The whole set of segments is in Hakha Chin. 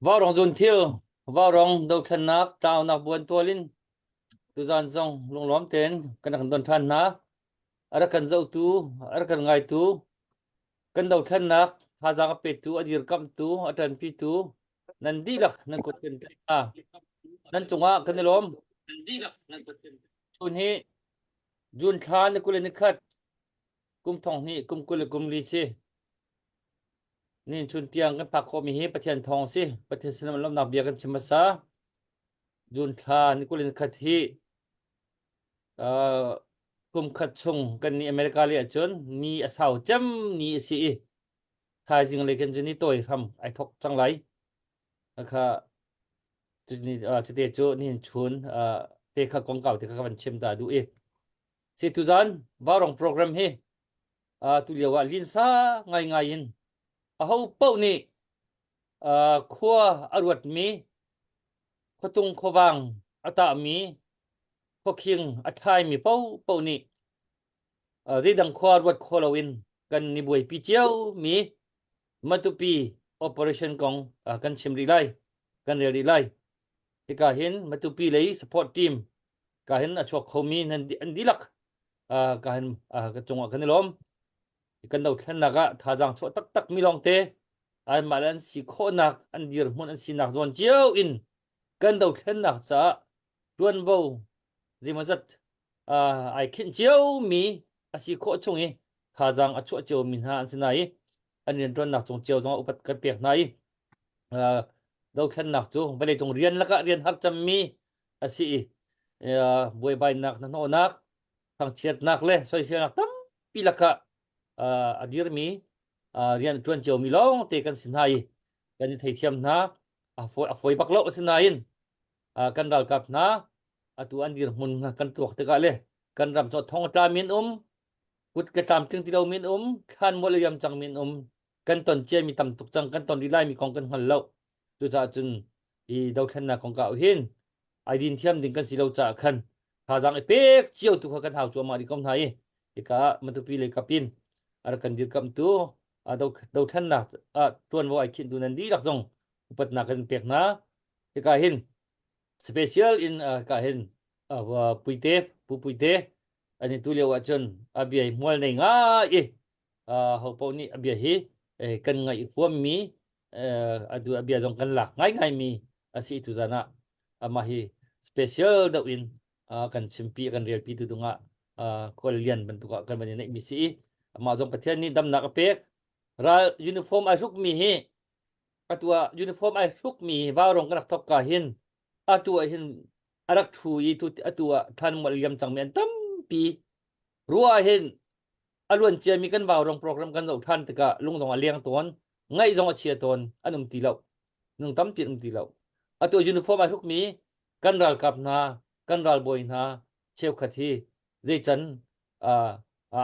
Vaurawng zunthil, vaurawng dothlennak tlaunak buantual in tuzaan zong lunglawm tein kan rak don ṭhan hna. A rak kan zohtu, a rak kan ngaitu, kan dothlennak thazaang a petu, a dirkamhtu, a ṭanpitu nan dihlak nan kut kan tlaih hna. Nan cungah kan i lawm. Chun hi June thla ni 21 kum thong hnih kum 20 le kum li si. Nin chun tiang kan phak khawhmi hi Pathian thawng si. Pathian sinah lawmhnak bia kan chim hmasa. June thla ni 21 hi uh, kum khat chung kan nih America le ahcun ni a sau cem ni a si i thaizing le kan cu ni tawi hram ai thok cang lai. Kha cute cu nihin chun te kha kongkau te kha ka van chim ta duh i si tuzan Vaurawng program hi tu lio ah linsa ngaingai in aho paoh nih khua a ruatmi khuatung khuavang a tahmi khuakhing a thaimi paohpaoh nih zeidang khua ruat kho loin kan i buaipi ciomi Matupi operation kong kan chim rih lai kan rel rih lai. Hika hin Matupi lei support team ka hin a chuak khomi nan an dihlak ka hin ka cungah kan i lawm. Kan dothlennak ah thazaang chuah taktak mi lawngte anmah le an si khawhnak an dirhmun an sinak zawn cio in kan dothlennak caah tuanvo zeimawzat ai khinh ciomi a si khawh chung i thazaang a chuah ciomi hna an si hna i an rianṭuannak cung cio zongah upat kan pek hna i dothlennak cu vawleicung rian lakah rian har cemmi a si i buaibainak hnahnawhnak thangchiatnak le soiselnak tampi lakah a dirmi rian a ṭuan ciomi lawngte kan si hna i kan i theithiam hna. A fawi bak lo asinain kan ralkap hna atu an dirhmun kan tuak tikah le kan ram cu thong tla min um kut ke tlamtling ti lo min um thlan mual liam cang min um kan ton cia mi tam tuk cang kan ton rih lai mi kong kan hngal lo cucaah cun hi dothlennak kong ka hin ai din thiam ding kan si lo caah khan thazaang i pek cio tu kha kan hau cuahmah rih ko hna i hika Matupi lei kapin a rak kan dirkamhtu dothlennak ah tuanvo ai khinh tu nan dihlak zong upatnak kan pek hna hika hin special in ka hin puite pu puite ani tu lio ah cun a bia hi hmual nei ngai i ho paoh nih a bia hi kan ngaih huammi atu a bia zong kan lak ngaingai mi a si tu zan ah amah hi special deuh in kan chimpi kan relpi tu dungah khual lian bantuk ah kan van i neih mi si i amah zong Pathian nih damnak a pek ral uniform ai hruk mi hi atu ah uniform ai hruk mi vaurong kan rak thok ka hin atu ah hin a rak thu i tu atu ah than mual liam cang mi an tampi ruah hin a luan ciami kan vaurong program kan zoh than tikah lung zong a leng tawn ngaih zong a chia tawn an um ti lo nung tampi an um ti lo atu uniform ai hruk mi kan ralkap hna kan ralbawi hna cheukhat hi zeican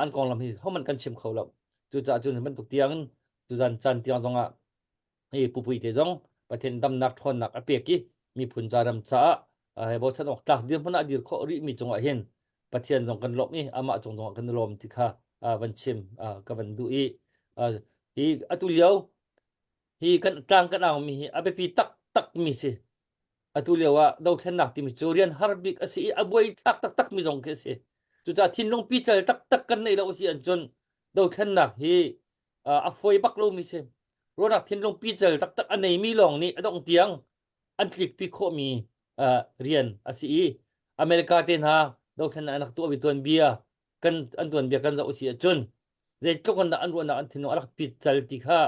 an konglam hi homan kan chim kho lo cucaah cun bantuk tiang tuzan caan tiang zongah hi pupui te zong Pathian damnak ṭhawnnak a pek i miphun ca ram caah he bochan awk tlak dirhmun ah dir khawh rih mi cungah hin Pathian zong kan lawmh i amah cung zongah kan i lawm ti kha van chim ka van duh i hi atu lio hi kan tlang kan au mi hi a biapi taktak mi si atu lio ah dothlennak timi cu rian har bik a si i a buai thlak taktak mi zong khi a si cucaah thinlung pical taktak kan neih lo si ahcun dothlennak hi a fawi bak lomi si ruahnak thinlung pical taktak a neimi lawng nih a dongh tiang an tlikpi khawhmi rian a si i America te hna dothlennak an rak tuahmi tuanbia kan an tuanbia kan zoh si ahcun zeitluk in dah an ruahnak an thinlung a rak pical ti kha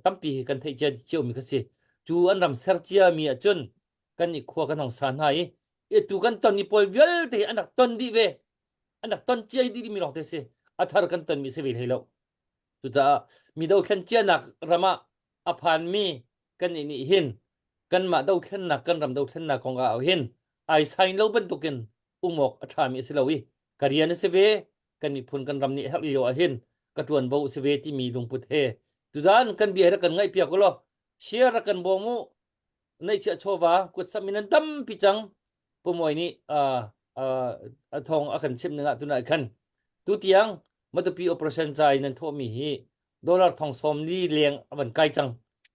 tampi kan theih cia ciomi kha si cu an ram ser ciami ahcun kan nih khua kan hong sa hna i tu kan ton mi pawl vialte hi an rak ton dih ve an rak ton cia dih mi lawng te si a thar kan ton mi si ve hlei lo cucaah mi dothlen cianak ram ah a phan mi kan nih nih hin kanmah dothlennak kan ram dothlennak kong ah hin ai sain lo bantukin um awk a ṭhami a si lo i ka rian a si ve kan miphun kan ram nih herh lio ah hin ka ṭuanvo a si ve timi lungput he tuzaan kan bia hi rak kan ngaih piak ulaw share rak kan bawm u neihchiah chawva kutsam in an tampi cang Pumawi nih a thawng a kan chimh ning ah tunah khan tutiang Matupi operation ca in nan thawhmi hi dollar thong sawm li leng a van kai cang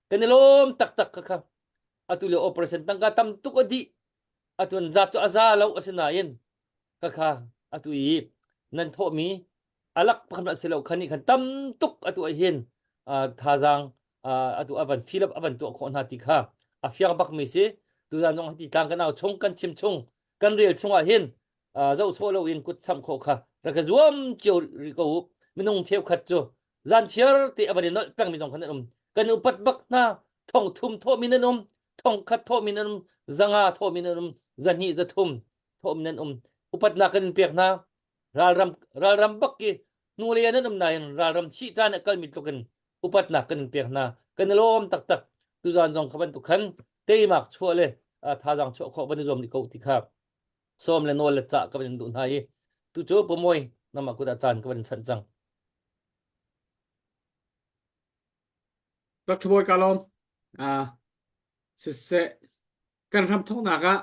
kan i lawm taktak kha kha. Atu lio operation tangka tam tuk a dih. Atu an zat cu a za lo asinain khakha atu i nan thawhmi alak pakhat a si lo khan nih khan tam tuk atu ah hin thazaang atu a van fill up a van tuah khawh hna ti kha a fiang bak mi si tuzan zong hiti tlang kan au chung kan chim chung kan rel chung ah hin zohchawh lo in kut samh khawh kha rak ka zuam cio rih ko u minung cheukhat cu zan chiar te a van i nolh peng mi zong khan an um kan upat bak hna thong thum thawh mi nan um thong khat thawh mi nan um zanga thawh mi nan um zahnih zathum thawh mi nan um upatnak kan in pek hna ralram ralram bak ki hnulei ah nan um nain ralram chih ṭan a kalmi tluk in upatnak kan in pek hna kan i lawm taktak tuzan zong kha bantuk khan teimak chuah le thazaang chuah khawh van i zuam rih ko ti kha sawm le nawl le cah ka van in duh hna i tu cu pamoy nangmah kut ah caan ka van in chanh cang Dr. Bawi ka lawm. Uh, siseh kan ram thawknak ah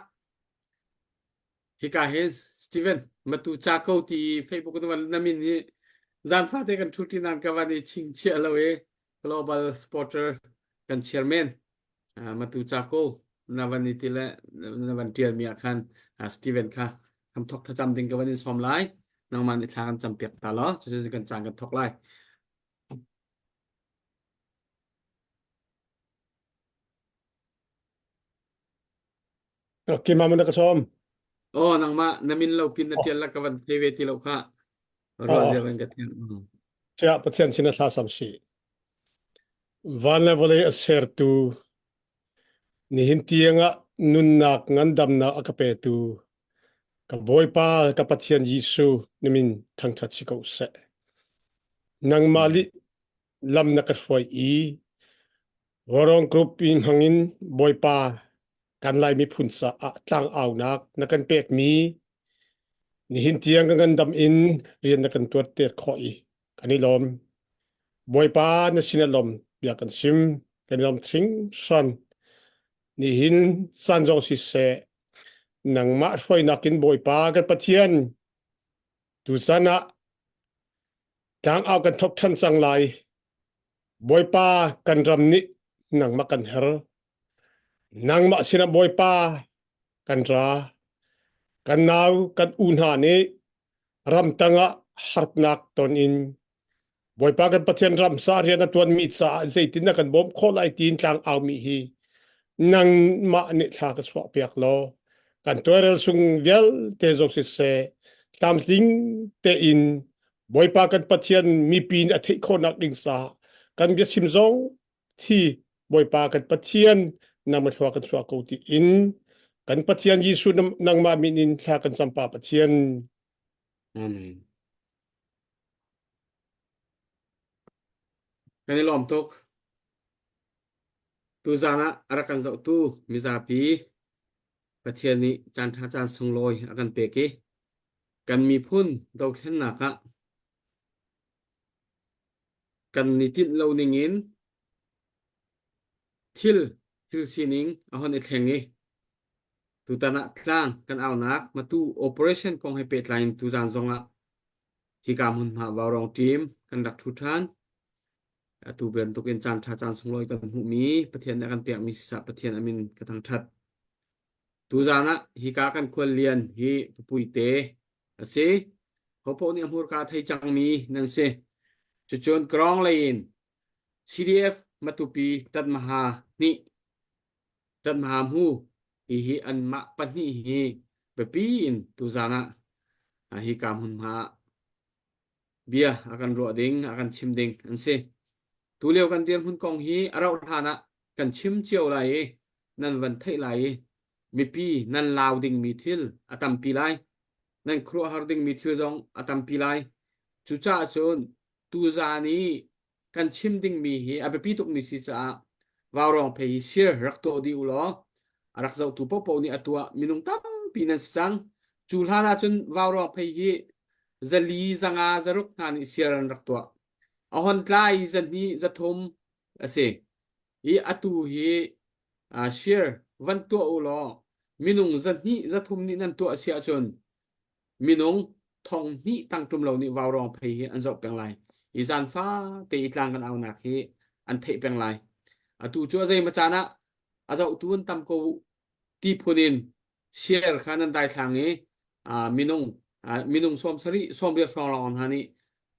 Hika hi Steven matu ca ko ti Facebook na van na min hi zan fate kan ṭhu ṭi nan ka van i chingchiah lo i global supporter kan chairman uh, matu ca ko na van i ti le na van ṭial mi ah khan uh, Steven kha ham thok thlacam ding ka van in sawm lai nangmah nih thla kan cam piak ta law cucu kan caan kan thok lai Keimah maw na ka sawm? Aw nangmah na min lo pin na ṭial la ka van thei ve ti lo kha. Ruah zia van ka thiam. Siah Pathian sin a thla sam si. Van le vawlei a sertu nihin tiangah nunnak ngandamnak a ka petu ka Bawipa ka Pathian Jesuh na min thangṭhat si ko seh. Nangmah lih lam na ka hruai i Vaurawng Group in hmangin Bawipa kan Lai miphun caah tlangaunak na kan pekmi nihin tiang kan ngandam in rian na kan tuanter khawh i kan i lawm. Bawipa na sin a lawm bia kan sim kan i lawm hringhran. Nihin san zong siseh nangmah hruainak in Bawipa kan Pathian tuchan ah tlangau kan thok ṭhan cang lai. Bawipa kan ram nih nangmah kan her. Nangmah sinah Bawipa kan ra. Kan nau kan u hna nih ramtang ah harnak ton in Bawipa kan Pathian ramsa rian a tuanmi caah zeitin na kan bawmh khawh lai tiin tlang aumi hi nangmah nih thla ka chuah piak law kan tuairel sung vialte zong siseh tlamtling tein Bawipa kan Pathian mipi nih a theih khawhnak ding caah kan biachim zong thi Bawipa kan Pathian nangmah thlua kan chuah ko ti in kan Pathian Jesuh nangmah min in thla kan cam pa Pathian. Amen. Kan i lawm tuk. Tuzaan ah a rak kan zohtu mizapi Pathian nih caan ṭha caan sunglawi a kan pek i kan miphun dothlennak ah kan i tinh lo ning in thil thil sining a hon i thleng i tutan ah tlang kan aunak Matu operation kong he pehtlai in tuzaan zong ah hika hmunhma Vaurawng team kan rak ṭhu ṭhan. Atu bantuk in caan ṭha caan sunglawi kan hmuhmi Pathian nih a kan pekmi sisah Pathian a min ka thangṭhat. Tuzaan ah hika kan khuallian hi Pupuite a si. Hopoh nih a hmurka thei cangmi nan si. Cucun Krawng lei in CDF Matupi Tatmaha nih Tatmaha hmu hihi anmah pahnih hi biapi in tuzaan ah hika hmunhma ah bia a kan ruah ding, a kan chim ding an si. Tulio kan dirhmun kong hi a rauh hlan ah kan chim cio lai i nan van theih lai i mipi nan lau dingmi thil a tampi lai. Nan khuaruahhar dingmi thil zong a tampi lai. Cucaah cun tuzaan i kan chim dingmi hi a biapi tukmi si caah vaurawng phei hi sir rak tuah dih u law a rak zohtu paohpaoh nih a tuah minung tampi nan si cang. Cu hlan ahcun vaurawng phei hi zali, zanga, zaruk hna nih siar an rak tuah. A hon tlai i zahnih, zathum a si. I atu hi uh, share van tuah u law minung zahnih, zathum nih nan tuah si ahcun minung thong hnih tangtum lo nih vaurawng phei hi an zoh peng lai. I zan fa te i tlang kan aunak hi an theih peng lai. Atu cu a zeimaw caan ah. A zohtu an tam ko ti phun in share kha nan daithlang i minung minung 70 80 hrawng lawng hna nih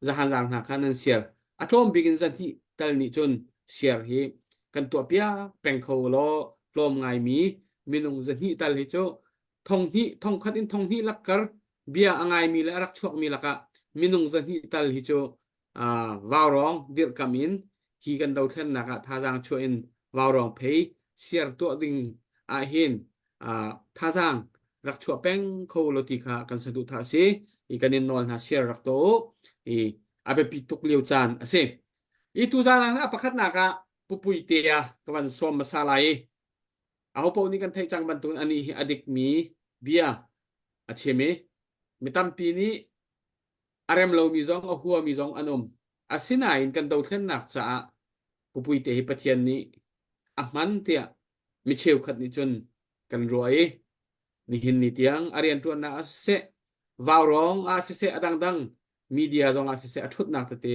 zahan zaang hna kha nan share. A tlawm bik in zahnih tal nih cun share hi kan tuah piak peng kho law tlawm ngaimi minung zahnih tal hi cu thonghnih thongkhat in thonghnih lakkar bia a ngaimi le a rak chuakmi lakah minung zahnih tal hi cu vaurawng dirhkam in hi kan dothlennak ah thazaang chuah in vaurawng phei siar tuah ding ah hin thazaang rak chuah peng kho lo ti kha kan saduhthah a si i kan in nawl hna share rak tuah u i a biapi tuk lio caan a si. I tuzaan ah a pakhatnak ah pupui te ah ka van sawm hmasa lai i aho paoh nih kan theih cang bantukin anih hi a dikmi bia a chim i mi tampi nih a rem lomi zong a huami zong an um. Asinain kan dothlennak caah pupuite hi Pathian nih a hman tiah mi cheukhat nih cun kan ruah i nihin ni tiang a rianṭuannak ah siseh, vaurawng ah siseh, a dangdang media zong ah siseh a ṭhutnak tete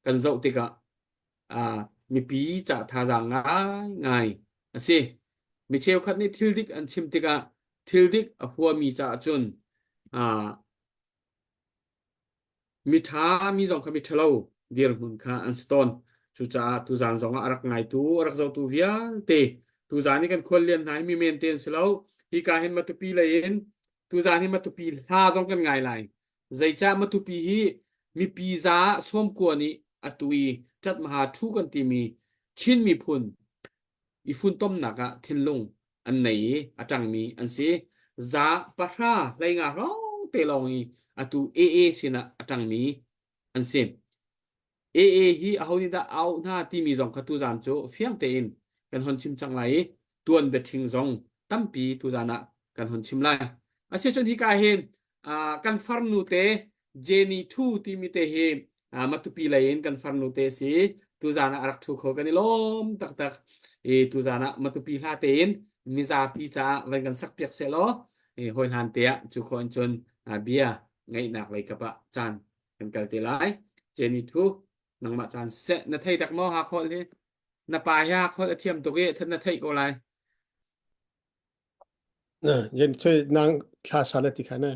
kan zoh tikah mipi ca thazaang ngaingai a si. Mi cheukhat nih thil dik an chim tikah thil dik a huami caah cun miṭha mi zong kha miṭhalo dirhmun kha an si tawn. Cucaah tuzaan zongah a rak ngaitu, a rak zohtu vialte tuzaan i kan khuallian hna hi mi men te an si lo. Hika hin Matupi lei in tuzaan hi Matupi hla zong kan ngai lai. Zeicah Matupi hi mipi za sawmkua nih atu i ṭatmaha ṭhu kan timi Chin miphun i funtomnak ah thinlung an nei i a ṭangmi an si. Za pahra hleinga hrawng te lawng i atu AA sinah a ṭangmi an si. AA hi aho nih dah a auh hna timi zong kha tuzaan cu fiang tein kan hon chim cang lai i tuan biaṭhing zong tampi tuzaan ah kan hon chim lai. Asicun hika hin kan farnu te Jenny Thu timi te hi Matupi lei in kan farnu te si tuzaan ah a rak ṭhu kho kan i lawm taktak i tuzaan ah Matupi hla tein mizapi caah van kan sak piak seh law hawi hlan te ah cu khawh in cun bia ngaihnak lei kap ah caan kan kal te lai. Jenny Thu nangmah caan seh na thei tak maw Hakholh hi na pa hi Hakholh a thiam tuk i na theih ko lai. Yen chui nang thla sa le ti kha ne.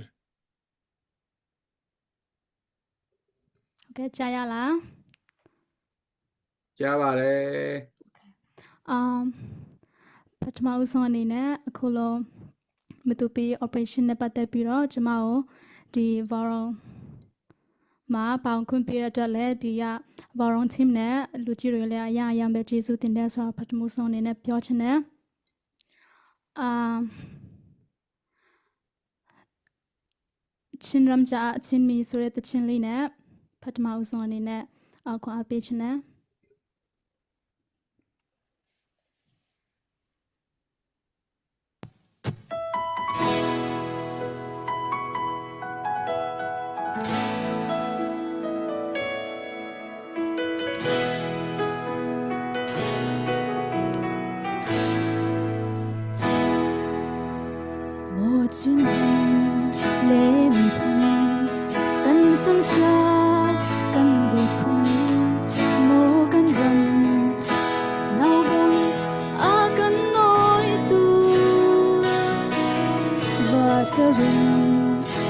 Okay, ကြားရလား ကြားပါတယ် Um ပထမဦးဆုံးအနေနဲ့အခုလိုမတူပီ operation နဲ့ပတ်သက်ပြီးတော့ကျမတို့ဒီ Voron မှာပေါင်ခွင့်ပေးတဲ့အတွက်လည်းဒီက Voron team နဲ့လူကြီးတွေလည်းအရအရပဲကျေးဇူးတင်တယ်ဆိုတော့ပထမဆုံးအနေနဲ့ပြောချင်တယ်အာချင်းရမ်ချာချင်းမီဆိုတဲ့တချင်းလေးနဲ့ပထမဦးဆုံးအနေနဲ့အခွာပေးချင်တယ် Kan sunsa kan dawt khun maw kan ram nau bang a kan nawi tu va charin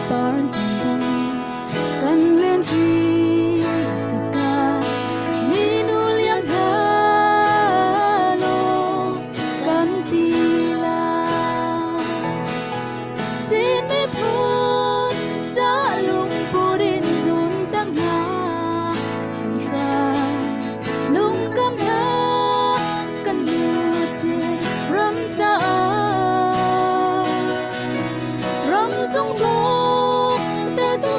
par bang kan len ṭi tikah minu liam hna law kan ti lai. Chin miphun ca lungput in nun tang hna kan hram lungkam hna kan nu chin ram caah ram zung te.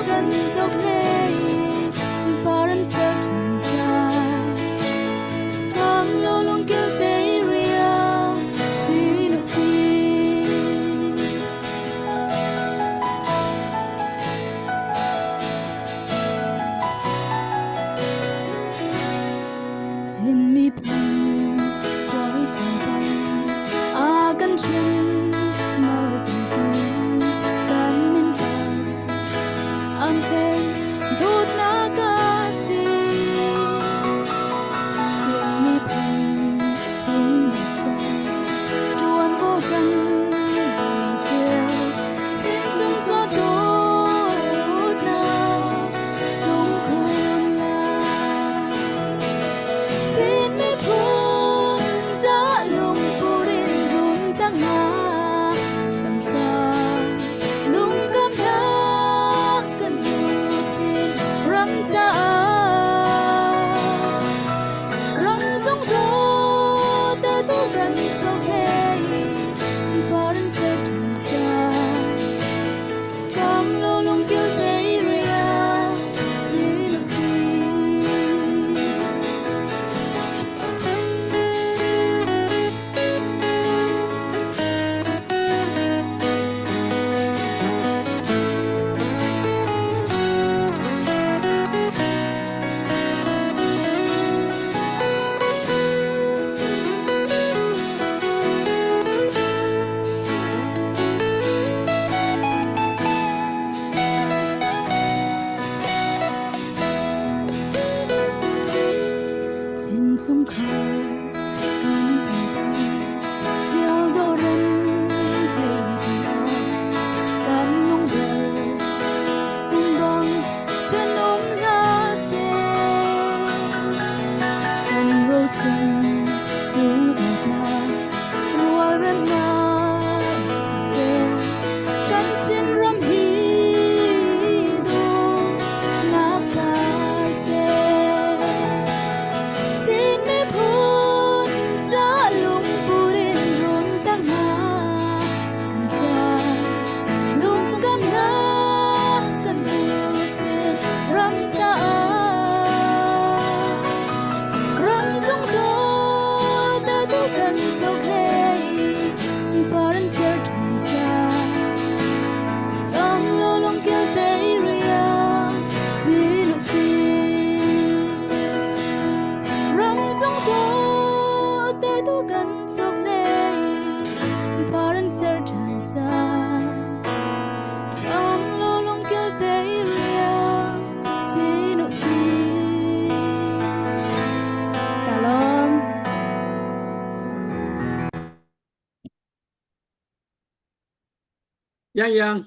Yang yang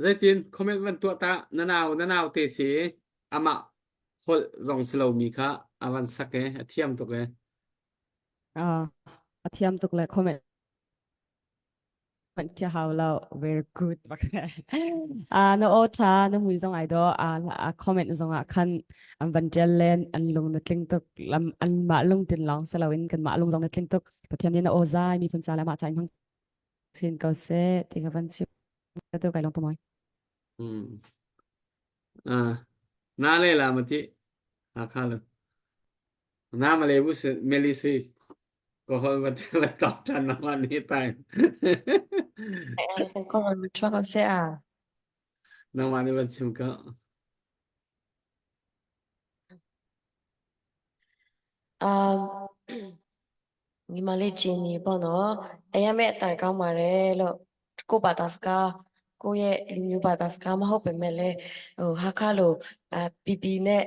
zeitin comment van tuah ta na nau na nau te si amah holh zong si lomi kha a van sak e a thiam tuk e. Ah, a thiam tuk le comment Hmanh khi hau lo. Very good. Ah, na aw tha, na mui zong ai dawh. Ah, a comment zong ah khan an van ṭial len, an lung na tling tuk. Lam an mah lungtin lawng si loin kan mah lung zong na tling tuk. Pathian nih na aw zai miphun ca le mah ca in hmang chin ko seh ti ka van chim. Ka tu kai lawm pamoy. Hmm. Ah, na le la mati. Hakha lo. Na male bu se meli si. Ko hol va va tok than na ma ni tai. Kan ko ma chuak se a. Na ma ni van chim ka. Um ညီမလေးဂျင်းနီပေါ့နော်အရင်မဲ့အတန်ကောင်းပါတယ်လို့ကိုဘာသာစကားကိုယ့်ရဲ့လူမျိုးဘာသာစကားမဟုတ်ပေမဲ့လည်းဟိုဟာခါလိုအပီပီနဲ့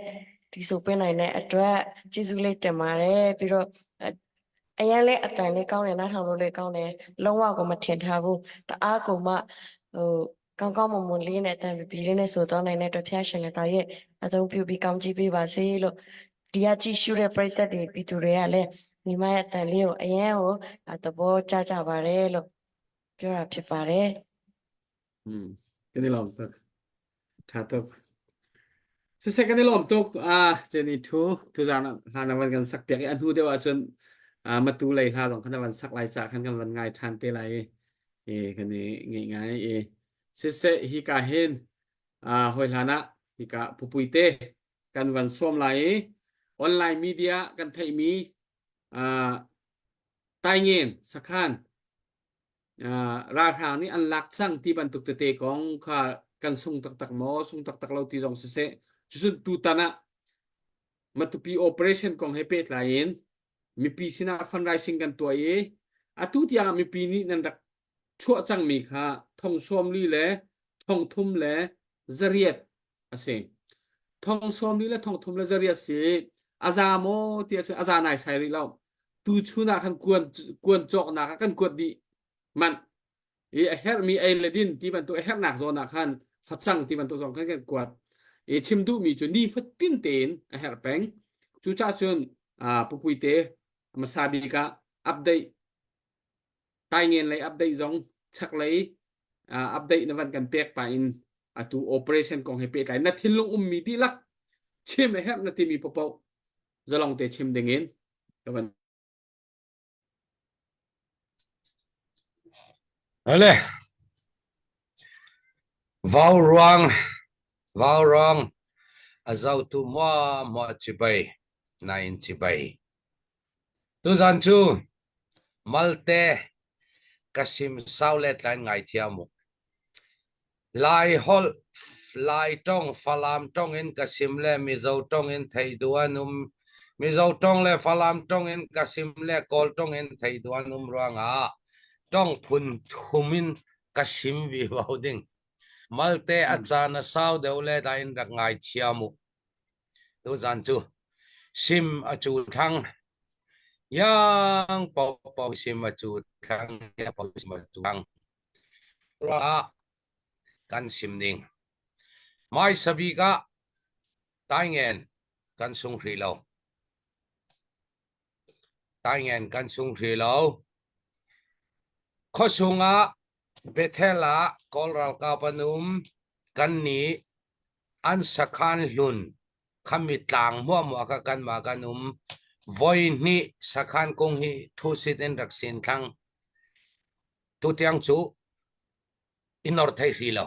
ဒီဆိုပြနိုင်တဲ့အတွက်ကျေးဇူးလေးတင်ပါတယ်ပြီးတော့အရင်လေးအတန်လေးကောင်းတယ်နားထောင်လို့လေးကောင်းတယ်လုံးဝကိုမထင်ထားဘူးတအားကိုမှဟိုကောင်းကောင်းမွန်မွန်လေးနဲ့အတန်ပီပီလေးနဲ့ဆိုတော့နိုင်တဲ့အတွက်ဖျားရှင်လည်းတော်ရဲ့အသုံးပြုပြီးကောင်းချီးပေးပါစေလို့ဒီကကြည့်ရှုတဲ့ပရိသတ်တွေပြည်သူတွေကလည်း ညီမရဲ့အတန်လေးကိုအရင်ကိုသဘောကျကြပါတယ်လို့ပြောတာဖြစ်ပါတယ် อืมกันนี่ลอมตกทาตกสิเซกันนี่ลอมตกอ่าเจนี่ทูทูจานหานาวันกันสักเปียกอันฮูเดียวจนอ่ามาตูเลยหาสองคันวันสักลายจากคันกันวันง่ายทานเตไลเอคันนี้ง่ายง่ายเอสิเซฮิกาเฮนอ่าหอยลานะฮิกาปุปุยเตกันวันส้มไหลออนไลน์มีเดียกันไทยมี Taingen sakhan ralhrang nih an lak cang ti bantuk tete kong kha kan sung taktak maw sung taktak lo ti zong siseh cucun tutan ah Matupi operation kong he pehtlai in mipi sinah fundraising kan tuah i atu tiang ah mipi nih nan rak chuah cangmi kha thong sawm li le thong thum le zariat a si. Thong sawm li le thong thum le zariat si a za maw ti ahcun a za naisai rih lo. Tu chun ah khan kuan kuan cawknak ah kan kuat dih manh. I a herhmi ei le din ti bantuk a herhnak zawn ah khan facang ti bantuk zong khan kan kuat. I chim duhmi cu nifatin tein a herh peng. Cucaah cun pupui te hmasa bik ah update Taingen lei update zong chaklei update na van kan pek pa in atu operation kong he pehtlai na thinlung ummi dihlak chim a herh na timi paohpaoh zalong te chim ding in ka van Ale vau ruang vau ruang a zotu mua mua chibai na in chibai Tuzan cu Malte ka sim sau le tlain ngai thiam u. Lai holh, Lai tong, Falam tong in ka sim le Mizo tong in thei duh an um. Mizo tong le Falam tong in ka sim le Kawl tong in thei duh an um ruangah tong phun thum in ka sim vivo ding. Malte a caan a sau deuh le da in rak ngai thiam u. Tuzan cu sim a cu thlang. Yang paohpaoh sim a cu thlang, yang paoh sim a cu thlang. Ruah kan sim ning. Hmaisa bik ah taingen kan sung hrih lo. Taingen kan sung hrih lo. Khuasung ah Bethel ah Kawl ralkap an um. Kan nih an sakhan hlun khami tlang hmuahhmuah kha kanmah kan um. Voi hnih sakhan kung hi thusit in rak sin thlang. Tutiang cu i nor thei hri lo.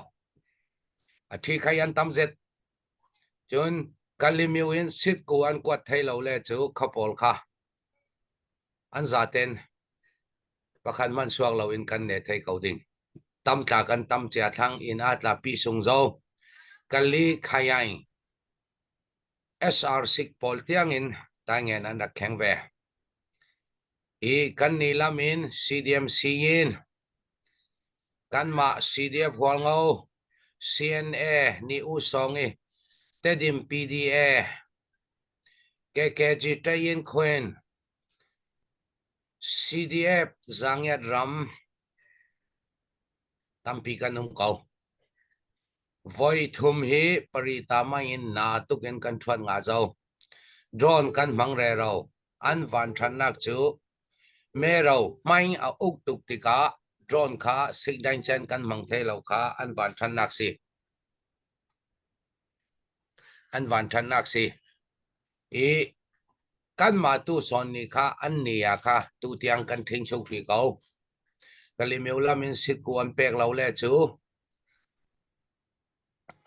A thi khai an tam zet. Cun Kalymyo in sitku an kuat thei lo le cu khapawl kha an zaten pakhat hmanh suak loin kan ne thei ko ding. Tam tla kan tam cia thlang inn ah tla pi sung zo. Kali khayaing SR sik pawl tiangin taingen an rak kheng ve. I kan ni lam in CDMC in kanmah CDF Hualngo CNA ni u song i Tedim PDA KKG Tayin Khuen CDF Zangiat ram. Tampi kan um ko. Voi thum hi parita mang in na tuk in kan ṭhuat nga zo. Drone kan hmang rero. An van ṭhannak cu mero hmaing a uk tuk tikah drone kha sikdaing cen kan hmang thai lo kha an van ṭhannak si. An van ṭhannak si. I kanmah tu sawn ni kha an ni ah kha tutiang kan ṭhingchuk rih ko. Kalimyo lam in sikku an pek lo le cu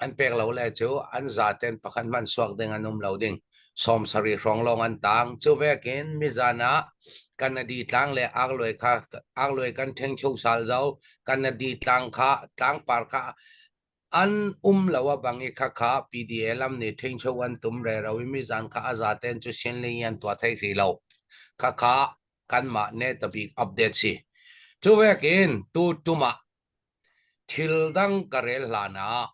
an pek lo le cu an zaten pakhat hmanh suak ding an um lo ding. 70 hrawng lawng an tang. Cu vekin mizan ah Kanadi tlang le Arluai kha Arluai kan ṭhingchuk sal zo. Kanadi tlang kha tlangpar kha An um lo a bang i khakha PDA lam nih ṭhingcho an tum rero i mizan kha a zaten cu Shinling an tuah thai hrih lo. Khakha kanmah ne tabik update si. Cu vekin tu tum ah thil dang ka rel hlan ah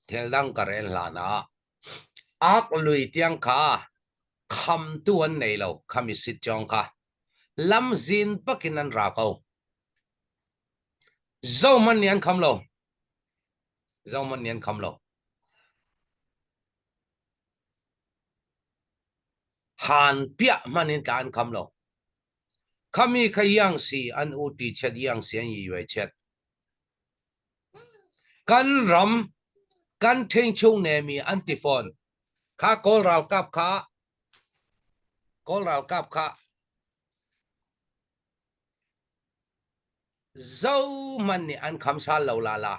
thil dang ka rel hlan ah ak lui tiang kha khamtu an nei lo khami sit chong kha lamzin bakin an ra ko. Zohmanh nih an kham lo. Zohmanh nih an kham lo. Han piah hmanh in tla an kham lo. Khami kha iang si an u ti chet iang si an yi yue chet. Kan ram kan thengchung nemi an ti fawn. Kha Kawl ralkap kha Kawl ralkap kha Zohmanh nih an kham sal lo lala.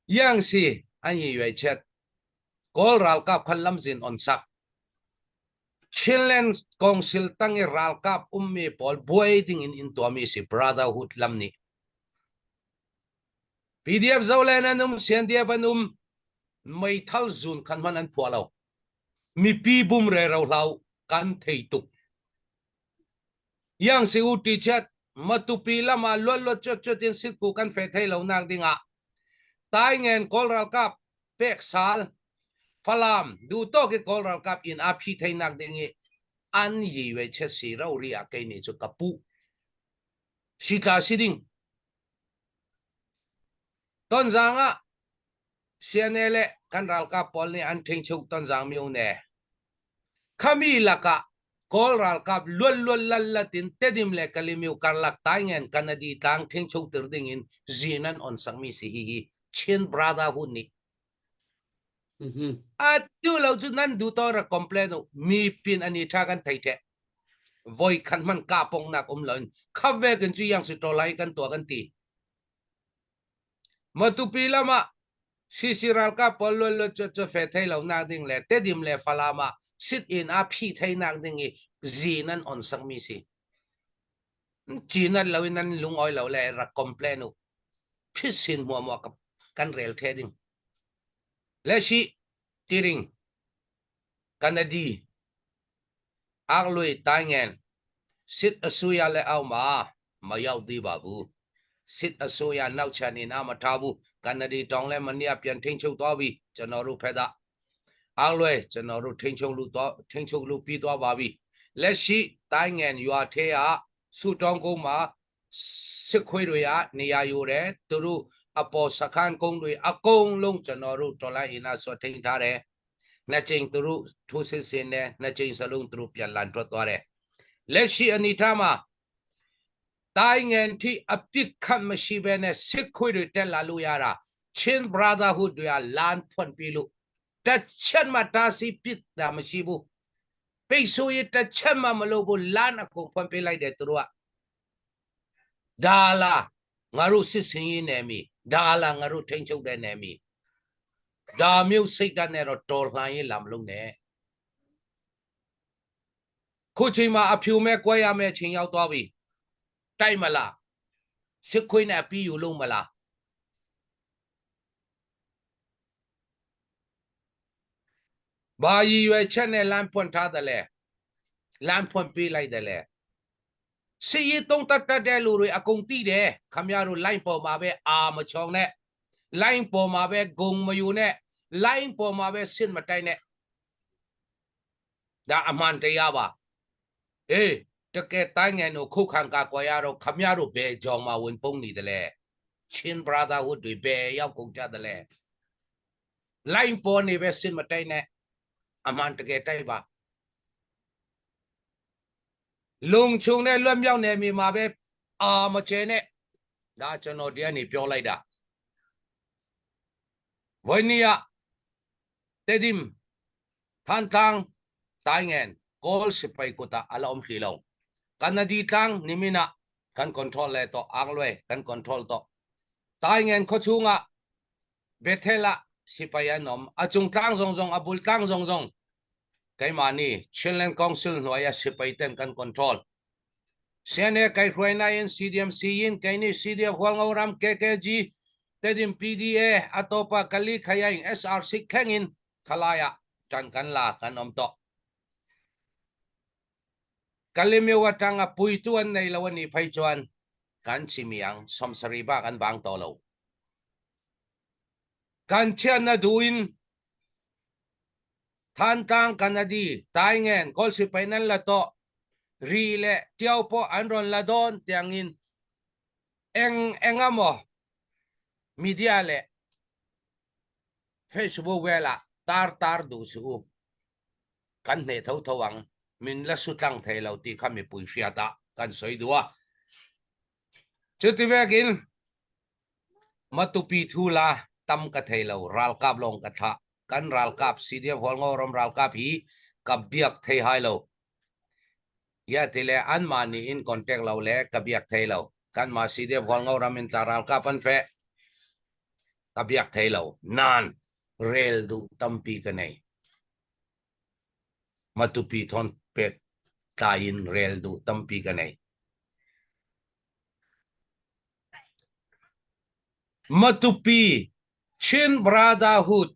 Yang si an yi yue chet. Kawl ralkap khan lamzin on sak. Chinland Council tang i ralkap ummi pawl buai ding in in tuahmi si Brotherhood lam nih. PDF Zoland an um, CNDF an um, meithal zun khan hman an phuah lo. Mipi bum rero hlau kan thei tuk. Yang si u ti chat Matupi lam ah luat luat cuat cuat in sitku kan fe thei lo nak ding ah Taingen Kawl ralkap pek sal Falam du tawk i Kawl ralkap in a phi thei nak ding i an yi we che si ro ri ah kei nih cu ka pu si tla si ding Tonzang ah CNA le kan ralkap pawl nih an ṭhingchuk tonzang myo ne. Khami lakah Kawl ralkap luan luan lal lat in Tedim le Kalemyo karlak Taingen Kanadi tlang ṭhingchuk tir ding in zin an on sakmi si hihi Chin Brotherhood nih. Atu lo cu nan duh to rak complain u. Mi pin ani ṭha kan thei ṭheh. Voi khat hmanh ka pongnak um loin khap vekin cu yang si ṭolai kan tuah kan ti. Matupi lam ah CC ralkap pawl luanluan cuatcuat fe thei lo nak ding le Tedim le Falam ah sit-in ah phih thei nak ding i zin an on sakmi si. Cin an lo in nan lungawi lo le rak complain u. Phisin hmuahmuah kan rel the ding. Le si tiring Kanadi Arlui Taingen Sit asuya le auma mayau di babu sit asuya nauchan in ama thabu Kanadi tong le mania pian thing chung to bi chanoru pheda Arlui chanoru thing chung lu to thing chung lu pi to ba bi လက်ရှိတိုင်းငန်ရွာထဲကဆူတောင်းကုန်းမှာစစ်ခွေးတွေကနေရာယူတယ်သူတို့အပေါ်စခန်းကုန်းတွေအကုန်လုံးကျွန်တော်တို့တော်လိုင်းအင်အားဆွထိန်ထားတယ်နှစ်ကြိမ်သူတို့ထိုးစစ်ဆင်တယ်နှစ်ကြိမ်စလုံးသူတို့ပြန်လန်ထွက်သွားတယ်လက်ရှိအနေထားမှာတိုင်းငန်ထိအပြစ်ခတ်မရှိဘဲနဲ့စစ်ခွေးတွေတက်လာလို့ရတာချင်း Brotherhood တွေကလန်ဖွင့်ပြီးလို့တစ်ချက်မှတားဆီးပစ်တာမရှိဘူးပိတ်ဆိုးရတစ်ချက်မှမလုပ်ဘူးလန်အကုန်ဖွင့်ပေးလိုက်တယ်သူတို့ကဒါလားငါတို့စစ်စင်ရေးနယ်မြေဒါလားငါတို့ထိန်းချုပ်တဲ့နယ်မြေဒါမျိုးစိတ်ဓာတ်နဲ့တော့တော်လှန်ရေးလာမလုပ်နဲ့ခုချိန်မှာအဖြူမဲ့ကွဲရမယ့်ချိန်ရောက်သွားပြီတိုက်မလားစစ်ခွေးနဲ့အပြီးယူလို့မလားဘာရည်ရွယ်ချက်နဲ့လမ်းဖွင့်ထားတယ်လဲလမ်းဖွင့်ပေးလိုက်တယ်လဲစီရီတုံးတတ်တတ်တဲ့လူတွေအကုန်သိတယ်ခမရတို့ line ပေါ်မှာပဲအာမချောင်နဲ့ line ပေါ်မှာပဲဂုံမယူနဲ့ line ပေါ်မှာပဲစစ်မတိုက်နဲ့ဒါအမှန်တရားပါ။ အေးတကယ်တိုင်းငယ်တို့ခုခံကာကွယ်ရတော့ခမရတို့ဘယ်ကြောင်မှာဝင်ပုံနေတယ်လဲချင်း brotherhood တွေဘယ်ရောက်ကုန်ကြတယ်လဲလိုင်းပေါ်နေပဲစင်မတိုက်နဲ့အမှန်တကယ်တိုက်ပါလုံခြုံတဲ့လွတ်မြောက်နယ်မြေမှာပဲအာမချဲနဲ့ဒါကျွန်တော်တရားနေပြောလိုက်တာဝိနည်းတေဒီမ်ထန်တန်းတိုင်းငယ် Kawl sipai kutah a la um hrih lo. Kanadi tlang nimin ah kan control le tawh Anglwe kan control tawh. Taingen khuachung ah Bethel ah sipai an um. A cung tlang zong zong a bul tlang zong zong keimah nih Chinland Council hnuai ah sipai ten kan control. CNA kai hruainak in CDMC in kei nih CDF Hualngo ram KKG Tedim PDA atopa Kali Khayaing SRC thleng in khalai ah ṭan kan la kan um tawh. Kalemyo atanga puitu an nei lo ani phei chuan kan chimi ang 70 bak an bang to lo. Kan chian na duin Thantlang Kanadi Taingen Kawl sipai nan la to ri le tiau po an ron la don tiangin eng engamo media le Facebook vela tar tar du su u kan hne tho tho ang min la su tlang thei lo ti kha mipui hriat ah kan sawi duh a. Chuti vekin Matupi thu la tam ka thei lo ralkap lawng ka thlah kan ralkap CDF Hualngo ram ralkap hi ka biak thei hai lo ya ti le an mah nih in contact lo le ka biak thei lo kan mah CDF Hualngo ram in tla ralkap an feh ka biak thei lo nan rel duh tampi ka nei Matupi thawn pek tlai in rel duh tampi ka nei. Matupi Chin Brotherhood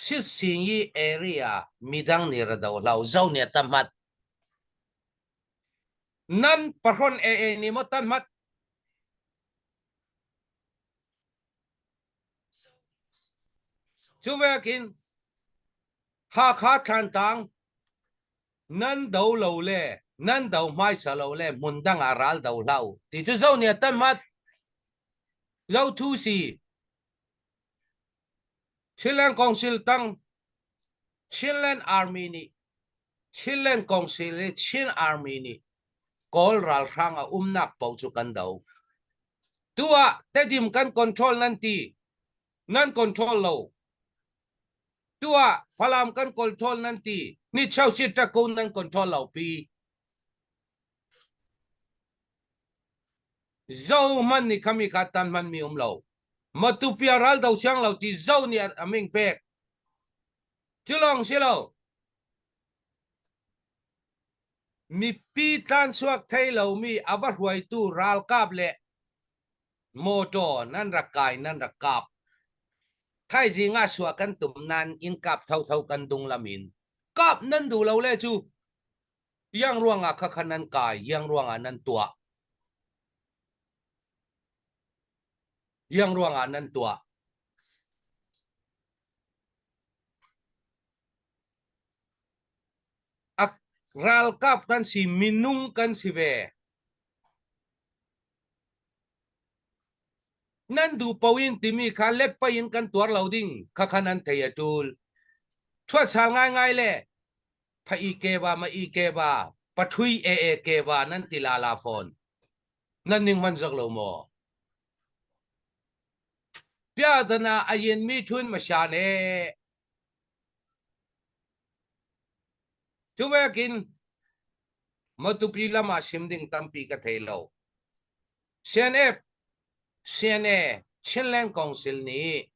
Sitsingi area midang nih ra do hlau zo nih a tam hat. Nan pahron e e ni mo tan mat. Cu vekin Hakha Thlantlang nan do lo le nan do hmaisa lo le hmun dang ah ral do hlah u ti cu zo nih a tan mat. Zo thu si Chinland Council tang Chinland Army nih Chinland Council i Chin Army nih Kawl ralhrang a umnak paoh cu kan do. Tu ah Tedim kan control nan ti nan control lo. Tu ah Falam kan control nan ti ni cheu sit ta ko nan control lo pi. Zo man ni khami kha tan man mi um lo. Matupia ral do siang lo ti zo ni aming pek. Culong si lo. Mipi tlanchuak thei lomi a va hruaitu ralkap le motor nan rak kai nan rak kap. Thaizing ah suah kan tum nan in kap thotho kan dung lam in. Kap nan duh lo le cu yang ruangah khakha nan kai, yang ruangah nan tuah. Yang ruangah nan tuah. A ralkap kan si minung kan si ve. Nan duh paoh in timi kha letpai in kan tuar lo ding kha khan an thei a ṭul. Thuatsal ngaingai le pha i ke ba ma i ke ba pathui e e ke ba nan ti la la fawn. Nan ning man zak lo maw? Piadana a yin mi thun ma shan e Cu vekin Matupi lam ah sim ding tampi ka thei lo. CNF, CNA, Chinland Council nih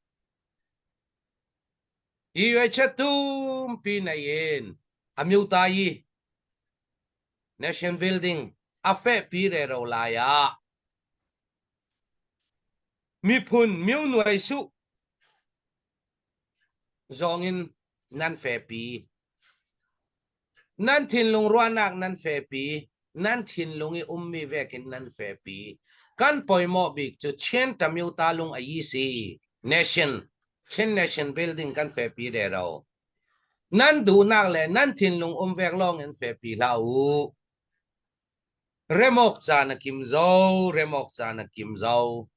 hi tumpi nei in amyutayi nation building a fehpi rero lai ah miphun myo nuai su Zawng in nan fepi. Nan thinlung ruahnak nan fepi. Nan thinlung i ummi vekin nan fepi. Kan poimawh bik cu Chin Tamyuta lung a yi si. Nation, Chin Nation building kan fepi rero. Nan duhnak le nan thinlung um vek lawng in fepi hlah u. Remawk caan a kim zo, remawk caan a kim zo.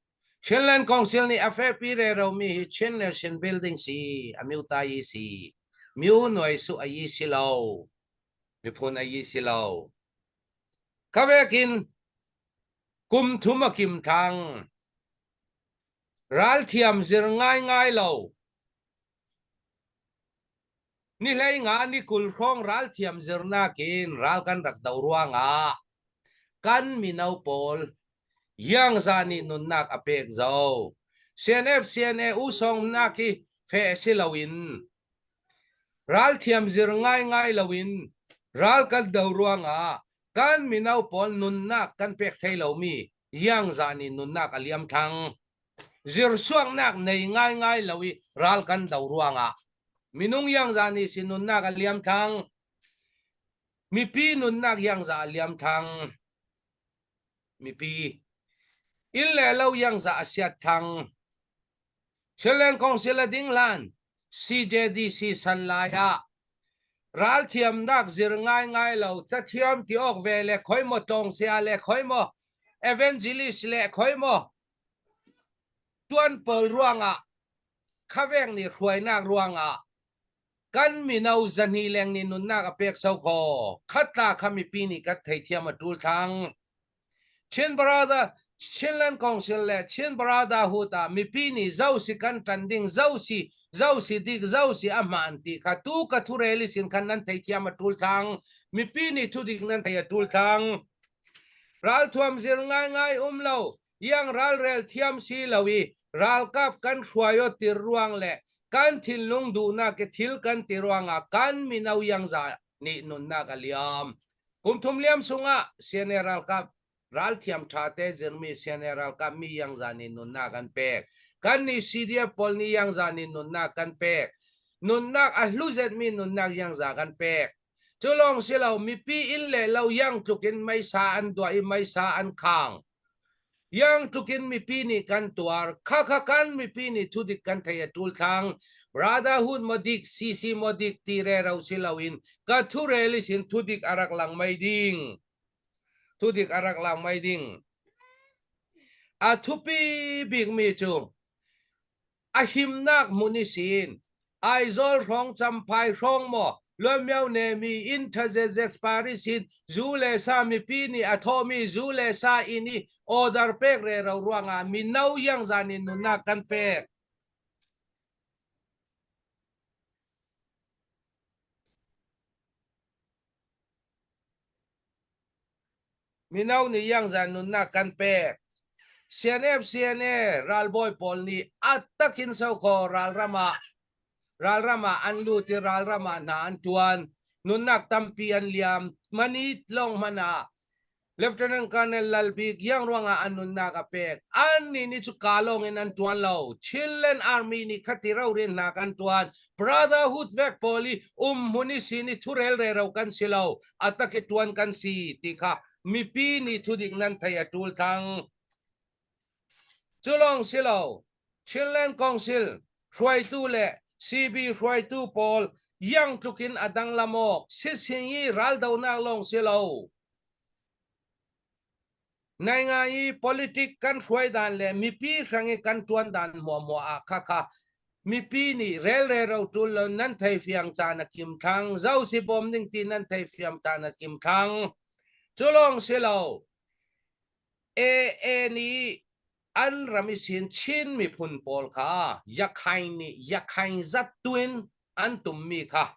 Chinland Council nih a fehpi reromi hi Chin Nation Building si, a myu ta yi si. Myu nuai su a yi si lo. Miphun a yi si lo. Khavekin kum thum a kim thang. Ralthiam zir ngaingai lo. Ni hlei nga ni 20 hrawng ralthiam zirnak in ral kan rak do ruangah kan mino pawl Yangza nih nunnak a pek zo. CNF CNA usong nak hi fe si loin ralthiam zir ngaingai loin ral kan do ruangah kan mino pawl nunnak kan pek thei lomi Yangza nih nunnak a liam thang. Zirsuaknak nei ngaingai lo i ral kan do ruangah minung Yangza nih si nunnak a liam thang. Mipi nunnak Yangza a liam thang. Mipi inn le lo Yangza a siat thang. Chinland Council a ding hlan CJDC san lai ah ralthiamnak zir ngaingai lo cathiam ti awk ve le khoi maw tlawng sia le khoi maw evangelist le khoi maw tuan pawl ruangah khaveng nih hruainak ruangah kan mino zahnih leng nih nunnak a pek so kho khatla kha mipi nih kan theithiam a tul thang Chin Brother Chinland Council le Chin Brotherhood ah mipi nih zo si kan tan ding zo si zo si dik zo si a hmaan ti kha tu ka thurel sin khan nan theithiam a tul thang mipi nih thudik nan thei a tul thang ralthuam zir ngaingai um lo iang ralrel thiam si lo i ralkap kan hruaio tir ruang le kan thinlung duhnak ke thil kan ti ruangah kan mino iangza nih nunnak a liam. Kum thum liam chungah CNA ralkap ralthiam ṭha te zirmi CNA ralkap mi iangza nih nunnak an pek. Kan nih CDF pawl nih iangza nih nunnak kan pek. Nunnak a hlu zetmi nunnak iangza kan pek. Cu lawng si lo mipi inn le lo iang tluk in meisa an duah i meisa an khang. Yang tlukin mipi nih kan tuar. Khakha kan mipi nih thudik kan thei a tul thlang. Brotherhood maw dik, CC maw dik ti rero si loin ka thurel isin thudik a rak lang mei ding. Thudik a rak lang mei ding. A thupi bikmi cu A himnak hmun i sin Aizawl hrawng Champhai hrawng maw Luanmio nemi inn ṭhazezet Paris in zu le sa mipi nih a thawhmi zu le sa inn i order pek rero ruangah mino iangzan in nunnak kan pek. Mino nih iangzan nunnak kan pek. CNF CNA ralbawi pawl nih a takin soko ralram ah ralram ah an lut i ralram ah hna an ṭuan. Nunnak tampi an liam. Mani lawng hmanh ah Lieutenant Colonel Lal Bik iang ruangah an nunnak a pek. Annih nih cu ka lawng in an ṭuan lo. Chinland Army nih khati raurin hna kan ṭuan. Brotherhood vek pawl i umhmun i sin i thurel rero kan si lo. A tak i ṭuan kan si ti kha mipi nih thudik nan thei a ṭul thang. Cu lawng si lo, Chinland Council hruaitu le CB hruaitu pawl iang tluk in a danglam awk sising i raldonak lawng si lo. Ngaingai i politic kan hruai dan le mipi hrang i kan ṭuan dan hmuahhmuah ah khakha mipi nih relrero ṭul lo nan thei fiang caan a kim thlang zo si bawm ning ti nan thei fiam caan a kim thlang cu lawng si lo AA nih an ram i sin Chin miphun pawl kha Yakhain nih Yakhain zat tuin an tummi kha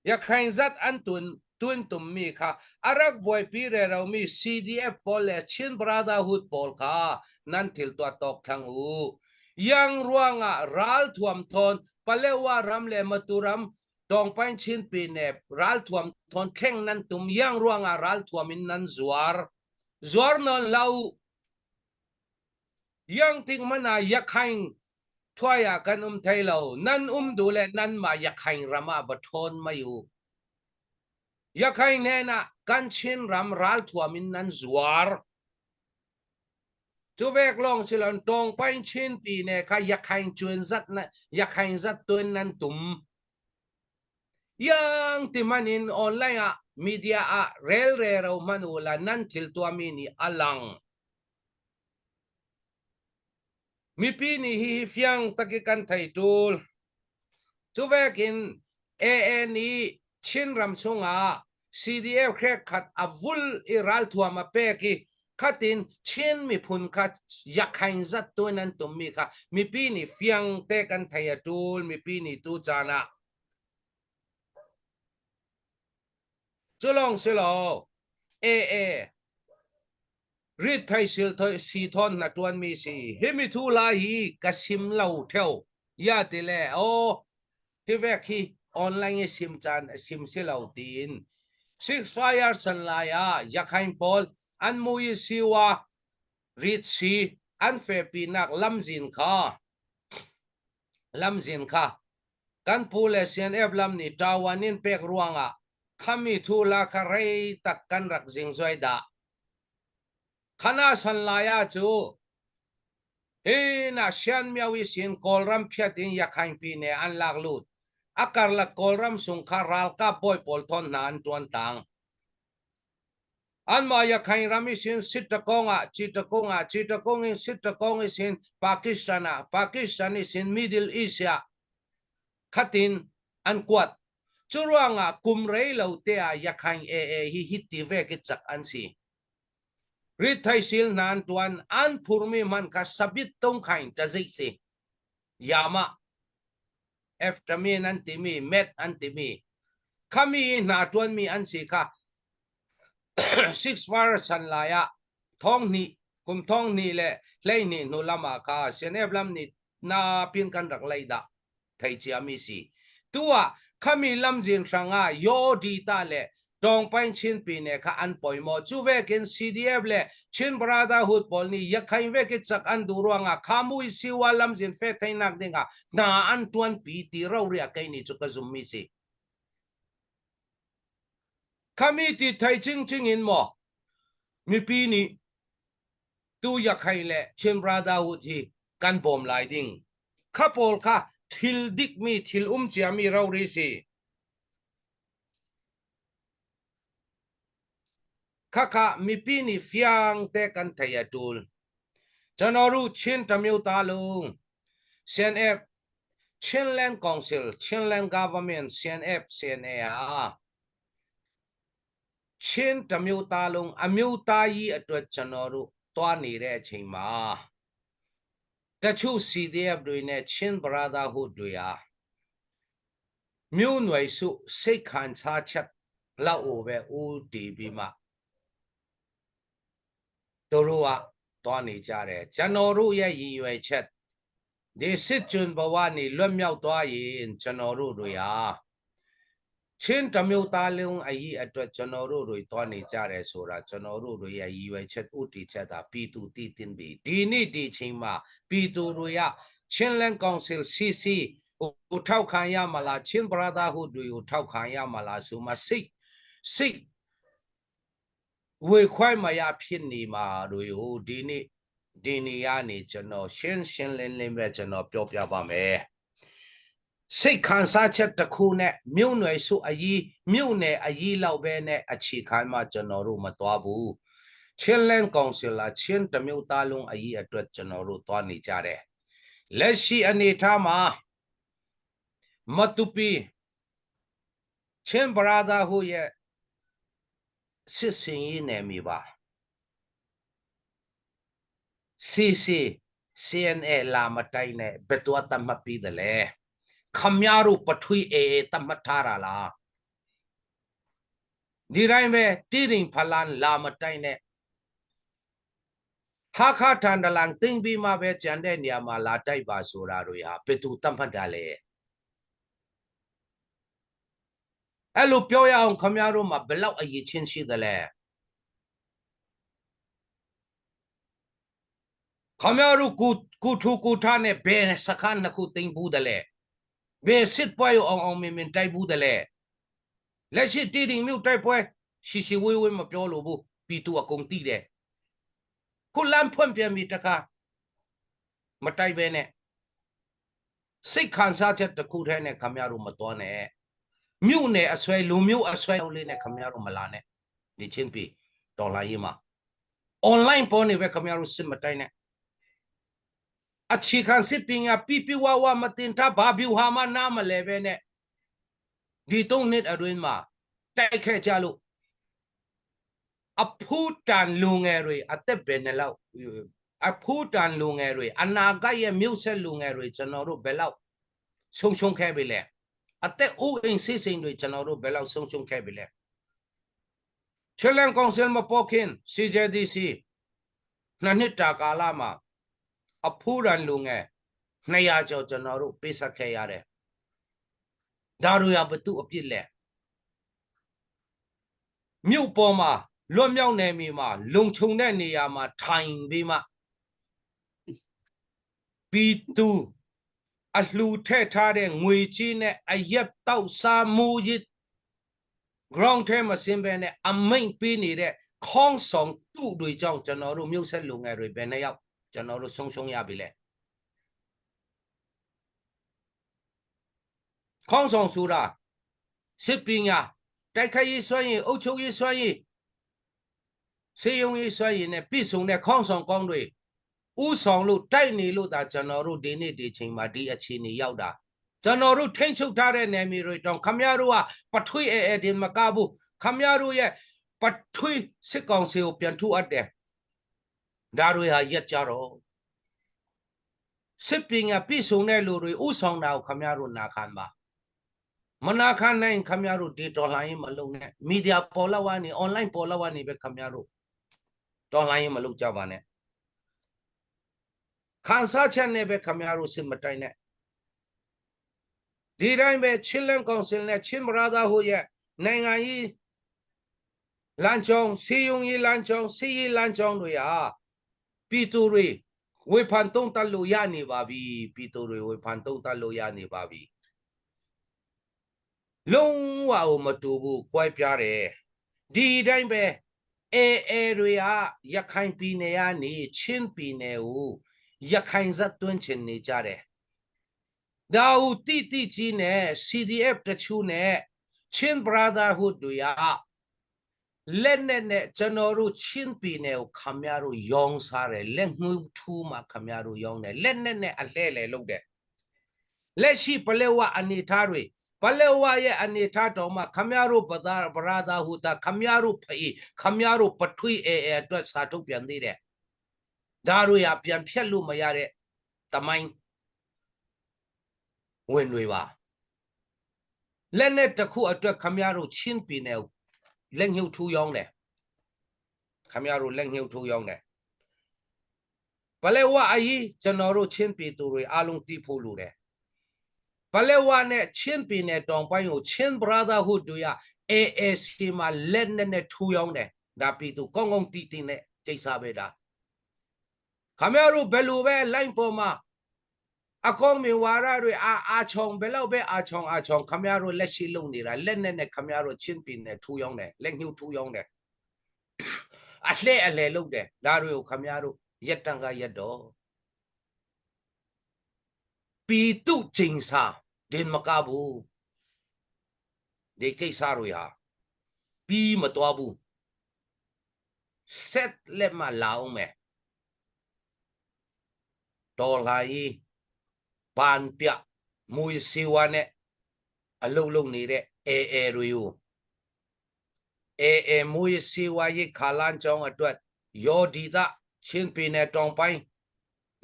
Yakhain zat an tun tun tummi kha a rak buaipi reromi CDF pawl le Chin Brotherhood pawl kha nan thil tuah tawk thlang u. Yang ruangah ralthuam thawn Palewa ram le Matu ram Tawngpain Chin Pine ralthuam thawn thleng nan tum yang ruangah ralthuam in nan zuar. Zuar nawn hlah u. Yang ting man ah Yakhaing thuai ah kan um thai lo. Nan um duh le nanmah Yakhaing ram ah va ṭhawn mei u. Yakhaing hnen ah kan Chin ram ralthuam in nan zuar. Cu vek lawng si loin Tawngpaing Chin pi ne kha Yakhaing cun zat na Yakhaing zat tuin nan tum. Yang ti man in online ah. media ah rel rero hmanh u la nan thil tuahmi nih a lang. Mipi nih hihi fiang tak i kan thei ṭul. Cu vekin AA nih Chinram chungah CDF hrekkhat a vul i ralthuam a pek i khatin Chin miphun kha yakhain zat tu in an tummi kha mipi nih fiang te kan thei a ṭul mipi nih tu caan ah. Cu lawng si lo AA rit thei sil si thawn na ṭuanmi si hi mi thu lai hi ka sim lo theo ya ti le o hi vek hi online i sim caan sim si lo tiin ceasefire san lai ah yakhain pawl an mui siwa rit si an fepinak lamzin kha lamzin kha kan pu le CNF lam nih ṭawan in pek ruangah khami thu la kha rei tak kan rak zingzuai dah Khana san lai ah cu hi na Sian Myo i sin Kawlram phiat in Yakhaing pine an lak lut. A karlak Kawlram sung kha ralkap bawi pawl thawn hna an ṭuan tang. Anmah Yakhaing ram i sin Sittagong ah Chittagong ah Chittagong in Sittagong i sin Pakistan ah Pakistan i sin Middle East ah khatin an kuat. Cu ruangah kum rei lo te ah Yakhaing AA hi hiti vek i cak an si. Ritthaisil hna an ṭuan, an phurmi hmanh kha sabit tungkhain ṭazik si. Yama, Eftamin an timi, Met an timi, khami i hna ṭuanmi an si kha Six Fire chan lai ah thong hnih kum thong hnih le 12 hnu lam ah kha CNF lam nih na pin kan rak lei dah thei ciami si. Tu ah khami lamzin hrangah Yaw Dita le Tawngpain Chin Pine kha an poimaw. Cu vekin CDF le Chin Brotherhood pawl nih Yakhain vek i cak an duh ruangah Khamui Siwa lamzin fek theinak dingah hna an ṭuanpi ti roriah kei nih cu ka zummi si. Khami ti thei cingcing in maw mipi nih tu Yakhai le Chin Brotherhood hi kan bawm lai ding. Kha pawl kha thil dikmi thil um ciami rori si. Khakha mipi nih fiang te kan thei a tul. Chanoru Chin Tamil ta lung CNF Chinland Council Chinland Government CNF CNA ah Chin Tamyuta lung amyuta yiအတွက်ကျွန်တော်တို့တွားနေတဲ့အချိန်မှာတချို့ CDF တွေနဲ့ Chin Brotherhood တွေဟာမြို့နွယ်စုစိတ်ခံစားချက်လောက်ကိုပဲဦးတည်ပြီးမှသူတို့ကတွားနေကြတယ်ကျွန်တော်တို့ရဲ့ရည်ရွယ်ချက် ဒီစစ်ကျွန်ဘဝနေလွတ်မြောက်သွားရင်ကျွန်တော်တို့တွေဟာချင်းတမျိုးသားလုံးအရေးအတွက်ကျွန်တော်တို့တွေတွားနေကြတယ်ဆိုတာကျွန်တော်တို့တွေရဲ့ရည်ရွယ်ချက်ဥတီချက်တာပြည်သူတည်တင်ပြီဒီနေ့ဒီချိန်မှာပြည်သူတွေကချင်းလန်ကောင်ဆယ် CC ဟိုထောက်ခံရမလားချင်း Brotherhood တွေကိုထောက်ခံရမလားဆိုမှစိတ်စိတ် ဝေခွိုက်မရဖြစ်နေမှာတွေကိုဒီနေ့ဒီနေရာနေကျွန်တော်ရှင်းရှင်းလင်းလင်းပဲကျွန်တော်ပြောပြပါမယ်စိတ်ခံစားချက်တစ်ခုနဲ့မြို့နယ်စုအကြီးမြို့နယ်အကြီးလောက်ပဲနဲ့အခြေခံမှကျွန်တော်တို့မသွားဘူးချင်းလန်ကောင်ဆယ်လာချင်းတမျိုးသားလုံးအကြီးအတွက်ကျွန်တော်တို့သွားနေကြတယ်လက်ရှိအနေထားမှာမတူပီချင်းဘရာသာဟုရဲ့ စစ်စင်ရေးနယ်မြေပါ CC CNA လာမတိုက်နဲ့ဘယ်တော့တတ်မှတ်ပြီးတယ်လဲခမရတို့ပထွေးအေးတတ်မှတ်ထားတာလားဒီတိုင်းပဲတိရင်ဖလန်လာမတိုက်နဲ့ဟာခါထန်တလန်တင်းပြီးမှပဲကြံတဲ့နေရာမှာလာတိုက်ပါဆိုတာတွေဟာဘယ်သူတတ်မှတ်တာလဲ အဲ့လိုပြောရအောင်ခမရတို့မှာဘလောက်အရေးချင်းရှိသလဲခမရတို့ကူကူထူကူထားနဲ့ဘယ်စခန်းနှစ်ခုတင်ဘူးတလဲဘယ်စစ်ပွဲရောအောင်အောင်မြင်မြင်တိုက်ဘူးတလဲလက်ရှိတီတင်မြို့တိုက်ပွဲရှိရှိဝေးဝေးမပြောလို့ဘူးပြီးသူအကုန်တိတယ်ခုလမ်းဖွင့်ပြန်ပြီတခါမတိုက်ပဲနဲ့စိတ်ခံစားချက်တစ်ခုတည်းနဲ့ခမရတို့မတော်နဲ့။ မြို့နယ်အစွဲလူမျိုးအစွဲလေးနဲ့ခင်ဗျားတို့မလာနဲ့ဒီချင်းပြည်တော်လှန်ရေးမှာ online ပေါ်နေပဲခင်ဗျားတို့စစ်မတိုက်နဲ့အခြေခံစစ်ပညာပြပြဝဝမတင်ထားဘာဗျူဟာမှနားမလဲပဲနဲ့ဒီသုံးနှစ်အတွင်းမှာတိုက်ခဲ့ကြလို့အဖူးတန်လူငယ်တွေအသက်ပဲနဲ့လောက်အဖူးတန်လူငယ်တွေအနာဂတ်ရဲ့မြို့ဆက်လူငယ်တွေကျွန်တော်တို့ဘယ်လောက်ဆုံးရှုံးခဲ့ပြီလဲအသက်အိုးအိမ်စိစိမ်တွေကျွန်တော်တို့ဘယ်လောက်ဆုံးရှုံးခဲ့ပြီလဲချလန်ကောင်ဆယ်မပေါ်ခင် CJDC နှစ်နှစ်တာကာလမှာအဖူးရန်လူငယ်200ကျော်ကျွန်တော်တို့ပေးဆက်ခဲ့ရတယ်ဒါတို့ရဘသူအပြစ်လဲမြို့ပေါ်မှာလွတ်မြောက်နယ်မြေမှာလုံခြုံတဲ့နေရာမှာထိုင်ပြီးမှပီတူအလှူထည့်ထားတဲ့ငွေချေးနဲ့အရက်တောက်စားမူကြီး ground ထဲမှာဆင်းပဲနဲ့အမိန့်ပေးနေတဲ့ခေါင်းဆောင်တုတွေကြောင့်ကျွန်တော်တို့မြို့ဆက်လူငယ်တွေဘယ်နှယောက်ကျွန်တော်တို့ဆုံးရှုံးရပြီလဲခေါင်းဆောင်ဆိုတာစစ်ပညာတိုက်ခိုက်ရေးစွမ်းရည်အုပ်ချုပ်ရေးစွမ်းရည်စေယုံရေးစွမ်းရည်နဲ့ပြည့်စုံတဲ့ခေါင်းဆောင်ကောင်းတွေဥဆောင်လို့တိုက်နေလို့ဒါကျွန်တော်တို့ဒီနေ့ဒီချိန်မှာဒီအခြေအနေရောက်တာကျွန်တော်တို့ထိန်းချုပ်ထားတဲ့နယ်မြေတွေတောင်ခမရတို့ကပထွေးအဲအဲဒီမကဘူးခမရတို့ရဲ့ပထွေးစစ်ကောင်စီကိုပြန်ထုအပ်တယ်ဒါတွေဟာရက်ကြတော့စစ်ပညာပြည့်စုံတဲ့လူတွေဥဆောင်တာကိုခမရတို့နာခံပါမနာခံနိုင်ခမရတို့ဒီတော်လှန်ရေးမလုပ်နဲ့မီဒီယာပေါ်လောက်ကနေ online ပေါ်လောက်ကနေပဲခမရတို့တော်လှန်ရေးမလုပ်ကြပါနဲ့ခံစားချက်နဲ့ပဲခမရတို့စစ်မတိုက်နဲ့ဒီတိုင်းပဲချင်းလန်ကောင်ဆယ်နဲ့ချင်းဘရာသာဟိုရဲ့နိုင်ငံရေးလမ်းကြောင်းစီယုံရေးလမ်းကြောင်းစီရေးလမ်းကြောင်းတွေဟာပြည်သူတွေဝေဖန်တုံးတက်လို့ရနေပါပြီပြည်သူတွေဝေဖန်တုံးတက်လို့ရနေပါပြီလုံးဝမတူဘူးကွဲပြားတယ်ဒီတိုင်းပဲအဲအဲတွေကရခိုင်ပြည်နယ်ကနေချင်းပြည်နယ်ကိုရခိုင်ဇတ်သွင်းချင်နေကြတယ်ဒါဟုတိတိကြီးနဲ့ CDF တချို့နဲ့ချင်း Brotherhood တွေကလက်နဲ့နဲ့ကျွန်တော်တို့ချင်းပြည်နယ်ကိုခမရတို့ရောင်းစားတယ်လက်ငှူးထူးမှခမရတို့ရောင်းတယ်လက်နဲ့နဲ့အလှဲ့လေလုပ်တယ်လက်ရှိပလက်ဝအနေထားတွေပလက်ဝရဲ့အနေထားတော်မှာခမရတို့ပသာပရာသာဟုတာခမရတို့ဖေးခမရတို့ပထွေးအဲအဲအတွက်စာထုတ်ပြန်သေးတယ်ဒါတို့ရပြန်ဖြက်လို့မရတဲ့တမိုင်းဝင်တွေပါလက်နဲ့တစ်ခုအတွက်ခမရတို့ချင်းပြည်နယ်လက်ညှုပ်ထူးရောင်းတယ်ခမရတို့လက်ညှုပ်ထူးရောင်းတယ်ပလဲဝအကြီးကျွန်တော်တို့ချင်းပြည်သူတွေအားလုံးသိဖို့လိုတယ်ပလဲဝနဲ့ချင်းပြည်နယ်တောင်ပိုင်းကိုချင်း Brotherhood တို့ရ AAC မှာလက်နဲ့နဲ့ထူရောင်းတယ်ဒါပြည်သူကောင်းကောင်းတီးတီးနဲ့ကိစ္စပဲဒါခမရတို့ဘယ်လိုပဲ line ပေါ်မှာအကောင်မြဝါရတွေအာအာချုံဘယ်လောက်ပဲအာချုံအာချုံခမရတို့လက်ရှိလုံနေတာလက်နဲ့နဲ့ခမရတို့ချင်းပြည်နယ်ထူရောင်းတယ်လက်ညှိုးထူရောင်းတယ်အလှဲ့အလဲလုပ်တယ်ဒါတွေကိုခမရတို့ရက်တန်ကရက်တော့ပီတုချိန်စာဒင်မကဘူးဒီကိစ္စတွေဟာပြီးမတော်ဘူးဆက်လက်မှလာအောင်မယ်တော်လာရေးပန်ပြမူစီဝါနဲ့အလုတ်လုံနေတဲ့အဲအဲတွေကိုအဲအဲမူစီဝါရေးခါလန်းချောင်းအတွက်ယောဒီတာချင်းပင်နယ်တောင်ပိုင်း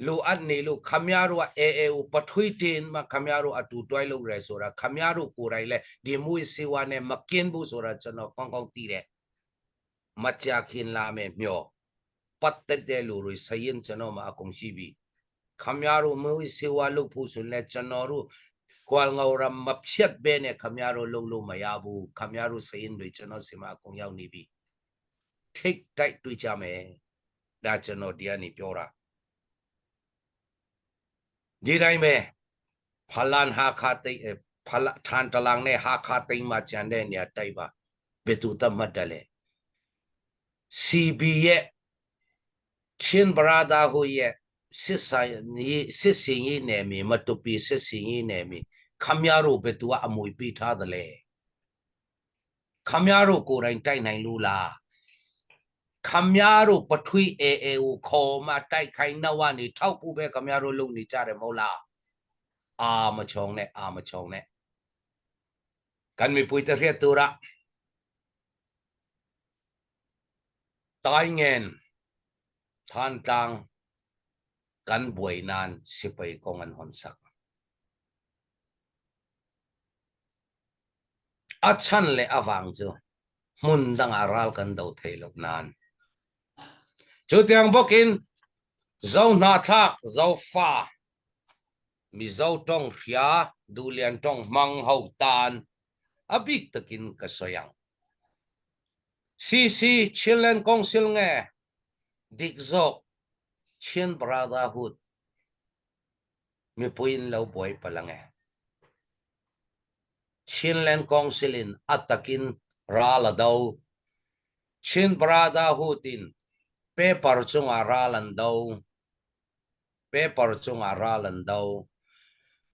လိုအပ်နေလို့ခမရတို့ကအဲအဲကိုပထွေးတင်မှခမရတို့အတူတွဲလုပ်ရဲဆိုတာခမရတို့ကိုယ်တိုင်လဲဒီမူစီဝါနဲ့မကင်းဘူးဆိုတာကျွန်တော်ကောင်းကောင်းသိတယ်မကြခင်လာမယ်မျောပတ်သက်တဲ့လူတွေစရင်ကျွန်တော်မှာအကုန်ရှိပြီခမရတို့မူစီဝါလုပ်ဖို့ဆိုလဲကျွန်တော်တို့ကွာငေါရမဖြတ်ပဲနဲ့ခမရတို့လုပ်လို့မရဘူးခမရတို့စရင်တွေကျွန်တော်စီမှာအကုန်ရောက်နေပြီထိတ်တိုက်တွေ့ကြမယ်ဒါကျွန်တော်ဒီကနေပြောတာဒီတိုင်းပဲဖလန်ဟာခါတိတ်ဖလထန်တလန်နဲ့ဟာခါတိတ်မှာကြံတဲ့နေရာတိုက်ပါဘယ်သူတတ်မှတ်တယ်လဲ CB ရဲ့ချင်းဘရာဒါဟိုရဲ့စစ်ဆိုင်နေစစ်စင်ရေးနယ်မြေမတူပီစစ်စင်ရေးနယ်မြေခမရတို့ဘယ်သူကအမွေပေးထားတယ်လဲ။ ခင်ဗျားတို့ကိုယ်တိုင်တိုက်နိုင်လို့လားခင်ဗျားတို့ပထွေးအေအေကိုခေါ်မှတိုက်ခိုင်းနောက်ကနေထောက်ဖို့ပဲခင်ဗျားတို့လုပ်နေကြတယ်မဟုတ်လားအာမချုံနဲ့အာမချုံနဲ့ကန်မီပွေတရတူရာ Taingen Thantlang kan buai nan sipai kong an hon sak. A chan le a vang cu hmun dang ah ral kan do thei lo nain cu tiang bawkin zo hnahthlak zofa Mizo tong hria Duhlian tong hmang ho tan a bik takin ka soi ang. CC Chinland Council nge dik zawk Chin Brotherhood mipui in lo buai palh ange. Chinland Council in a takin ral a do. Chin Brotherhood in paper cungah ral an do. Paper cungah ral an do.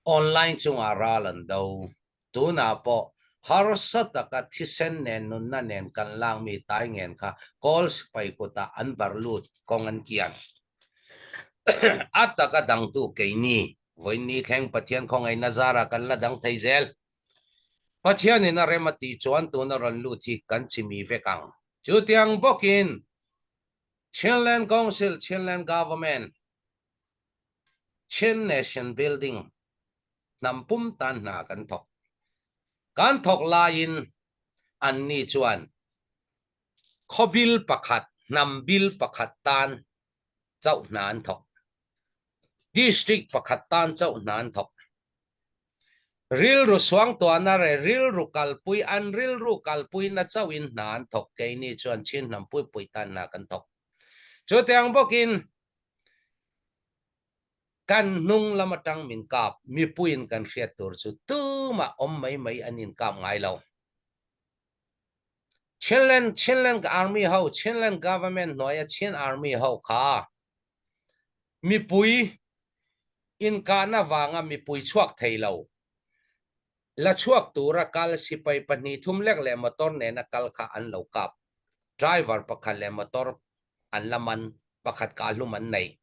Online cungah ral an do. Tunah pawh harsa taka thisen nen nunna nen kan lakmi taingen kha Kawl sipai kutah an bar lut kong an kian. A taka dangtu keini voini thleng Pathian khawngaihna zarah kan la dang thei zel. Pathianin a rem a tih chuan tuna rawn lut hi kan chimi vek ang. Chutiang bawkin Chinland Council, Chinland Government, Chin Nation Building hnam pum tan hna kan thawk. Kan thawk laiin anni chuan khawbil pakhat, hnam bil pakhat tan chauh hna an thawk. District pakhat tan chauh hna an thawk. Rilru suangtuahna leh rilru kalpui an rilru kalpuina chauhin hna an thawk. Keini chuan Chin hnam puipui tan hna kan thawk. Chutiang bawkin kan hnung lam atang min kap mipuiin kan hriat tur chu tumah awm mai mai an inkap ngai lo. Chinland Chinland Army ho Chinland Government hnuaia Chin Army ho kha mipui inkahna vanga mipui chhuak thei lo la chhuak tura kal sipai pahnih thum lek leh motor nena kal kha an lo kap. Driver pakhat leh motor an la man, pakhat kahhlum an nei.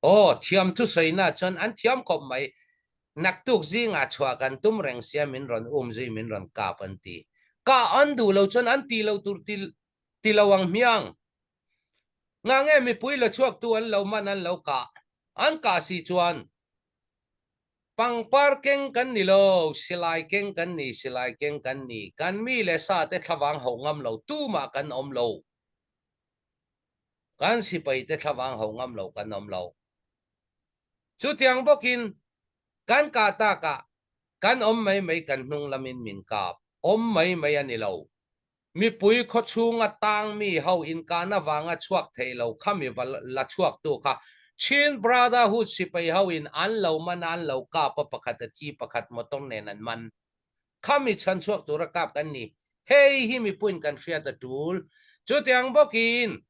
Aw, thiam thusawiina chuan an thiam khawp mai. Naktuk zingah chhuah kan tum reng sia min rawn um zui min rawn kap an ti. Kah an duh lo chuan an ti lo tur ti ti lo ang hmiang. Ngah nge mipui la chhuaktu an lo man an lo kah an kah si chuan pangpar keng kan ni lo, silai keng kan ni, silai keng kan ni, kan mi leh sa te thlavang hauh ngam lo tumah kan awm lo. Kan sipai te thlavang hauh ngam lo kan awm lo. Chutiang bawkin kan kah takah kan awm mai mai kan hnung lamin min kap awm mai mai a ni lo. Mipui khawchhunga tangmi ho inkahna vanga chhuak thei lo kha mi va la chhuaktu kha Chin Brotherhood sipai ho in an lo man a an lo kap a pakhat a thi pakhat motor nen an man kha mi chhan chhuak tura kap kan ni. Hei hi mipuiin kan hriat a tul. Chutiang bawkin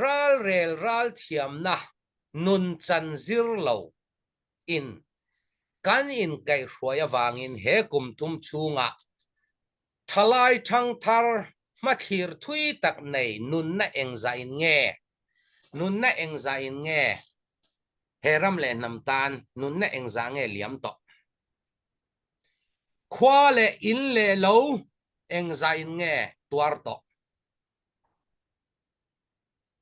ralrel ralthiamna nunchan zir lo in kan inkaihhruai avangin he kum thum chhungah thalai thangthar hmathlir thui tak nei nunna engzah in nge nunna engzah in nge he ram leh hnam tan nunna engzah nge liam tawh khua leh in leh lo engzah in nge tuar tawh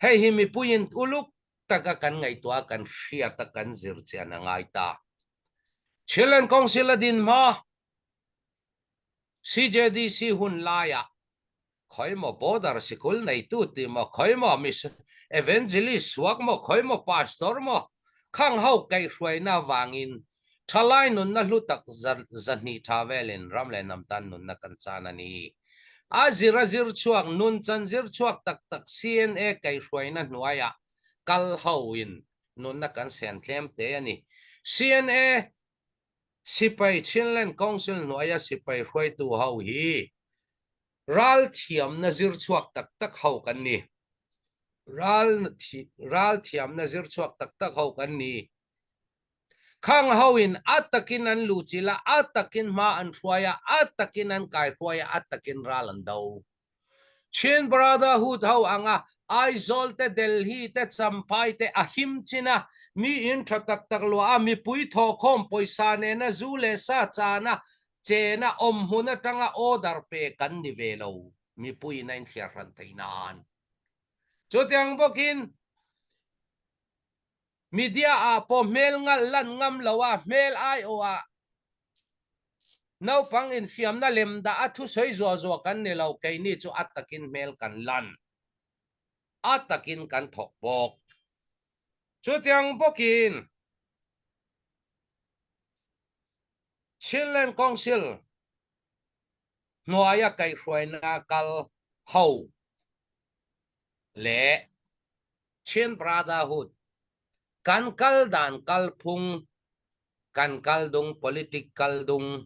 Hei hi mipuiin uluk taka kan ngaihtuah a, kan hriat a, kan zir chian a ngai ta. Chinland Council a din hma CJDC hun laiah khawimaw border sikul neitu tih maw, khawimaw evangelist suak maw, khawimaw pastor maw khang ho kaihhruaina avangin Thalai nunna hlu tak zahnih tha velin ram leh hnam tan nunna kan chan a ni. A zir a zir chhuak, nun chan zir chhuak tak tak CNA kaihhruaina hnuaiah kal ho in nunna kan sen tlem te a ni. CNA Sipai Chinland Council hnuaia sipai hruaitu ho hi ral thiamna zir chhuak tak tak ho kan ni. Ral thiamna zir chhuak tak tak ho kan ni. Khang ho in a takin an luhchilh a, a takin hma an hruai a, a takin an kaihruai a, a takin ral an do. Chin Brotherhood ho anga Aizawl te Delhi te Champhai te a him chin a, mi in tha taktak lua a, mipui thawhkhawm pawisa nena zu leh sa chana chena awmhmun atanga order pe kan ni ve lo. Mipui in a inthliar hran thei nan. Chutiang bawkin Media ah pawh hmel ngalh lan ngam lo a, hmel aiawh ah naupang infiamna lem dah a thusawi zuah zuah kan ni lo, keini chu a takin hmel kan lan, a takin kan thawk bawk. Chutiang bawkin Chinland Council hnuaia kaihhruaina kal ho leh Chin Brotherhood kan kal dan kalphung kan kal dung politic kal dung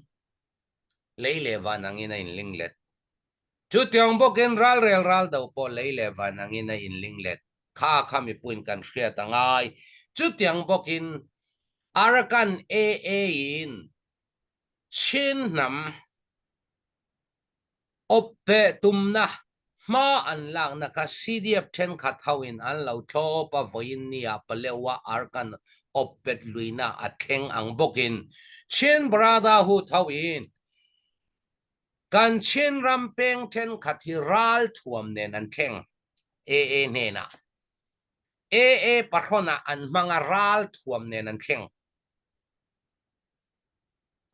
lei le van angin a inlinglet. Chutiang bawkin ralrel ral do pawh lei le van angin a inlinglet. Kha kha mipuiin kan hriat a ngai. Chutiang bawkin Arakan AA in Chin hnam Awpbeh tumna hma an lakna kha CDF thenkhat ho in an lo thlawp a, vawiin ni ah Palewa Arkan awpbet luihna a thleng ang bawkin Chin Brotherhood ho in kan Chin ram peng thenkhat hi ral thuam nen an thleng AA hnenah AA pahrawnah an hmang a ral thuam nen an thleng.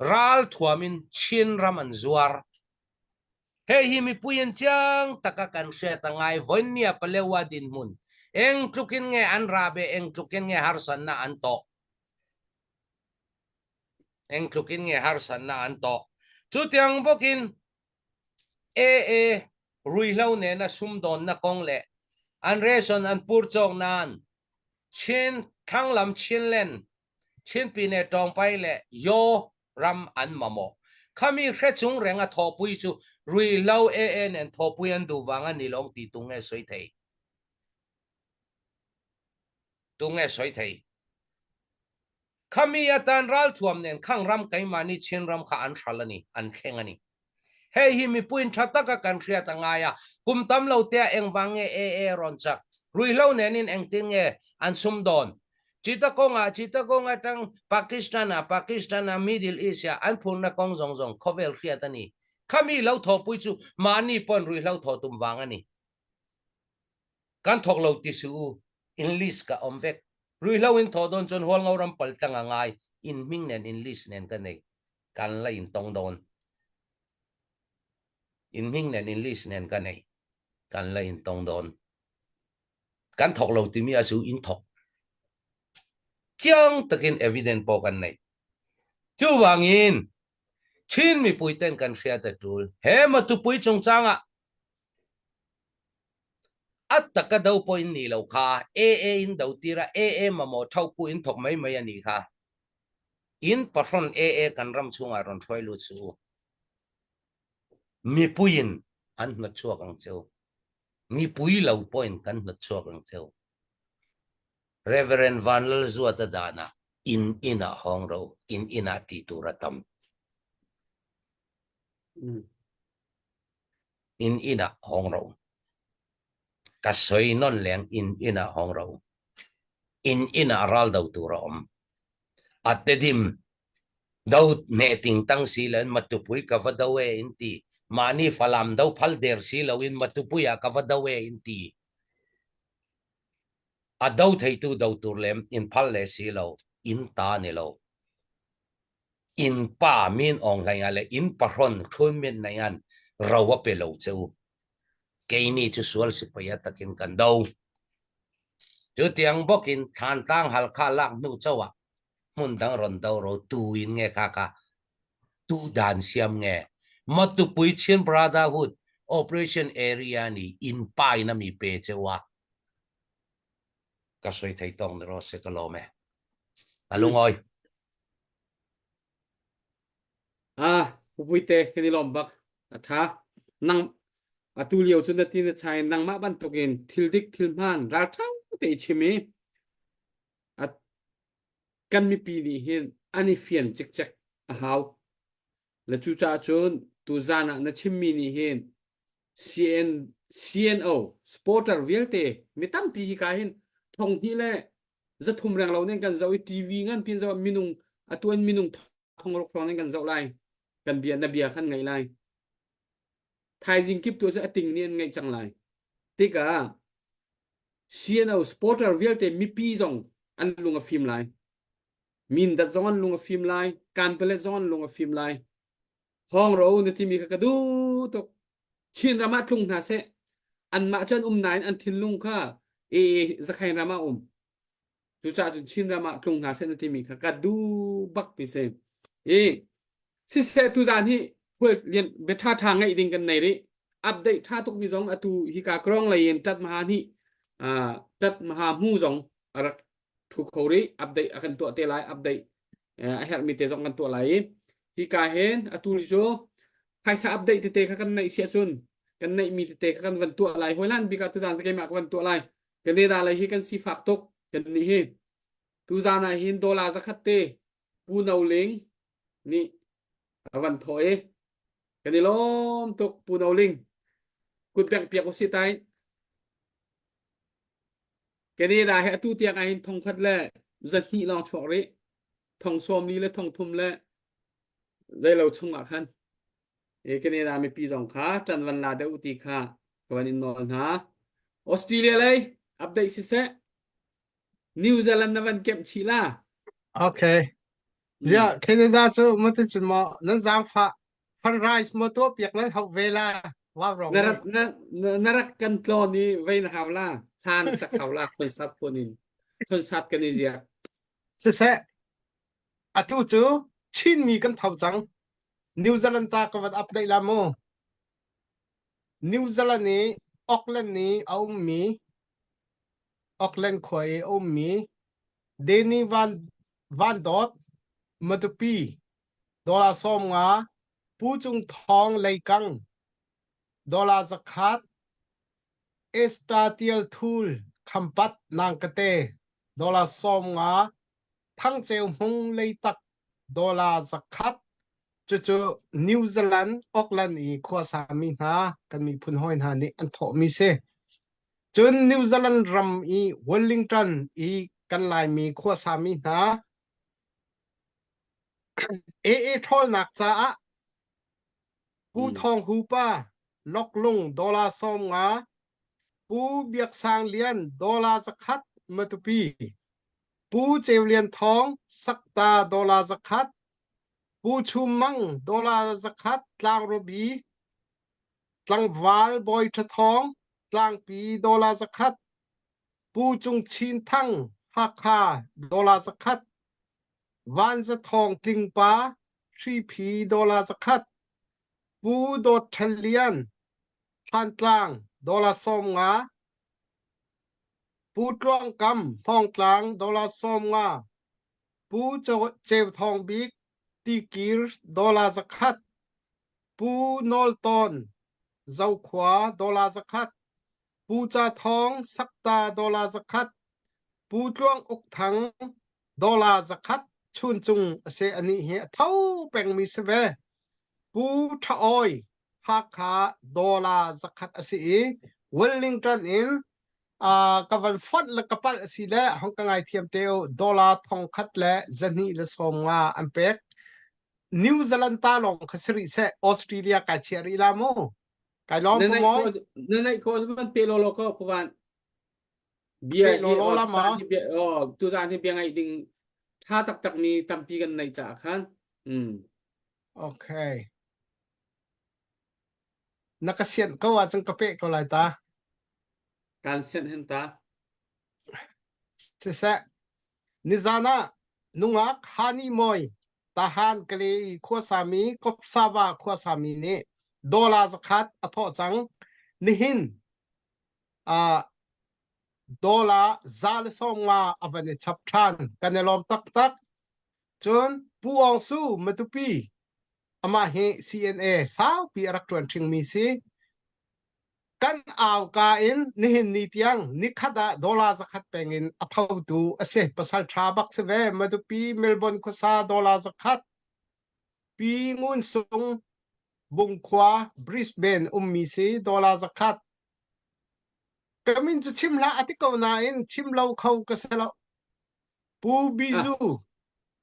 Ral thuamin Chin ram an zuar. Hei hi mipuiin chiang taka kan hriat a ngai vawinia Palewa dinhmun eng tlukin nge an rahbeh eng tlukin nge harsatna an tawh eng tlukin nge harsatna an tawh. Chutiang bawkin AA ruihhlo nena sumdawnna kawng leh an ration an pur chawk nan Chin thlanglam Chinland Chinpi leh Tawngpai leh Yaw ram an mamawh. Khami hre chung reng a thawhpui chu ruihhlo AA nen thawhpui an duh vang a ni lo tih tu nge sawi thei? Tu nge sawi thei? Khami atan ralthuam nen khang ram keimahni Chin ram kha an hral a ni, an thleng a ni. Hei hi mipuiin tha taka kan hriat a ngai a, kum tam lo tea engvang nge AA rawn chak? Ruihhlo nenin engtin nge an sumdawn? Chittagong-ah, Chittagong atang Pakistan-ah, Pakistan-ah Middle East-ah an phurna kawng zawng zawng khawvel hriat a ni. Khami lo thawhpui chu mahni pawn ruihhlo thawh tum vang a ni. Kan thawk lo ti suh u, in list ka awm vek. Ruihhlo in thawh dawn chuan Hualngo ram pal tlang a ngai, in hming nen in list nen ka nei. Kan la intawng dawn. In hming nen in list nen ka nei. Kan la intawng dawn. Kan thawk lo timi a zu in thawk. Chiang takin evidence pawh kan nei. Chuvangin Chin mipui ten kan hriat a tul. He matupui chungchangah a taka do pawh in nih lo kha. AA in do tir a, AA mamawh thauhpu in thawk mai mai a nih kha. In pahrawn AA kan ram chhungah rawn hruai lut suh u. Mipuiin an hnawt chhuak ang che u. Mipui lo pawhin kan hnawt chhuak ang che u. Reverend Vanlalzuata danah in inah hawng ro, in inah tih tur a tam. In inah hawng ro. Ka sawi nawn leng in inah hawng ro. In inah ral do tur a awm. A tedim do hneh ting tang si loin matupui ka va do e in ti. Mahni falam do phal der si loin matupui ah ka va do e in ti. A do theitu do tur lem in phal leh si lo, in ta ni lo. In pa min awng hlei ah le in pahrawn thlun min nei an ro a pe lo che u. Keini chu sual sipai a takin kan do. Chutiang bawkin Thlantlang Halkha lak hnu chauh ah hmun dang rawn do ro tu in nge kha kha tu dan siam nge? Matupui Chin Brotherhood Operation Area ni in pa in a mi pe che u a. Ka sawi thei tawk ni rawh se ka lawm e. A lungawi. Ah, pupuite kan i lawm bak. A tha. Nang atu lio cu na ti na chai nangmah bantukin thil dik thil hmaan ralṭha te i chim i a kan mipi nih hin an i fian cikcek a hau. Le cucaah cun tuzan ah na chimmi nih hin CN, CNO supporter vialte mi tampi hi ka hin thong hnih le zathum reng lo nen kan zoh i TV ngan pin zoh minung atuan minung thong ruk hrawng nen kan zoh lai kan bia na bia khan ngaih lai thaizing kip tu cu a ting nih an ngaih cang lai tikah CNO supporter vialte mipi zong an lung a fim lai Mindat zong an lung a fim lai, Kanpalet zong an lung a fim lai. Hawng ro na timi kha ka duh tuk. Chin ram ah tlung hna seh. Anmah cu an um nain an thinlung kha ee Zakhain ram ah um. Cucaah cun Chin ram ah tlung hna seh na timi kha ka duh bak mi si. I siseh tuzaan hi khual lian bia ṭha ṭha ngeih ding kan nei rih. Update ṭha tuk mi zong atu hika krong lei in ṭat maha nih ṭat maha hmu zong a rak thu kho rih update a kan tuah te lai update a herhmi te zong kan tuah lai i hika hin atu cu phaisa update tete kha kan neih siah cun kan neihmi tete kha kan van tuah lai hoi lan bik ah tuzaan keimah ka van tuah lai Canada lei hi kan sifak tuk kan nih hi tuzaan ah hin dollar zakhat te Pu No Ling nih a van thawh i kan i lawm tuk Pu No Ling kut bengh piak usih tai Canada hi atu tiang ahhin thongkhat le zahnih lawng chuak rih. Thong sawmli le thong thum le zeilo chung ah khan e Canada mipi zong kha ṭan van la deuh ti kha ka van in nawl hna. Australia lei update siseh New Zealand na van kemh chih la. Okay. Ziah Canada cu maticun maw nan zaangfah fundraise maw tuah piak nan hauh ve la wow rong Na rak na na rak kan tlawn i vei na hau la hlan sak hau la concert pun in concert kan i ziak. Siseh atu cu Chinmi kan tho cang. New Zealand ta ka van update la mu. New Zealand i Auckland i a ummi Auckland khua i a ummi Danny Van Van Dawt Matupi dollar 50 Pu Cung Thawng Leikang dollar 100 Esther Tial Thul Khampat Nangkate dollar 50 Thang Ceu Hmung Leitak dollar 100 cucu New Zealand Auckland i khuasami hna kan miphun hawi hna nih an thawhmi si. Cun New Zealand ram i Wellington i kan Laimi khuasami hna AA ṭhawlnak caah Pu Thawng Hu pa Loklung dollar 50, Pu Biak Sang Lian dollar 100 Matupi, Pu Ceu Lian Thawng Sakta dollar 100, Pu Chum Mang dollar 100 Tlangrubi, Tlangval Bawi Ṭha Thawng Tlangpi dollar 100, Pu Cung Chin Thang Hakha dollar 100, Vanza Thawng Tlingpa Hriphi dollar 100, Pu Dawt Ṭhan Lian Thlantlang dollar 50, Pu Tluang Kam Hmawngtlang dollar 50, Pu Ceu Thawng Bik Tikir dollar 100, Pu Nawl Tawn Zokhua dollar 100, Pu Ca Thawng Sakta dollar 100, Pu Tluang Uk Thang dollar 100 chuncung a si anih hi a tho pengmi si ve. Pu Tha Awi Hakha dollar 100 a si i Wellington in uh, ka van fonh le ka palh a si le hong ka ngai thiam te u dollar thong khat le zahnih le sawm nga an pek. New Zealand ta lawng kha si rih seh Australia kai chiah rih la mu. Kai lawm Na pu naih mawi. ko na naih ko man pe law law ko puan. Bia Pe hi law law oh la ma. tuzaan hi bia oh tuzaan hi bia ngaih ding tha taktak mi tampi kan neih caah khan. Mm. Okay. Na ka sianh ko ahcun ka peh ko lai ta. Kan sianh hen ta. Siseh, nizan ah nungak Hani Mawi Tahan Kale i khuasami Kopsava khuasami nih dollar zakhat a thawh cang. Nihin uh, dollar 150 a van i chap ṭhan. Kan i lawm taktak. Cun Pu Aung Su Matupi amah hi CNA saupi a rak ṭuan ṭhingmi si. Kan auka in nihin ni tiang nikhat ah dollar zakhat peng in a thotu a si. Pasal ṭha bak si ve. Matupi Melbourne khuasa dollar zakhat. Pi Ngun Sung Bungkhua Brisbane ummi si dollar zakhat. Ka min cu chim hlah a ti ko nain chim lo kho ka si lo. Pu Bizu. Ah,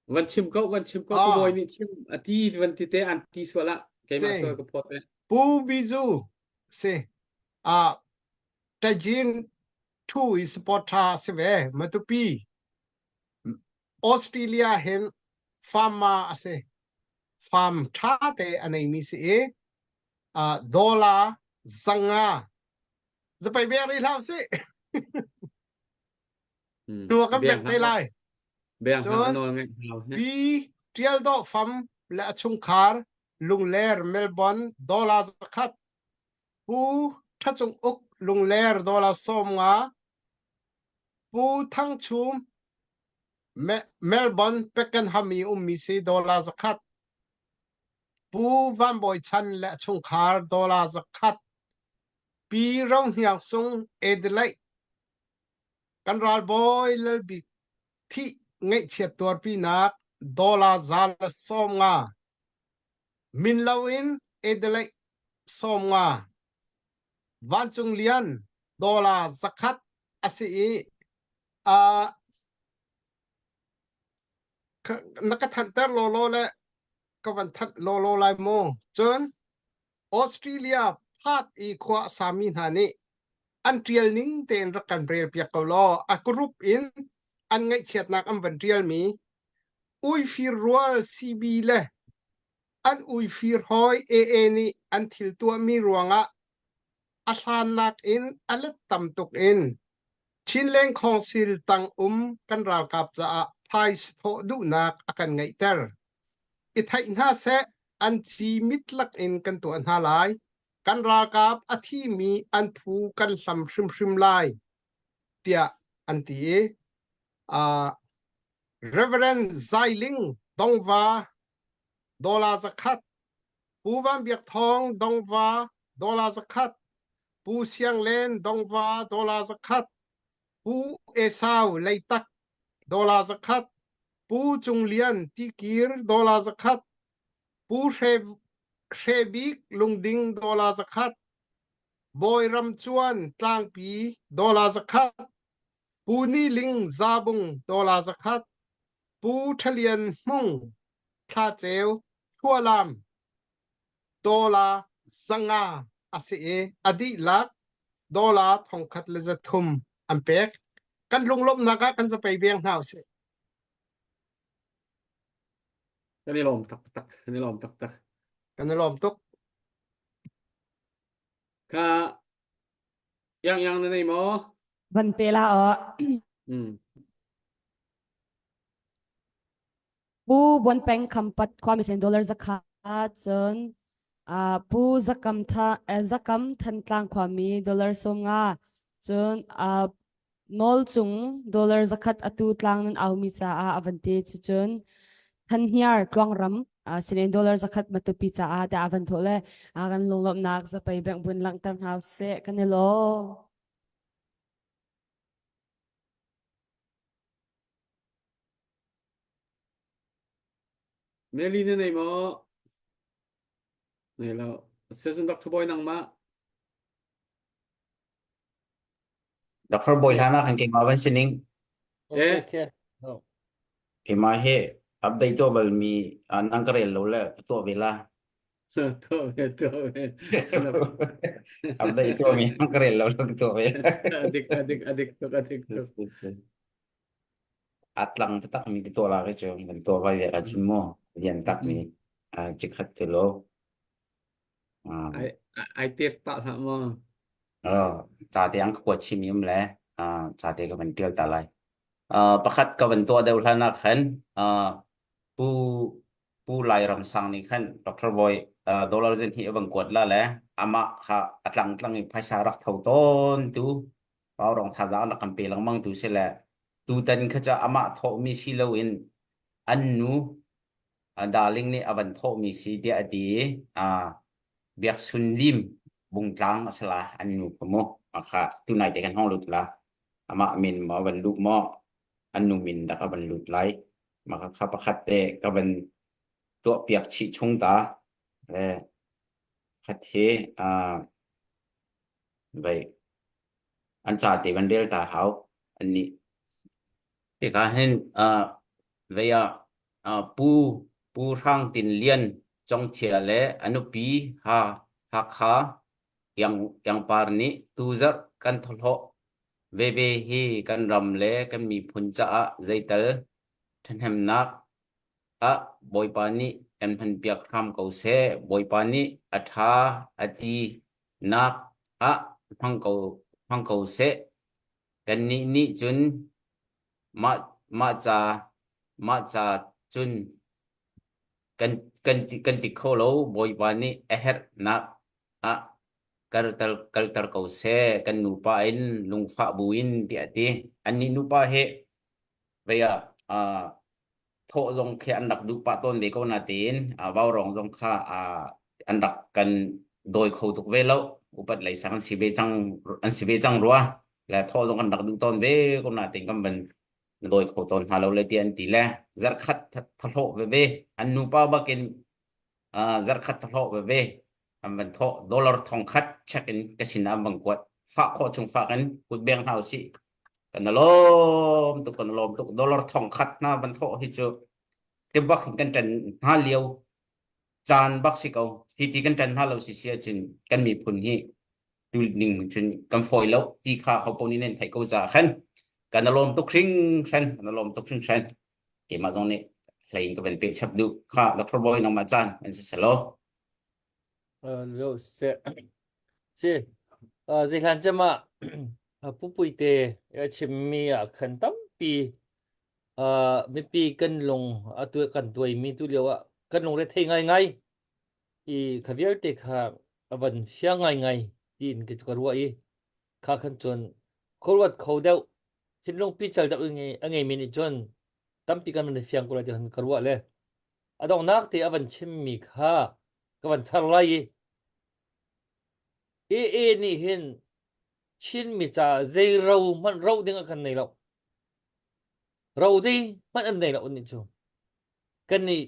van chim ko, van chim ko. Pu Bawi nih chim a ti van ti te an ti sual ah keimah sual ka phawt eh. Pu Bizu si ah Tajin thu i support tha si ve Matupi Australia hin farmer a si farm tha te a neimi si i uh, dollar zanga zapai bia ri hlau si tua kan pek te lai cun pi tial do fam le a chungkhar lungler melbourne dollar zakhat pu thachung uk lungler dollar som nga pu thang chum melbourne Pakenham i ummi si dollar zakhat Pu Van Bawi Chan le a chungkhar dollar zakhat, Pi Ro Hniang Sung Adelaide, kan ralbawi Lalbik thih ngaihchiat tuarpinak dollar 150, min loin Adelaide 50, Vancung Lian dollar zakhat a si i uh, na ka thanhter lawlaw le ka van thanh lawlaw lai mu. Cun Australia Perth i khua a sami hna nih an ṭial ning tein rak kan rel piak ko law a group in an ngaihchiatnak an van ṭialmi uifir rual CB le an uifir hawi AA nih an thil tuahmi ruangah a hlannak in a let tam tuk in Chinleng Khawngsil tang um kan ralkap caah phaisa thawh duhnak a kan ngeihter. I theih hna seh an ci mitlak in kan tuah hna lai. Kan ralkap a thimi an phu kan hlam hrimhrim lai tiah an ti i uh, Reverend Zai Ling Dongva dollar zakhat Pu Van Biak Thawng Dongva dollar zakhat Pu Siang Len Dongva dollar zakhat, Pu Esau Leitak dollar zakhat, Pu Cung Lian Tikir dollar zakhat, Pu Hre, Hre Bik Lungding dollar zakhat, Bawi Ram Cuan Tlangpi dollar zakhat, Pu Ni Ling Zabung dollar zakhat, Pu Thalian Hmung Thlaceu Thualam dollar 500 a si i a dihlak dollar 1300 an pek. Kan lunglawmhnak ah kan zapei veng hna usih. Kan i lawm taktak. Kan i lawm taktak. Kan i lawm tuk. Kha yang yang na nei maw? Van pe la aw. Mm. Pu Buan Peng Khampat khuami sin dollar zakha cun uh, Pu Zakam Tha eh, Zakam Thantlang khuami dollar 50 cun uh, Nawl Cung dollar zakhat atu tlang nan aumi caah avan ti cun Thanhniar Tluangram uh, sinin dollar zakhat Matupi caah te avan thawh le uh, kan lunglawmhnak zapei bank bun langhter hna seh kan i lawm. Nelly na nei maw? Nei lo. Season Dr. Boy nangmah. Dr. Boy hlan ah khan keimah van sining. Okay, okay. No. Keimah hi update tuah bal mi nang ka rel lo le ka tuah ve la. Tuah ve, tuah ve. Update tuah mi nang ka rel lo le ka tuah ve. Adik, adik, adik tuk, adik tuk. A tlang taktak mi ka tuah la ke cu kan tuah vai ve ahcun mu lian tak mi cikhat te lo. Ai ai tet pah hlah maw? Ca te ang ka kuat chim um le ca te ka van tial ta lai. Pakhat ka van tuah deuh hlan ah khan Pu Pu Lai Ram Sang nih khan Dr. Bawi dollar zin hi a van kuat la le amah kha a tlang tlang i phaisa rak tho tawn tu Paurong thazaang rak kan pe lengmang tu si le tutan kha cu amah thawhmi si loin an nu darling nih a van thawhmi si tiah a ti i Biak Sun Lim. Bungtlang a si la an nu kha mu kha tunai te kan hong lut la amah min maw van lut maw an nu min dak a van lut lai mah kha pakhat te ka van tuah piak chih chung ta le khat hi vei an ca te van rel ta hau an nih hika hin vei ah Pu Pu Hrang Tin Lian Congthia le a nupi Ha Hakha Iangpar nih tuzarh kan thawhlawh veve hi kan ram le kan miphun caah zeital ṭhahnemnak ah Bawipa nih kan hmanpiak hram ko seh. Bawipa nih a ṭha a ti nak ah hmang ko, hmang ko seh. Kannih nih cun mah, mah ca, mah ca cun kan, kan, ti, kan ti kho lo. Bawipa nih a herhnak ah kalter, kalter ko seh. Kan nupa in lungfah buin tiah a ti. Annih nupa hi vei ah uh, thawh zong khi an rak duh pah tawn ve ko natein vaurawng zong kha an rak kan dawi kho tuk ve lo upat lei sang an si ve cang an si ve cang rua le thawh zong kan rak duh tawn ve ko natein kan van dawi kho tawn hna lo le ti an ti le zarkhat thahlawh veve an nupa bakin zarkhat thahlawh veve an van thawh dollar thong khat check in ka sin ah an van kuat fah khawh chung fak in kut beng hna usih kan lawm tuk kan lawm tuk dollar thong khat hna van thawh hi cu ti bak hin kan ṭan hna lio caan bak si ko hi ti kan ṭan hna lo si si ahcun kan miphun hi tu ning cun kan fawi lo ti kha ho paoh nih nan theih ko ca khan kan lawm tuk hringhran kan lawm tuk hringhran keimah zong nih hlei in ka van peh chap duh kha Dr. Boy nangmah caan an si selo Lo se si zeihlan cem ah pupui te a chimmi ah khan tampi mipi kan lung atu kan tuaimi tu lio ah kan lungre thei ngaingai i kha vialte kha a van fiang ngaingai tiin ka ruah i kha khan cun khuaruat kho deuh thinlung pical deuh a ngeimi nih cun tampi kan van i fiang ko lai ti ka ruah le a donghnak te a van chimmi kha ka van char lai i AA nih hin Chinmi ca zei ro hmanh ro ding a kan nei lo. Ro zei hmanh an nei lo nih cu. Kan nih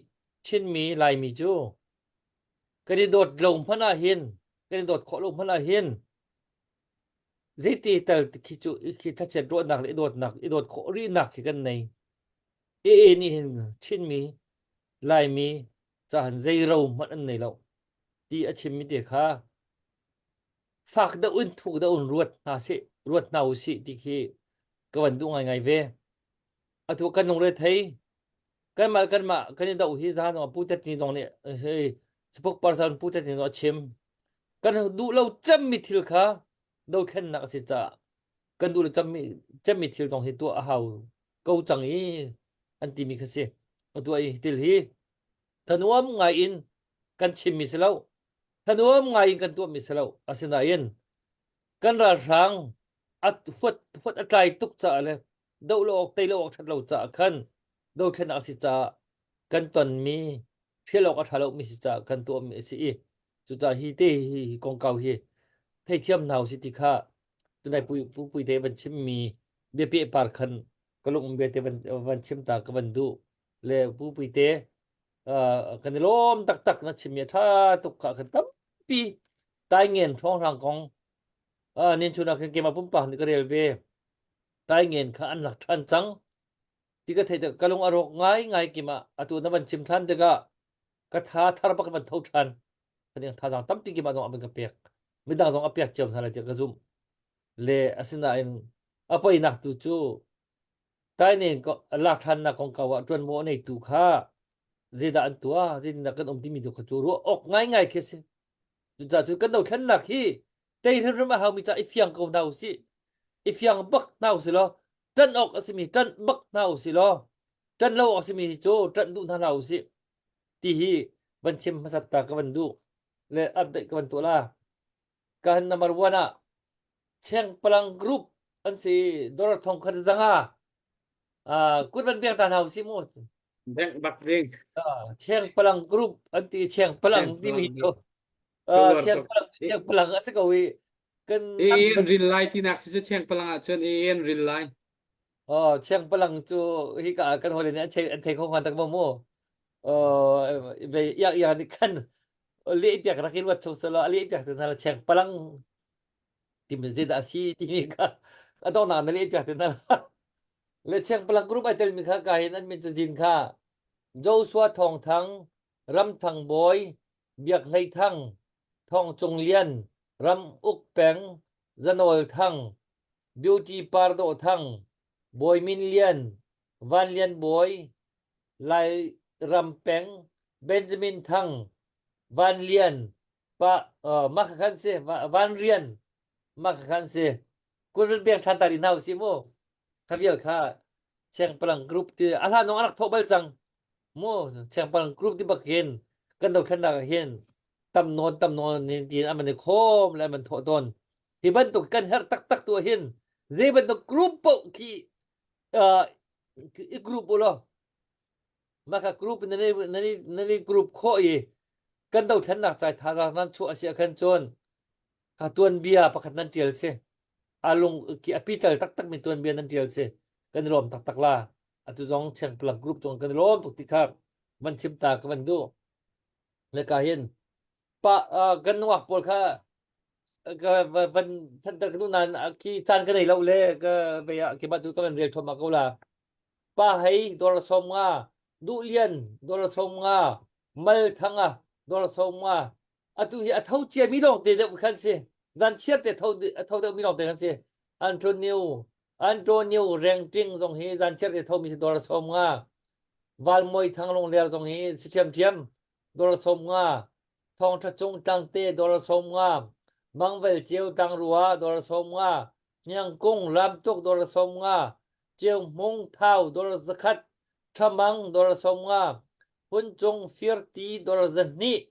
Chinmi Laimi cu kan i dawt lo hmanh ah hin kan i dawt khawh lo hmanh ah hin zeiti tal khi cu khi thlachiat ruahnak le i dawtnak i dawt khawh rihnak khi kan nei. AA nih hin Chinmi Laimi cahan zei ro hmanh an nei lo ti a chimmi te kha fak deuh in thuk deuh in ruat hna sih ruat hna usih ti khi ka van duh ngaingai ve atu kan lungre thei kanmah kanmah kan i doh hi zan pu tet ni zong nih sapuk parsan pu tet ni zong a chim kan duh lo cemmi thil kha dothlennak a si caah kan duh lo cemmi cemmi thil zong hi tuah a hau ko cang i an timi kha si atu i til hi thanuam ngai in kan chimmi si lo thanuam ngai in kan tuahmi si lo asinain kan ralhrang at huat huat a tlai tuk caah le doh lo awk tei lo awk that lo caah khan dothlennak a si caah kan tonmi hrial awk a tha lomi si caah kan tuahmi a si i cucaah hi te hi hi kongkau hi theithiam hna usih ti kha tunai pui pui te van chimmi biapeh par khan ka lung um te van van chim ta ka van duh le pu pui te kan i lawm taktak na chimmi a tha tuk kha kan tampi tai ngen ṭhawng kong nin chun ah khan keimah pumpak nih ka rel ve tai ngen kha an lak ṭhan cang ti ka theih ka lung a rawk ngai ngai keimah atu na van chim ṭhan tikah ka tha thar bak van tho ṭhan thazaang tampi keimah zong a van ka pek midang zong a pek cio hna lai tiah ka zumh le asinain a poinak tu cu tainen lak ṭhannak kongkau ah ṭuanvo a neitu kha zeidah an tuah zeitindah kan um timi tu kha cu ruah awk ngaingai khi a si cucaah cun kan dothlennak hi tei hrimhrim a haumi ca i fiang ko hna usih i fiang bak hna usih law ṭanh awk a simi ṭanh bak hna usih law ṭanh lo awk a simi hi cu ṭanh duh hna hlah usih ti hi van chim hmasat ta ka van duh le update ka van tuah la kan number one ah Chengpalang group an si dollar thong khat zanga kut van biak ta hna usih mu Bek bak ding. Chengpalang group an ti Chengpalang timi cu. Uh, thiang palang thiang palang a si ko i kan E an ril lai tinak si cu thiang palang ah cun e an ril lai. Oh, thiang palang cu hi ka kan hawile nih an thei an thei kho hnga tak maw mu. Uh, ve iak iak nih khan le piak rak in wat chung selo a le piak te hna la thiang palang timi zeidah a si timi kha a donghnak na le piak te hna la. Le thiang palang group ai telmi kha ka hin an min cazin kha Joshua Thawng Thang, Ram Thang Bawi, Biak Hlei Thang, Thawng Cung Lian, Ram Uk Peng, Zanawl Thang, Beauty Par Dawh Thang, Bawi Min Lian, Van Lian Bawi, Lairam Peng, Benjamin Thang, Van Lian, pa uh, mah kha si Van Rian mah kha si kun run peng than ta ri hna usih mu kha vial kha Chengpalang group ti a hlan nong a rak thawh bal cang mu Chengpalang group ti bak hin kan dothlennak ah hin tam nawn tam nawn in tiin an i khawm le an thawh tawn hi bantuk kan herh taktak tu ah hin zei bantuk group paoh khi uh, i group u law mah kha group nan i nan i nan i group khawh i kan dothlennak cai thazaang nan chuah a si ah khan cun kha tuanbia pakhat nan tial si a lung a pical taktak mi tuanbia nan tial si kan i lawm taktak la atu zong chengpalang group cung kan i lawm tuk ti kha van chim ta ka van duh le ka hin pa kan nungak pawl kha ka van thanter ka duh nain khi caan ka nei lo le ka ve ah ki tu ka van rel thom ko la pa hei dor som nga duh lian dor som nga mal thanga dor som nga atu hi a tho cia mi lawng te deuh khan si zan chiar te tho a tho deuh mi lawng te khan si Antonio Antonio Rengting zong hi zan chiar te tho mi si dollar som nga Valmoi Thanglung ler zong hi si thiam thiam dollar som nga Thong Tha Cung Tlangte dollar som nga Mangvel Ceu Tlangrua dollar som nga Hniang Kung Lamtuk dollar som nga Ceu Hmung Thau dollar zakhat Thamang dollar som nga Huncung Firti dollar zahnih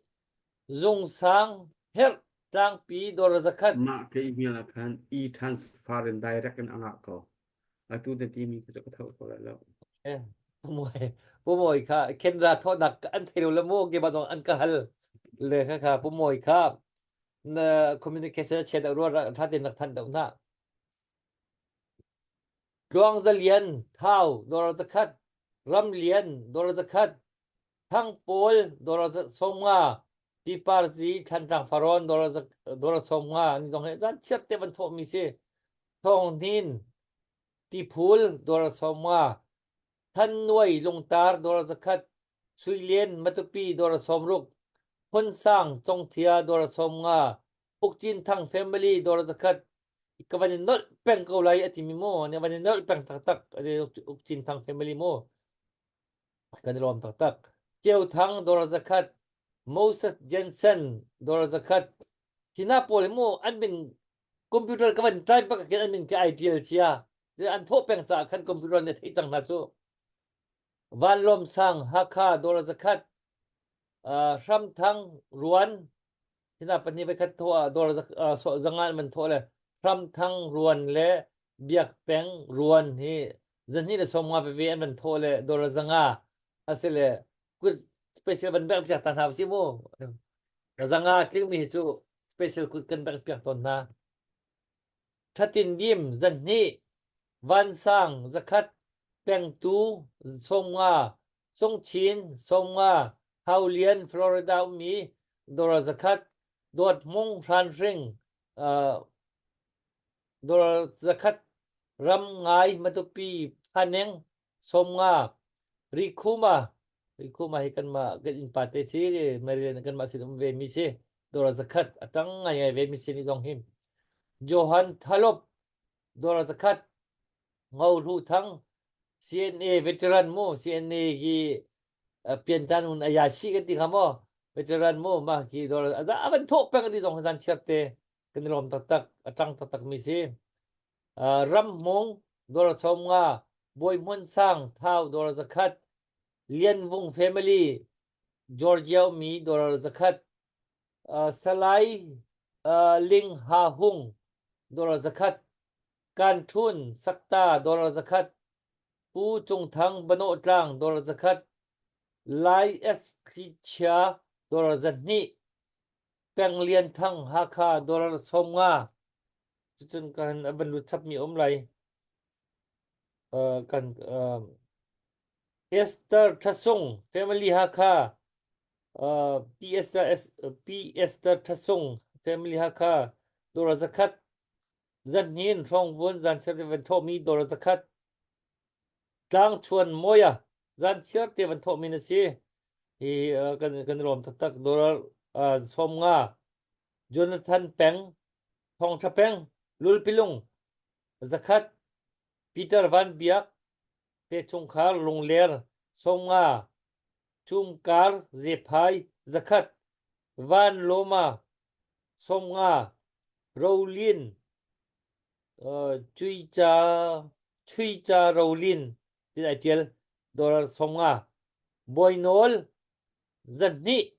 Zungsang Herh Tlangpi dollar zakhat. Mah ka email ah khan e-transfer in direct in a ngah ko. Atu na timi kha cu ka tho ko lai lo. Eh, Pumawi, Pumawi kha Kendra thawhnak an thei lo le mu ke ba zong an ka hal le kha kha Pumawi kha na communication chiat deuh rua tha tein rak than deuh hna. Tluang Zalian Thau dollar zakhat Ram Lian dollar zakhat Thang Pawl dollar 150 Pipar Zi Thlantlang Farrawn dollar 50 an zong he zan chiat te van thawh mi si Thawng Hnin Tiphul dollar 50 Than Nuai Lungtar dollar zakhat Suilian Matupi dollar 60 Hun Sang Congthia dollar 50 Ukcin Thang family dollar zakhat ka van in nolh peng ko lai a timi mu ne van in nolh peng taktak Ukcin Thang family mu Kan i lawm taktak. Ceu Thang dollar zakhat, Moses Jensen dollar zakhat. Hi hna pawl hi mu an min computer ka van type bak khin an min khi ai tial cia. An thawh peng caah khan computer nih a theih cang hna cu. Van Lawm Sang Hakha dollar zakhat, uh, Hram Thang Ruan Hina pahnih voi khat thawh ah dawr zanga an van thawh le Hramthang ruan le Biak Peng ruan hi zahnih le 50 veve an van thawh le dawr zanga asile kut special van bek piak ta hna usih mu. Zanga tlingmi hi cu special kut kan bek piak tawn hna. Thatin dim zanhnih Vansang zakhat Pengtu 50 Sungchin, 50, Hau Lian, Florida ummi dollar zakhat, Dawt Hmung Hranhring, uh, dollar zakhat, Ram Ngai Matupi Phaneng, 50, Rikhuma, Rikhuma hi kanmah kan innpa te si, Maryland kanmah sin um ve mi si, dollar zakhat, a tang ngai ngai ve mi si ni zong hi. Johan Thalop, dollar zakhat, Ngo Hlu Thang, CNA veteran mu CNA hi piantan un aya si kan ti kha mo veteran mu ma khi dor a van thawh peng di zong zan chiat te kan lawm taktak a tang taktak mi si ram hmung dor chom nga boi hmun sang thau dor zakhat lian vung family Georgia mi dor zakhat salai ling ha hung dor zakhat Kan Ṭhun, Sakta dollar zakhat, Pu Cung Thang Banawh Tlang dollar zakhat, Lai S. Thlichia dollar zahnih. Peng Lian Thang Hakha dollar 50 cucun kan a van lut chapmi um lai. Uh, kan uh, Esther Thasung Family Hakha uh, P Esther S, P Esther Thasung Family Hakha dollar zakhat Zanhin Hrawngvun zanchiar te van thawhmi dollar zakhat Tlangchuan Moya zanchiar te van thawhmi na si hi uh, kan kan lawm taktak dollar uh, 50 Jonathan Peng Thongtha Peng Lulpilung zakhat Peter Van Biak te chungkhar Lungler 50 Chumkar Zephai zakhat Van Loma 50 Rolin Cuica Chuica Rolin ti ai tial dollar 50 Bawinawl 200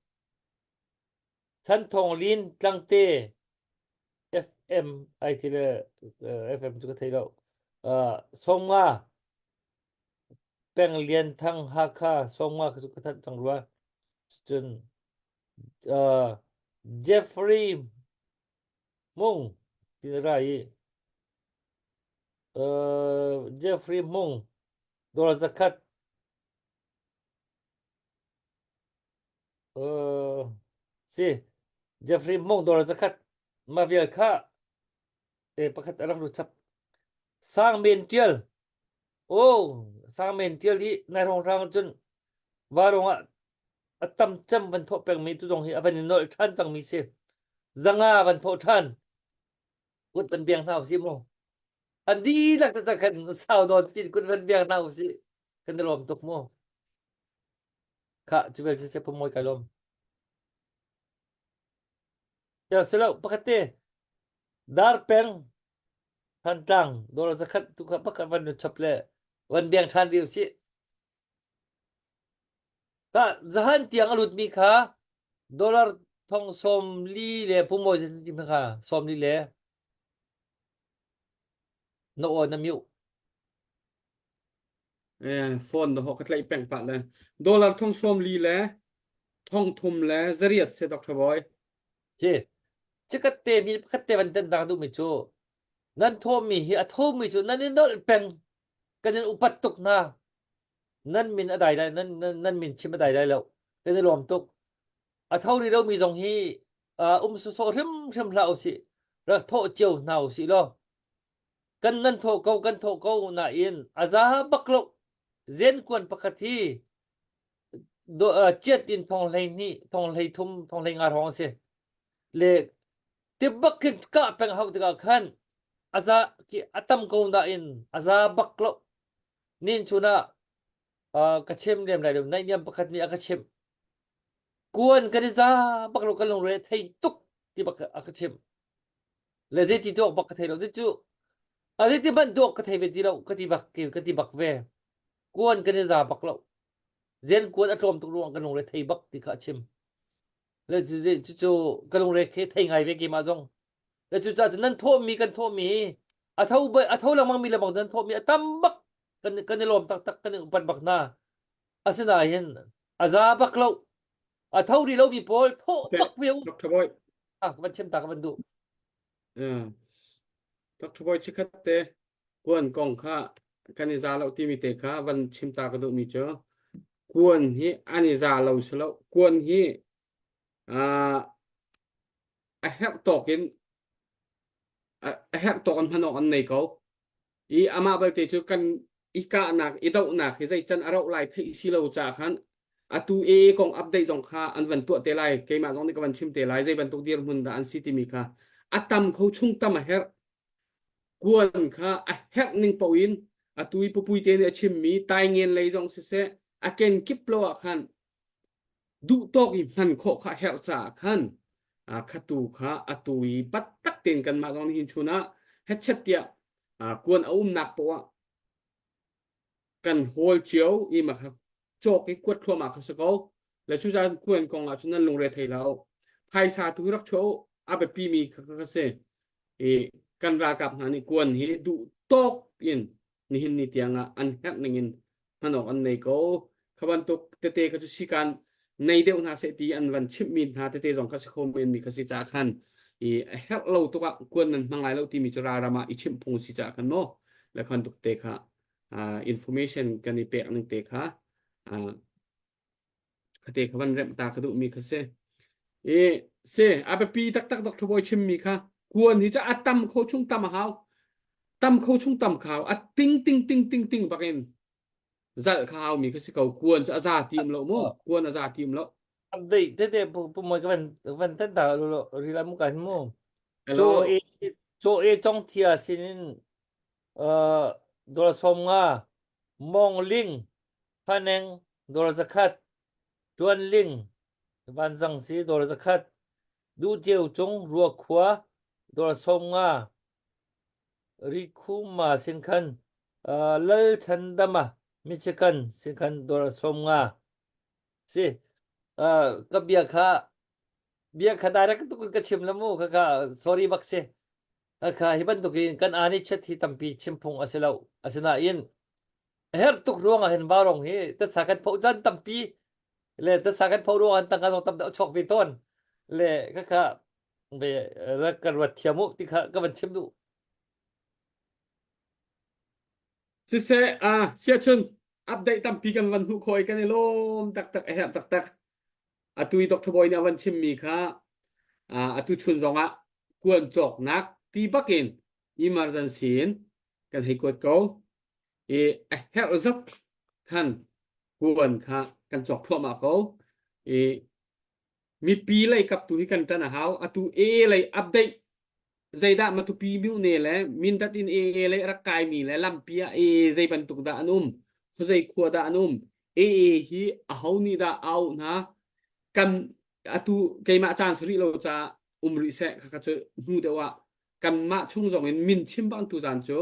Chan Thawng Lin Tlangte FM ai ti le FM cu ka thei lo. Uh, 50 Peng Lian Thang Hakha 50 cu ka thanh cang rua. Cun uh, Jeffrey Mung ti na ra i uh, Jeffrey Mung dollar zakhat Uh, si Jeffrey Mong dollar zakhat ma vial kha e pakhat a rak lut chap sang men tial oh sang men tial hi nai rong rang cun varong ah a tam cem van thawh peng mi tu zong hi a van i nolh than cang mi si zanga van thawh than kut van biang hna usih mu an dihlak ta khan sau nawn pin kut van biang hna usih kan i lawm tuk mu Khah, cu bel cu seh pumoi kai lawm. Ya silo pakhat te dar peng Thantlang dollar zakhat tu kha pakhat van nu chap le van biang than riu si. Ka zahan tiang a lut mi kha dollar thong som li le pumoi zin ti kha som li le na aw na mute. Eh, phone na ho ka tlaih peng pah le dollar thong sawm li le thong thum le zariat se Dr. Boy. Ci chikat te mi pakhat te van ten dang duh mi cu nan thawm mi hi a thawm mi cu nan i nolh peng kan in upat tuk hna nan min a dai lai nan nan, nan min chim a dai lai lo kan i lawm tuk a tho ri lo mi zong hi uh, um sawsawh hrimhrim hlah usih rak thawh cio hna usih law Kan nan thawh ko kan thawh ko nain a za bak lo. Zenkuan pakhat hi do, uh, chiat in thong hlei hnih, thong hlei thum, thong hlei nga hrawng a si. Le tibak khin kah peng hau tikah khan a za ki a tam ko nain a za bak lo. Nin chun ah uh, ka chim lem lai lo. Naihniam pakhat nih a ka chimh. Kuan kan i za bak lo kan lungre thei tuk ti bak a ka chimh. Le zeiti tuak bak ka thei lo cu a zeiti hmanh tuak ka thei ve ti lo ka ti bak ka ti bak ve kuan kan i za bak lo zen kuan a tlawm tuk ruang kan lungre thei bak ti kha a chim le cu cu ka lungre khe thei ngai ve keimah zong le cu ca cu nan thawhmi kan thawhmi a tho a tho lengmang mi lebang nan thawhmi a tam bak kan kan i lawm taktak kan i upat bak hna asinain a za bak lo a tho rih lomi pawl thawh bak ve u Dr. Boy ah ka van chim ta ka van duh Dr. Boy chikhat te kuan kong kha kan i za lo timi te kha van chim ta ka duhmi cu kuan hi an i za lo si lo kuan hi a herh tawk in a herh tawk an hman awk an nei ko I amah belte cu kan i kahnak i dohnak hi zei can a rauh lai theih si lo caah khan atu AA kong update zong kha an van tuah te lai keimah zong nih ka van chim te lai zei bantuk dirhmun dah an si timi kha a tam kho chung tam a herh kuan kha a herh ning paoh in atu i pupui te nih a chimmi taingen lei zong siseh a ken kip lo ah khan duhtawk i hman khawh kha a herh caah khan khatu kha atu i battak tein kanmah zong nihin chun ah hetchet tiah kuan a umnak poah ah kan hawl cio i mah kha cawk i kuat thluahmah kha si ko le cucaah kuan kong ah cun nan lungre thei lo phaisa tu rak chuah u a biapi mi kha kha si i kan ralkap hna nih kuan hi duh tawk in nihin ni tiang ah an herh ning in hman awk an nei ko. Kha bantuk tete kha cu sikan. nei deuh hna seh ti an van chimhmi hna tete zong kha si kho men mi kha si caah khan i a herh lo tuk ah kuan nan hmang lai lo timi cu ralram ah i chimh phung si caah khan maw le khan tuk te kha information kan i pek ning te kha khate kha van remh ta ka duh mi kha si i si a biapi taktak Dr. Bawi chim mi kha kuan hi cu a tam kho chung tam a hau tam kho chung tam khau a ting ting ting ting ting bakin zalh kha hau mi kha si ko kuan cu a za ti um lo mu kuan a za ti um lo update tete pu moi ka van van tan ta lo lo rila mu kan mu cho e cho e chong thia sinin uh dola som nga mong ling Phaneng dawr zakhat, Tuanling Vanzang si dawr zakhat, Duhceu cung Ruakhua dawr 50, Rikhuma sin khan uh, Lalchandama Michigan sin khan dawr 50 si uh, ka bia kha bia kha direct tuk in ka chim la mu kha kha sorry bak si kha hi bantuk in kan ani chet hi tampi chim phung a si lo asinain A herh tuk ruangah hin vaurawng hi tatsa kan phoh caan tampi le tatsa kan phoh ruangah tangka zong tam deuh a chuak ve tawn le khakha ve rak kan ruat thiam u ti kha ka van chim duh. Siseh ah siachun update tampi kan van hmuh khawh i kan i lawm taktak a herh taktak. Atu i Dr. Bawi nih a van chimmi kha atu chun zongah kuan cawknak ti bakin emergency in kan hei kuat ko. I a herh zat khan kuan kha kan cawk thluahmah ko. I mipi lei kap tu hi kan ṭan a hau. Atu AA lei update zeidah Matupi myone le Mindat in AA lei rak kaimi le lampi ah AA zei bantuk dah an um, khuazei khua dah an um, AA hi aho nih dah a auh hna, kan atu keimah caan si rih lo caah um rih seh khakha cu hnu deuh ah kanmah chung zong in min chim bang tu zan cu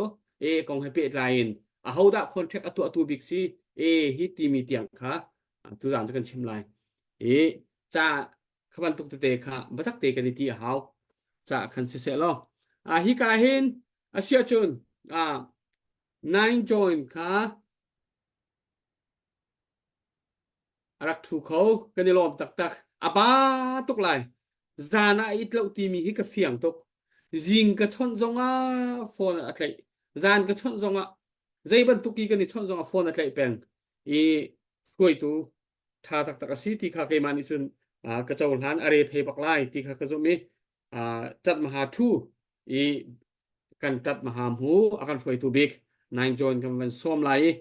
e kong he pehtlai in ahodah contract a tuahtu bik si e hi timi tiang kha tu zan cu kan chim lai i ca kha bantuk tete kha batak te kan i ti a hau ca khan si seh law a hi ka hin asia cun a nine join kha a rak thu kho kan i lawm taktak a ba tuk lai zan ah it lo timi hi ka fiang tuk zing ka chawnh zongah phone a tlaih zan ka chawnh zongah zei bantuk i kan i chawnh zongah phone a tlaih peng i hruaitu tha taktak a si ti kha keimah nih cun ka cohlan a re thei bak lai ti kha ka zumh i tat maha thu i kan tat maha mu a kan hruaitu bik nine john kan van sawm lai i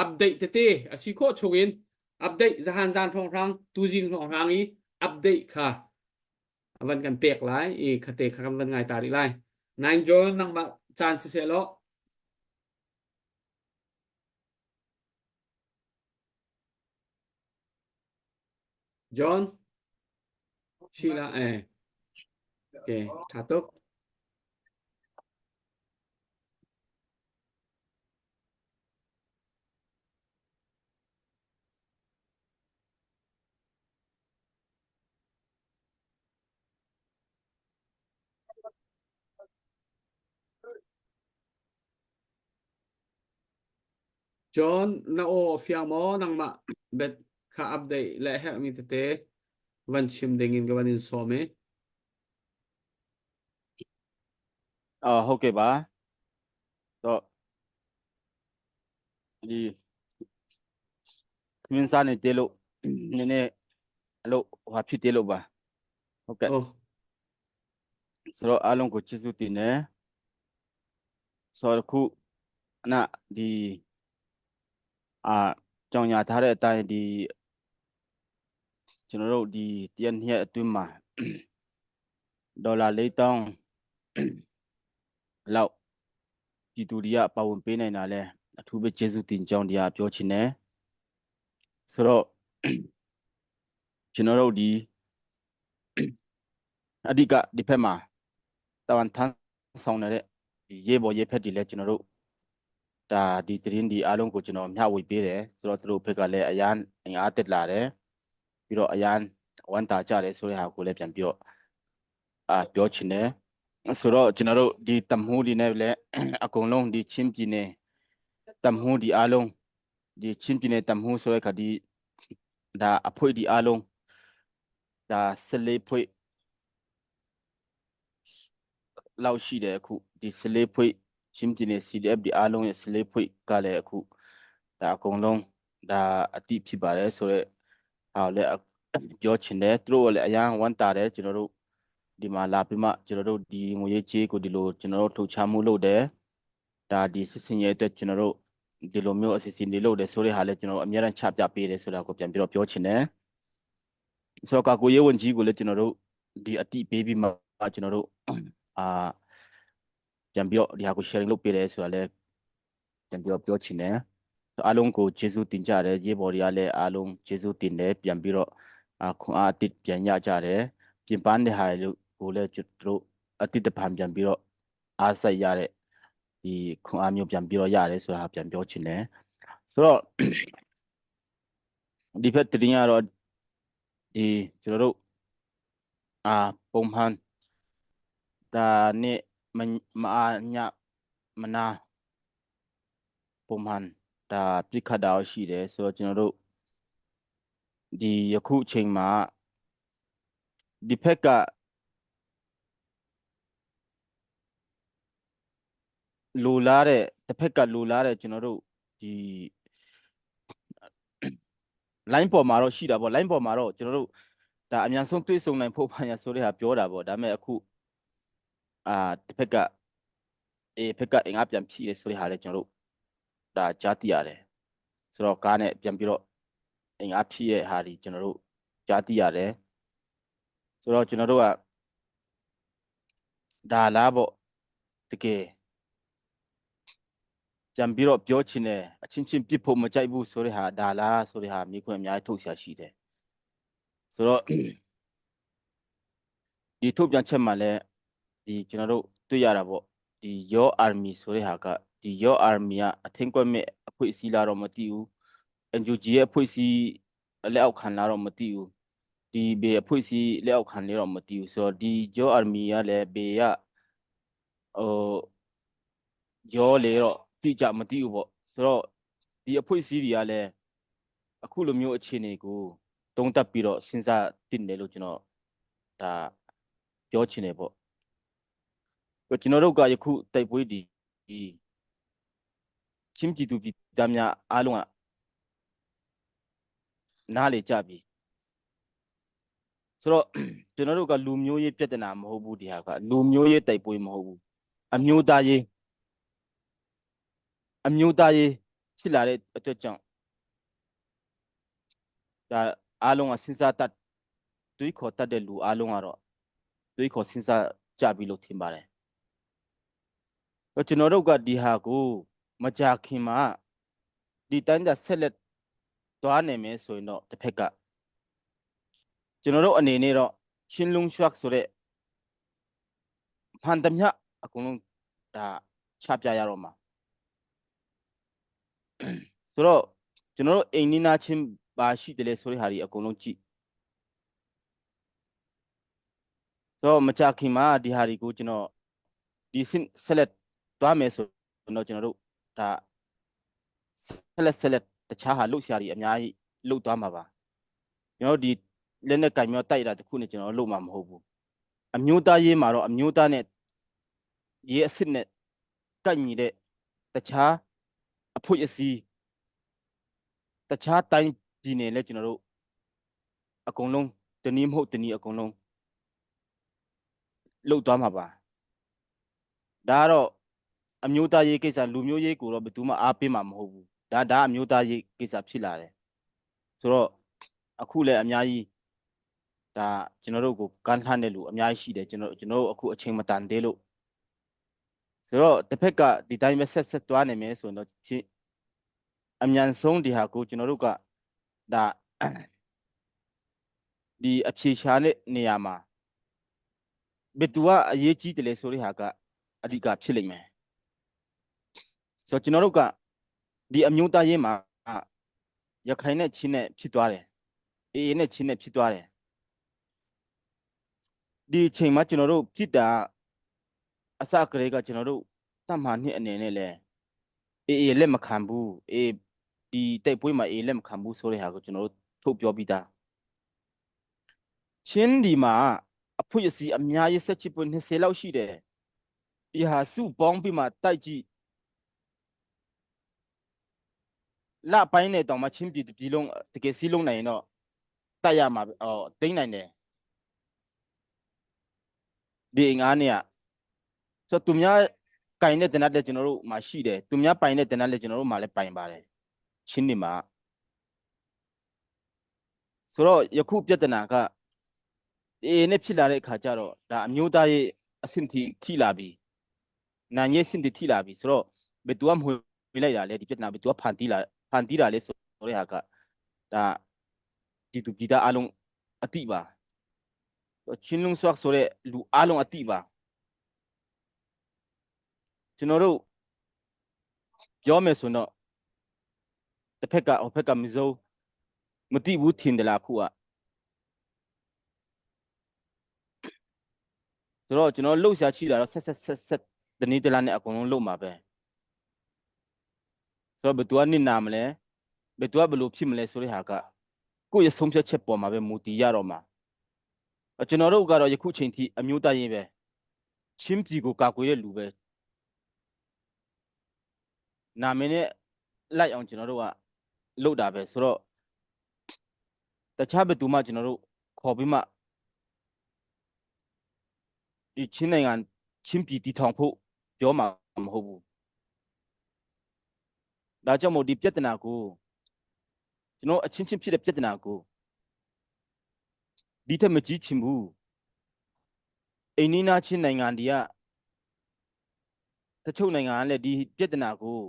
update tete a si khawh chung in update zahan zan hrawnghrang tuzing hrawnghrang i update kha a van kan pek lai i khate kha kan van ngai ta rih lai nine john nangmah caan si seh law John Sheila eh okay tha tuk John na aw fiang maw nangmah bet kha update le herhmi tete van chim ding in ka van in sawm i. Uh, okay ba. တော့ဒီခမင်းစားနေတဲလို့နည်းနည်းအလို့ဟိုဖြစ်တဲလို့ပါဟုတ်ကဲ့ဆိုတော့အားလုံးကိုကျေးဇူးတင်တယ်ဆိုတော့ခုနဒီအာကြောင်ညာထားတဲ့အတိုင်းဒီကျွန်တော်တို့ဒီတရက်နှစ်ရက်အတွင်းမှာဒေါ်လာ4000လောက်ပြည်သူတွေကပါဝင်ပေးနိုင်တာလဲအထူးပဲကျေးဇူးတင်ကြောင်းတရားပြောချင်တယ်ဆိုတော့ကျွန်တော်တို့ဒီအဓိကဒီဖက်မှာတာဝန်ထမ်းဆောင်နေတဲ့ဒီရေပေါ်ရေဖက်တွေလည်းကျွန်တော်တို့ဒါဒီသတင်းဒီအားလုံးကိုကျွန်တော်မျှဝေပေးတယ်ဆိုတော့သူတို့ဖက်ကလည်းအရန်အင်အားတက်လာတယ်ပြီးတော့အရန်ဝမ်းသာကြတယ်ဆိုတဲ့ဟာကိုလည်းပြန်ပြီးတော့ အာပြောချင်တယ်ဆိုတော့ကျွန်တော်တို့ဒီတမှုဒီနဲ့လည်းအကုန်လုံးဒီချင်းပြည်နယ်တမှုဒီအားလုံးဒီချင်းပြည်နယ်တမှုဆိုတဲ့ခါဒီဒါအဖွဲ့ဒီအားလုံး ဒါ14ဖွဲ့လောက်ရှိတယ်အခုဒီ14ဖွဲ့ချင်းပြည်နယ် CDF ဒီအားလုံးရဲ့14ဖွဲ့ကလည်းအခုဒါအကုန်လုံးဒါအတိဖြစ်ပါတယ်ဆိုတော့ဟာလည်းပြောချင်တယ်သူတို့ကလည်းအရန်ဝမ်းတာတယ်ကျွန်တော်တို့ဒီမှာလာပြီးမှကျွန်တော်တို့ဒီငွေရေးကြေးကိုဒီလိုကျွန်တော်တို့ထုတ်ချမှုလုပ်တယ်ဒါဒီစစ်စင်ရဲ့အတွက်ကျွန်တော်တို့ဒီလိုမျိုးအစီအစဉ်တွေလုပ်တယ်ဆိုတဲ့ဟာလည်းကျွန်တော်အများအားချပြပေးတယ်ဆိုတာကိုပြန်ပြီးတော့ပြောချင်တယ်ဆိုတော့ကာကိုရေးဝန်ကြီးကိုလည်းကျွန်တော်တို့ဒီအတိပေးပြီးမှကျွန်တော်တို့အာပြန်ပြီးတော့ဒီဟာကို sharing လုပ်ပေးတယ်ဆိုတာလည်းပြန်ပြီးတော့ပြောချင်တယ်အားလုံးကိုကျေးဇူးတင်ကြတယ်ရေးဘော်တွေကလည်းအားလုံးကျေးဇူးတင်တယ်ပြန်ပြီးတော့အာခွန်အားအတစ်ပြန်ရကြတယ်ပြင်ပန်းတဲ့ဟာကိုလည်းကျွန်တော်အတိတ်တဖန်ပြန်ပြီးတော့အားစိုက်ရတဲ့ဒီခွန်အားမျိုးပြန်ပြီးတော့ရတယ်ဆိုတာပြန်ပြောချင်တယ်ဆိုတော့ဒီဖက်တရင်ကတော့ဒီကျွန်တော်တို့အာပုံမှန်ဒါနဲ့မမအားညမနာပုံမှန်ဒါပြစ်ခတ်တာရှိတယ်ဆိုတော့ကျွန်တော်တို့ဒီယခုအချိန်မှာဒီဖက်ကလိုလားတဲ့တစ်ဖက်ကလိုလားတဲ့ကျွန်တော်တို့ဒီ line ပေါ်မှာတော့ရှိတာပေါ့ line ပေါ်မှာတော့ကျွန်တော်တို့ဒါအမြန်ဆုံးတွေ့ဆုံနိုင်ဖို့ဘာညာဆိုတဲ့ဟာပြောတာပေါ့ဒါပေမဲ့အခုအာတစ်ဖက်ကအေးဖက်ကအင်အားပြန်ဖြည့်ရဆိုတဲ့ဟာလည်းကျွန်တော်တို့ဒါကြားသိရတယ်ဆိုတော့ကားနဲ့ပြန်ပြီးတော့အင်အားဖြည့်ရဲ့ဟာဒီကျွန်တော်တို့ကြားသိရတယ်ဆိုတော့ကျွန်တော်တို့ကဒါလားပေါ့တကယ်ပြန်ပြီးတော့ပြောချင်တယ်အချင်းချင်းပြစ်ဖို့မကြိုက်ဘူးဆိုတဲ့ဟာဒါလားဆိုတဲ့ဟာမိခွင့်အများကြီးထုတ်ဆရာရှိတယ်ဆိုတော့ဒီထုတ်ပြန်ချက်မှာလည်းဒီကျွန်တော်တို့တွေ့ရတာပေါ့ဒီရော army ဆိုတဲ့ဟာကဒီရော army ကအထင်ကွက်မဲ့အဖွဲ့အစည်းလားတော့မသိဘူး NUG ရဲ့အဖွဲ့အစည်းလက်အောက်ခံလားတော့မသိဘူးဒီဘေအဖွဲ့အစည်းလက်အောက်ခံလဲတော့မသိဘူးဆိုတော့ဒီရော army ကလည်းဘေကဟိုရောလေတော့တိကျမသိဘူးပေါ့ဆိုတော့ဒီအဖွဲ့အစည်းတွေကလည်းအခုလိုမျိုးအခြေအနေကိုတုံးတက်ပြီးတော့စဉ်းစားတင်တယ်လို့ကျွန်တော်ဒါပြောချင်တယ်ပေါ့ကျွန်တော်တို့ကယခုတိုက်ပွဲဒီချင်းပြည်သူပြည်သားများအားလုံးကနားလေကြပြီဆိုတော့ကျွန်တော်တို့ကလူမျိုးရေးပြဿနာမဟုတ်ဘူးဒီဟာကလူမျိုးရေးတိုက်ပွဲမဟုတ်ဘူးအမျိုးသားရေးအမျိုးသားရေးဖြစ်လာတဲ့အတွက်ကြောင့်ဒါအားလုံးကစဉ်းစားတတ်တွေးခေါ်တတ်တဲ့လူအားလုံးကတော့တွေးခေါ်စဉ်းစားကြပြီလို့ထင်ပါတယ်ကျွန်တော်တို့ကဒီဟာကိုမကြခင်မှာဒီတိုင်းကဆက်လက်သွားနေမယ်ဆိုရင်တော့တစ်ဖက်ကကျွန်တော်တို့အနေနဲ့တော့ချင်းလုံးရွှက်ဆိုတဲ့ဖန်တမျှအကုန်လုံးဒါချပြရတော့မှာဆိုတော့ကျွန်တော်တို့အိမ်နီးနားချင်းပါရှိတယ်လေဆိုတဲ့ဟာဒီအကုန်လုံးကြည့်ဆိုတော့မကြခင်မှာဒီဟာဒီကိုကျွန်တော်ဒီဆက်လက်သွားမယ်ဆိုတော့ကျွန်တော်တို့ဒါဆက်လက်ဆက်လက်တခြားဟာလှုပ်ရှားတွေအများကြီးလှုပ်သွားမှာပါကျွန်တော်ဒီလက်နဲ့ကင်မြောတိုက်တာတခုနဲ့ကျွန်တော်လှုပ်မှာမဟုတ်ဘူးအမျိုးသားရေးမှာတော့အမျိုးသားနဲ့ရေးအစ်စ်နဲ့ကတ်ညီတဲ့တခြားအဖွဲ့အစည်းတခြားတိုင်းပြည်နယ်လည်းကျွန်တော်တို့အကုန်လုံးတနည်းမဟုတ်တနည်းအကုန်လုံးလှုပ်သွားမှာပါဒါကတော့အမျိုးသားရေးကိစ္စလူမျိုးရေးကိုတော့ဘယ်သူမှအားပေးမှာမဟုတ်ဘူးဒါဒါအမျိုးသားရေးကိစ္စဖြစ်လာတယ်ဆိုတော့အခုလည်းအများကြီးဒါကျွန်တော်တို့ကိုကမ်းလှမ်းတဲ့လူအများကြီးရှိတယ်ကျွန်တော်ကျွန်တော်တို့အခုအချိန်မတန်သေးလို့ဆိုတော့တစ်ဖက်ကဒီတိုင်းပဲဆက်ဆက်သွားနေမယ်ဆိုရင်တော့ဖြစ်အမြန်ဆုံးဒီဟာကိုကျွန်တော်တို့ကဒါဒီအဖြေရှာတဲ့နေရာမှာဘယ်သူကအရေးကြီးတယ်လဲဆိုတဲ့ဟာကအဓိကဖြစ်လိမ့်မယ်ဆိုတော့ကျွန်တော်တို့ကဒီအမျိုးသားရေးမှာရခိုင်နဲ့ချင်းနဲ့ဖြစ်သွားတယ်အေးနဲ့ချင်းနဲ့ဖြစ်သွားတယ်ဒီအချိန်မှာကျွန်တော်တို့ဖြစ်တာအစကတည်းကကျွန်တော်တို့တတ်မှန်နှစ်အနေနဲ့လဲအေးအေးလက်မခံဘူးအေးဒီတိုက်ပွဲမှာအေးလက်မခံဘူးဆိုတဲ့ဟာကိုကျွန်တော်တို့ထုတ်ပြောပြီးသား ချင်းဒီမှာအဖွင့်အစီအများကြီးဆက်ချစ်ပွင့်20လောက်ရှိတယ်ဒီဟာစုပေါင်းပြီးမှတိုက်ကြည့်လပိုင်းနဲ့တောင်မှချင်းပြည်တပြည်လုံးတကယ်စီးလုံးနိုင်ရင်တော့တိုက်ရမှာအော်တိမ့်နိုင်တယ်ဒီအင်အားနဲ့ဆိုတော့သူများကင်တဲ့တနတ်လည်းကျွန်တော်တို့မှာရှိတယ်သူများပိုင်တဲ့တနတ်လည်းကျွန်တော်တို့မှာလည်းပိုင်ပါတယ်ချင်းဒီမှာဆိုတော့ယခုပြဿနာကအေးနဲ့ဖြစ်လာတဲ့အခါကျတော့ဒါအမျိုးသားရေးအဆင့်ထိထိလာပြီနာရေးအဆင့်ထိထိလာပြီဆိုတော့ဘယ်သူကမွေလိုက်တာလဲဒီပြဿနာဘယ်သူကဖန်တီးလာဖန်တီးတာလဲဆိုတဲ့ဟာကဒါဒီသူပြည်သားအလုံးအတိပါချင်းလုံးဆွတ်ဆိုတဲ့လူအလုံးအတိပါကျွန်တော်တို့ပြောမယ်ဆိုတော့တစ်ဖက်ကဟိုဖက်ကမစိုးမတိဘူးထင်တယ်လားခုကဆိုတော့ကျွန်တော်လှုပ်ရှားချိတာတော့ဆက်ဆက်ဆက်ဆက်တနေ့တလားနဲ့အကုန်လုံးလှုပ်မှာပဲဆိုတော့ဘယ်သူကနစ်နာမလဲဘယ်သူကဘယ်လိုဖြစ်မလဲဆိုတဲ့ဟာကကိုယ့်ရဲ့ဆုံးဖြတ်ချက်ပေါ်မှာပဲမူတည်ရတော့မှာကျွန်တော်တို့ကတော့ယခုချိန်ထိအမျိုးသားရေးပဲချင်းပြည်ကိုကာကွယ်တဲ့လူပဲနာမည်နဲ့လိုက်အောင်ကျွန်တော်တို့ကလှုပ်တာပဲဆိုတော့တခြားဘယ်သူမှကျွန်တော်တို့ခေါ်ပြီးမှဒီချင်းနိုင်ငံချင်းပြည်တည်ထောင်ဖို့ပြောမှာမဟုတ်ဘူးဒါကြောင့်မို့ဒီပြဿနာကိုကျွန်တော်အချင်းချင်းဖြစ်တဲ့ပြဿနာကိုဒီထက်မကြီးချင်ဘူးအိန္ဒိနာချင်းနိုင်ငံတွေကတချို့နိုင်ငံကလည်းဒီပြဿနာကို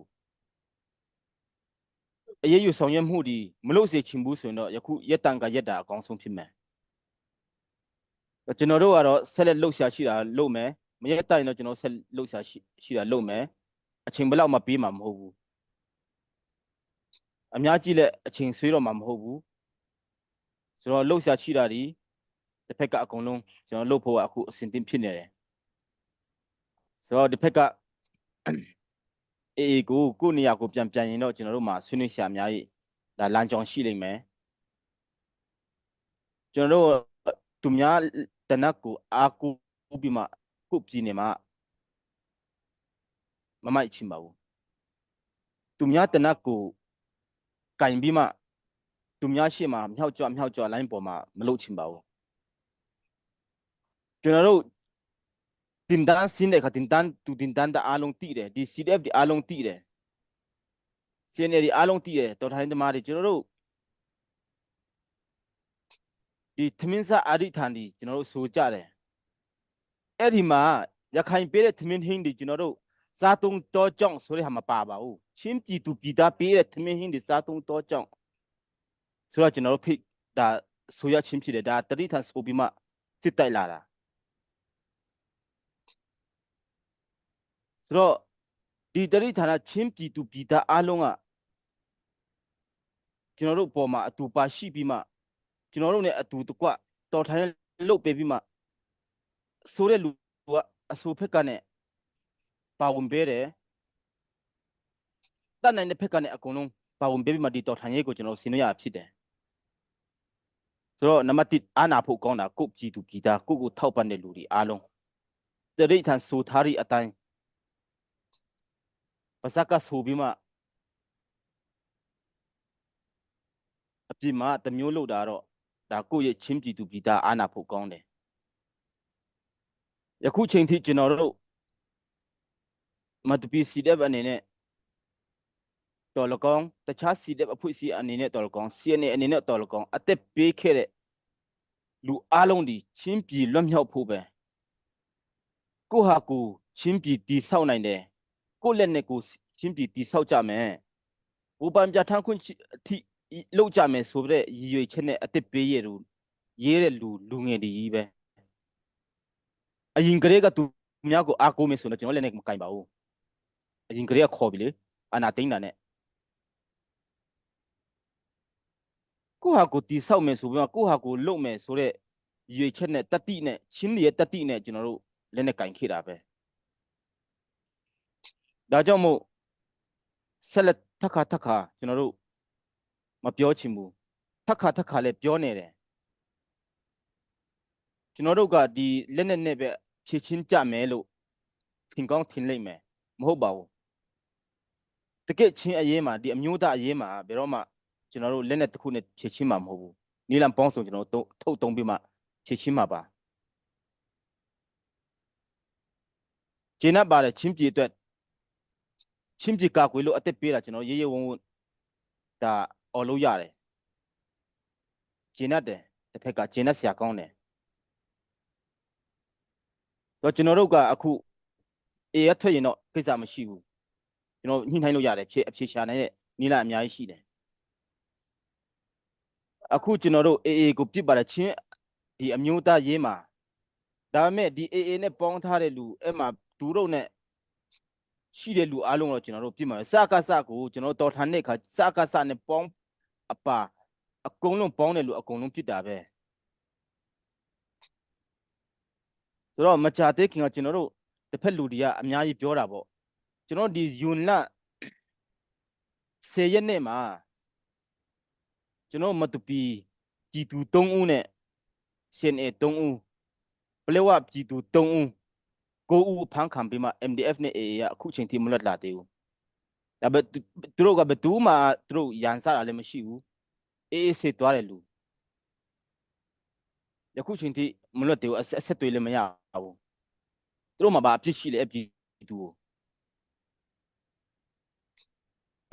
အရေးယူဆောင်ရွက်မှုဒီမလုပ်စေချင်ဘူးဆိုရင်တော့ယခုရက်တန်ကရက်တာအကောင်းဆုံးဖြစ်မယ်ကျွန်တော်တို့ကတော့ဆက်လက်လှုပ်ရှားရှိတာလုပ်မယ်မရက်တိုင်တော့ကျွန်တော်ဆက်လှုပ်ရှားရှိရှိတာလုပ်မယ်အချိန်ဘယ်လောက်မှပေးမှာမဟုတ်ဘူးအများကြီးလည်းအချိန်ဆွေးတော့မှာမဟုတ်ဘူးဆိုတော့လှုပ်ရှားရှိတာဒီတစ်ဖက်ကအကုန်လုံးကျွန်တော်လှုပ်ဖို့ကအခုအဆင်သင့်ဖြစ်နေတယ်ဆိုတော့တစ်ဖက်ကအေးအေးကိုကိုယ့်နေရာကိုပြန်ပြန်ရင်တော့ကျွန်တော်တို့မှာဆွေးနွေးရှာအများကြီးဒါလမ်းကြောင်းရှိလိမ့်မယ်ကျွန်တော်တို့သူများတနက်ကိုအားကိုးပြီးမှကိုယ့်ပြည်နယ်မှာမမိုက်ချင်ပါဘူးသူများတနက်ကိုကင်ပြီးမှသူများရှေ့မှာမြောက်ကြွမြောက်ကြွလိုင်းပေါ်မှာမလုပ်ချင်ပါဘူးကျွန်တော်တို့တင်တန်းစင်းတဲ့ခါတင်တန်းသူတင်တန်းတအားလုံးတိတယ်ဒီ CDF ဒီအားလုံးတိတယ် CNA ဒီအားလုံးတိတယ်တော်ထိုင်းသမားတွေကျွန်တော်တို့ဒီသမင်းစာအာရိထန်ဒီကျွန်တော်တို့ဆိုကြတယ်အဲ့ဒီမှာရခိုင်ပေးတဲ့သမင်းဟင်းဒီကျွန်တော်တို့စားတုံးတောကြောင့်ဆိုတဲ့ဟာမပါပါဘူးချင်းပြည်သူပြည်သားပေးတဲ့သမင်းဟင်းဒီစားတုံးတောကြောင့်ဆိုတော့ကျွန်တော်တို့ဖိဒါဆိုရချင်းဖြစ်တယ်ဒါတတိထန်ဆိုပြီးမှစစ်တိုက်လာတာဆိုတော့ဒီတတိဌာနချင်းပြည်သူပြည်သားအားလုံးကကျွန်တော်တို့အပေါ်မှာအတူပါရှိပြီးမှကျွန်တော်တို့ ਨੇ အတူတကွတော်ထိုင်လုတ်ပေးပြီးမှဆိုတဲ့လူကအဆိုဖက်ကနဲ့ပါဝင်ပေးတယ်တတ်နိုင်တဲ့ဖက်ကနဲ့အကုန်လုံးပါဝင်ပေးပြီးမှဒီတော်ထိုင်ရေးကိုကျွန်တော်ဆင်နွှဲရဖြစ်တယ်ဆိုတော့နံပါတ်1အာနာဖို့ကောင်းတာကိုပြည်သူပြည်သားကိုကိုထောက်ပံ့တဲ့လူတွေအားလုံးတရိထန်ဆိုထားတဲ့အတိုင်းပါဇက်ကဆိုပြီးမှအပြင်မှာတမျိုးလို့တာတော့ဒါကိုယ့်ရဲ့ချင်းပြည်သူပြည်သားအာနာဖို့ကောင်းတယ်ယခုချိန်ထိကျွန်တော်တို့မတူပီ CDF အနေနဲ့တော်လကောင်တခြား CDF အဖွဲ့အစည်းအနေနဲ့တော်လကောင် CNA အနေနဲ့တော်လကောင်အသက်ပေးခဲ့တဲ့လူအလုံးဒီချင်းပြည်လွတ်မြောက်ဖို့ပဲကိုဟာကိုချင်းပြည်တီဆောက်နိုင်တယ်ကိုလက်နဲ့ကိုချင်းပြည်တီဆောက်ကြမယ်ဘူပန်ပြထန်းခွင့်အထိလောက်ကြမယ်ဆိုတဲ့ရည်ရွယ်ချက်နဲ့အသက်ပေးရလူရေးတဲ့လူလူငယ်တွေကြီးပဲအရင်ကတည်းကသူများကိုအားကိုးမယ်ဆိုတော့ကျွန်တော်လည်းနဲ့မကင်ပါဘူးအရင်ကတည်းကခေါ်ပြီလေအာနာတိန်တာနဲ့ကိုဟာကိုတီဆောက်မယ်ဆိုပြီးမှကိုဟာကိုလုံမယ်ဆိုတဲ့ရွေချက်နဲ့တတိနဲ့ချင်းလျက်တတိနဲ့ကျွန်တော်တို့လက်နဲ့ကင်ခဲ့တာပဲဒါကြောင့်မို့ဆက်လက်ထက်ခါထက်ခါကျွန်တော်တို့မပြောချင်ဘူးထက်ခါထက်ခါလည်းပြောနေတယ်။ ကျွန်တော်တို့ကဒီလက်နဲ့နဲ့ပဲဖြည့်ချင်းကြမယ်လို့ထင်ကောင်းထင်လိမ့်မယ်မဟုတ်ပါဘူးတကယ်ချင်းအရေးမှာဒီအမျိုးသားအရေးမှာဘယ်တော့မှကျွန်တော်တို့လက်နဲ့တစ်ခုနဲ့ဖြည့်ချင်းမှာမဟုတ်ဘူးနီလန်ပေါင်းစုံကျွန်တော်တို့ထုတ်သုံးပြီးမှဖြည့်ချင်းမှာပါ ကျေနပ်ပါတယ်ချင်းပြည်အတွက်ချင်းပြည်ကာကွယ်လို့အသက်ပေးတာကျွန်တော်ရေရေဝုံဝုံဒါအော်လို့ရတယ်ကျေနပ်တယ်တစ်ဖက်ကကျေနပ်စရာကောင်းတယ်တော့ကျွန်တော်တို့ကအခုအေးရထွက်ရင်တော့ကိစ္စမရှိဘူးကျွန်တော်ညှိနှိုင်းလို့ရတယ်ဖြည့်အဖြေရှာနိုင်တဲ့နည်းလမ်းအများကြီးရှိတယ်အခုကျွန်တော်တို့အေအေကိုပြစ်ပါတယ်ချင်းဒီအမျိုးသားရေးမှာ ဒါပေမဲ့ဒီ AA နဲ့ပေါင်းထားတဲ့လူအဲ့မှာသူတို့နဲ့ရှိတဲ့လူအားလုံးတော့ကျွန်တော်တို့ပြစ်မှာပဲစကားစကိုကျွန်တော်တော်ထန်တဲ့အခါစကားစနဲ့ပေါင်းအပါအကုန်လုံးပေါင်းတဲ့လူအကုန်လုံးပြစ်တာပဲဆိုတော့မကြသေးခင်ကကျွန်တော်တို့တစ်ဖက်လူတွေကအများကြီးပြောတာပေါ့ကျွန်တော်ဒီယွန်လ10ရက်နေ့မှာကျွန်တော်မတူပီကြည်သူ3ဦးနဲ့ CNA 3ဦး ပလက်ဝပြည်သူ3ဦး9ဦးဖမ်းခံပြီးမှ MDF နဲ့ AA ကအခုချိန်ထိမလွတ်လာသေးဘူး။ဒါပေမဲ့သူသူတို့ကဘယ်သူမှသူတို့ရန်စတာလည်းမရှိဘူး။ AA စစ်သွားတယ်လူယခုချိန်ထိမလွတ်သေးဘူးအဆက်အဆက်တွေလည်းမရဘူး။သူတို့မှာဘာအဖြစ်ရှိလဲအပြည်သူကို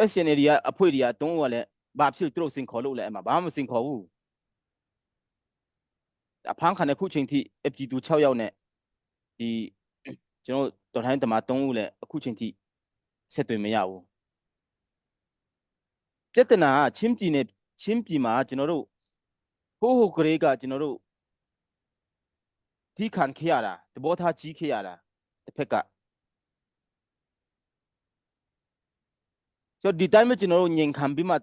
SNL တွေကအဖွေတွေကတုံးကလည်းဘာဖြစ်သူတို့စင်ခေါ်လို့လဲအမှဘာမှမစင်ခေါ်ဘူး အဖမ်းခံတဲ့ခုချိန်ထိအပြည်သူ6ယောက်နဲ့ဒီကျွန်တော်တော်ထိုင်းတမ3ဦးလည်းအခုချိန်ထိဆက်သွယ်မရဘူးပြဿနာကချင်းပြည်နယ်ချင်းပြည်မှာကျွန်တော်တို့ဟိုးဟိုကလေးကကျွန်တော်တို့ဒီခံခဲ့ရတာသဘောထားကြီးခဲ့ရတာတစ်ဖက်ကဆိုတော့ဒီတိုင်းမှာကျွန်တော်တို့ညင်ခံပြီးမှ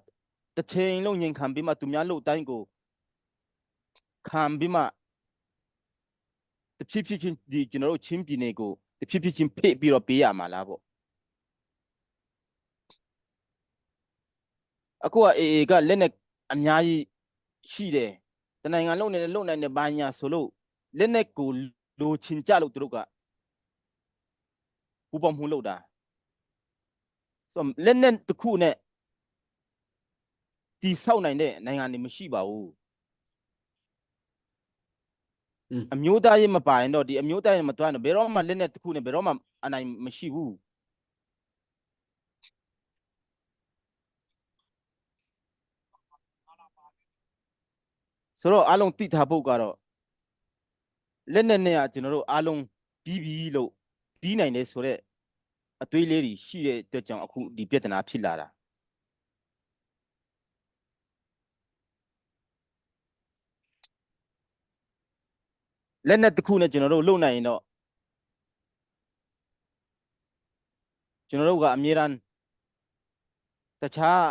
တစ်ချိန်လုံးညင်ခံပြီးမှသူများလို့တိုင်းကိုခံပြီးမှ တဖြည်းဖြည်းချင်းဒီကျွန်တော်တို့ချင်းပြည်နယ်ကိုတဖြည်းဖြည်းချင်းဖိပြီးတော့ပေးရမှာလားပေါ့အခုက AA ကလက်နဲ့အများကြီးရှိတယ်တနိုင်ငံလုံးနေလုံနိုင်တဲ့ဘာညာဆိုလို့လက်နဲ့ကိုလိုချင်ကြလို့သူတို့ကပူပေါင်းမှုလုပ်တာဆိုတော့လက်နဲ့တစ်ခုနဲ့တီဆောက်နိုင်တဲ့နိုင်ငံတွေမရှိပါဘူး အမျိုးသားရေးမပါရင်တော့ဒီအမျိုးသားရေးမတွားရင်တော့ဘယ်တော့မှလက်နဲ့တစ်ခုနဲ့ဘယ်တော့မှအနိုင်မရှိဘူးဆိုတော့အားလုံးသိထားဖို့ကတော့လက်နဲ့နဲ့ကကျွန်တော်တို့အားလုံးပြီးပြီလို့ပြီးနိုင်တယ်ဆိုတော့အတွေးလေးတွေရှိတဲ့အတွက်ကြောင့်အခုဒီပြဿနာဖြစ်လာတာ လက်နဲ့တစ်ခုနဲ့ကျွန်တော်တို့လုံနိုင်ရင်တော့ကျွန်တော်တို့ကအမြဲတမ်းတခြား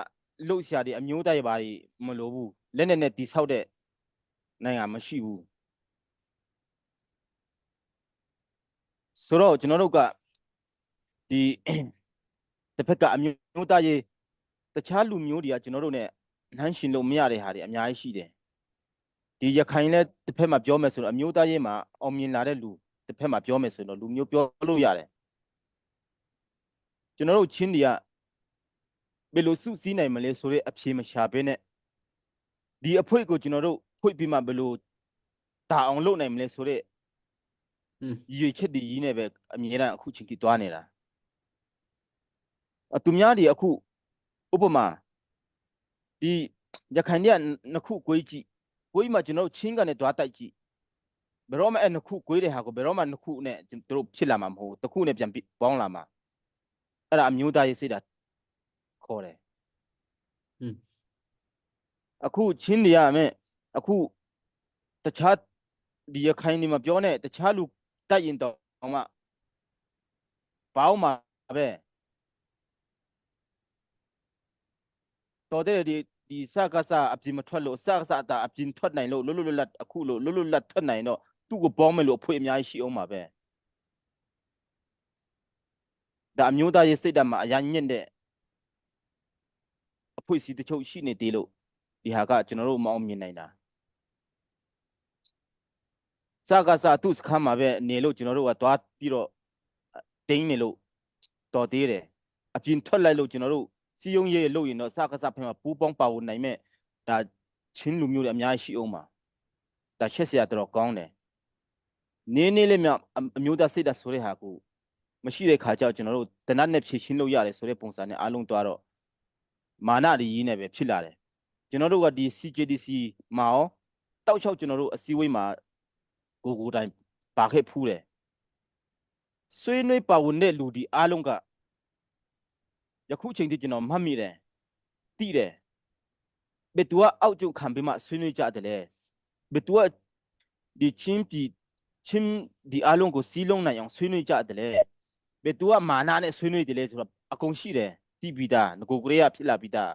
လှုပ်ရှားတွေအမျိုးသားတွေဘာတွေမလိုဘူးလက်နဲ့နဲ့တိဆောက်တဲ့နိုင်ငံမရှိဘူးဆိုတော့ကျွန်တော်တို့ကဒီတစ်ဖက်ကအမျိုးသားရေးတခြားလူမျိုးတွေကကျွန်တော်တို့ ਨੇ နှမ်းရှင်လို့မရတဲ့ဟာတွေအများကြီးရှိတယ် ဒီရခိုင်လဲတစ်ဖက်မှာပြောမယ်ဆိုတော့အမျိုးသားရေးမှာအောင်မြင်လာတဲ့လူတစ်ဖက်မှာပြောမယ်ဆိုတော့လူမျိုးပြောလို့ရတယ်ကျွန်တော်တို့ချင်းတွေကဘယ်လိုစုစည်းနိုင်မလဲဆိုတဲ့အဖြေမရှာဘဲနဲ့ဒီအဖွေကိုကျွန်တော်တို့ဖွင့်ပြီးမှဘယ်လိုတာအောင်လုပ်နိုင်မလဲဆိုတဲ့ရွေချက်တွေကြီးနဲ့ပဲအမြဲတမ်းအခုချိန်ထိတွားနေတာအသူများတွေအခုဥပမာဒီရခိုင်တွေကနှစ်ခုကိုကြည့် ကိုကြီးမှကျွန်တော်တို့ချင်းကနေတွားတိုက်ကြည့်ဘယ်တော့မှအဲ့နှစ်ခုကိုတဲ့ဟာကိုဘယ်တော့မှနှစ်ခုနဲ့သူတို့ဖြစ်လာမှာမဟုတ်ဘူးတစ်ခုနဲ့ပြန်ပေါင်းလာမှာအဲ့ဒါအမျိုးသားရေးစိတ်ဓာတ်ခေါ်တယ်အခုချင်းနေရမယ်အခုတခြားဒီရခိုင်နေမှာပြောနေတခြားလူတိုက်ရင်တော့မှပေါင်းမှာပဲတော်တဲ့ဒီ ဒီစကားစအပြင်မထွက်လို့စကားစတာအပြင်ထွက်နိုင်လို့လွတ်လွတ်လပ်လပ်အခုလို့လွတ်လွတ်လပ်ထွက်နိုင်တော့သူ့ကိုပေါင်းမယ်လို့အဖွေအများကြီးရှိအောင်ပါပဲဒါအမျိုးသားရေးစိတ်ဓာတ်မှာအရာညင့်တဲ့အဖွေစီတချို့ရှိနေသေးလို့ဒီဟာကကျွန်တော်တို့မအောင်မြင်နိုင်တာ။ စကားစသူ့စခန်းမှာပဲနေလို့ကျွန်တော်တို့ကသွားပြီးတော့တင်းနေလို့တော်သေးတယ်အပြင်ထွက်လိုက်လို့ကျွန်တော်တို့စီယုံရေးလို့ရင်တော့စကားစဖက်မှာပူပေါင်းပါဝင်နိုင်မဲ့ဒါချင်းလူမျိုးတွေအများကြီးရှိအောင်ပါဒါရှက်စရာတော်ကောင်းတယ် နင်းနေလေးမြအမျိုးသားစိတ်ဓာတ်ဆိုတဲ့ဟာကိုမရှိတဲ့ခါကျတော့ကျွန်တော်တို့တနတ်နဲ့ဖြည့်ရှင်းလို့ရတယ်ဆိုတဲ့ပုံစံနဲ့အားလုံးသွားတော့မာနတွေကြီးနဲ့ပဲဖြစ်လာတယ်ကျွန်တော်တို့ကဒီ CJDC မှာရောတောက်ချောက်ကျွန်တော်တို့အစည်းအဝေးမှာကိုကိုတိုင်ပါခဲ့ဖူးတယ်ဆွေးနွေးပါဝင်တဲ့လူဒီအားလုံးကယခုချိန်ထိကျွန်တော်မှတ်မိတယ်သိတယ်ဘယ်သူကအောက်ကျခံပြီးမှဆွေးနွေးကြတယ်လဲဘယ်သူကဒီချင်းပြည်ချင်းဒီအားလုံးကိုစီးလုံးနိုင်အောင်ဆွေးနွေးကြတယ်လေဘယ်သူကမာနနဲ့ဆွေးနွေးတယ်လဲဆိုတော့အကုန်ရှိတယ်တိပြီးသားငကိုကလေးကဖြစ်လာပြီးသား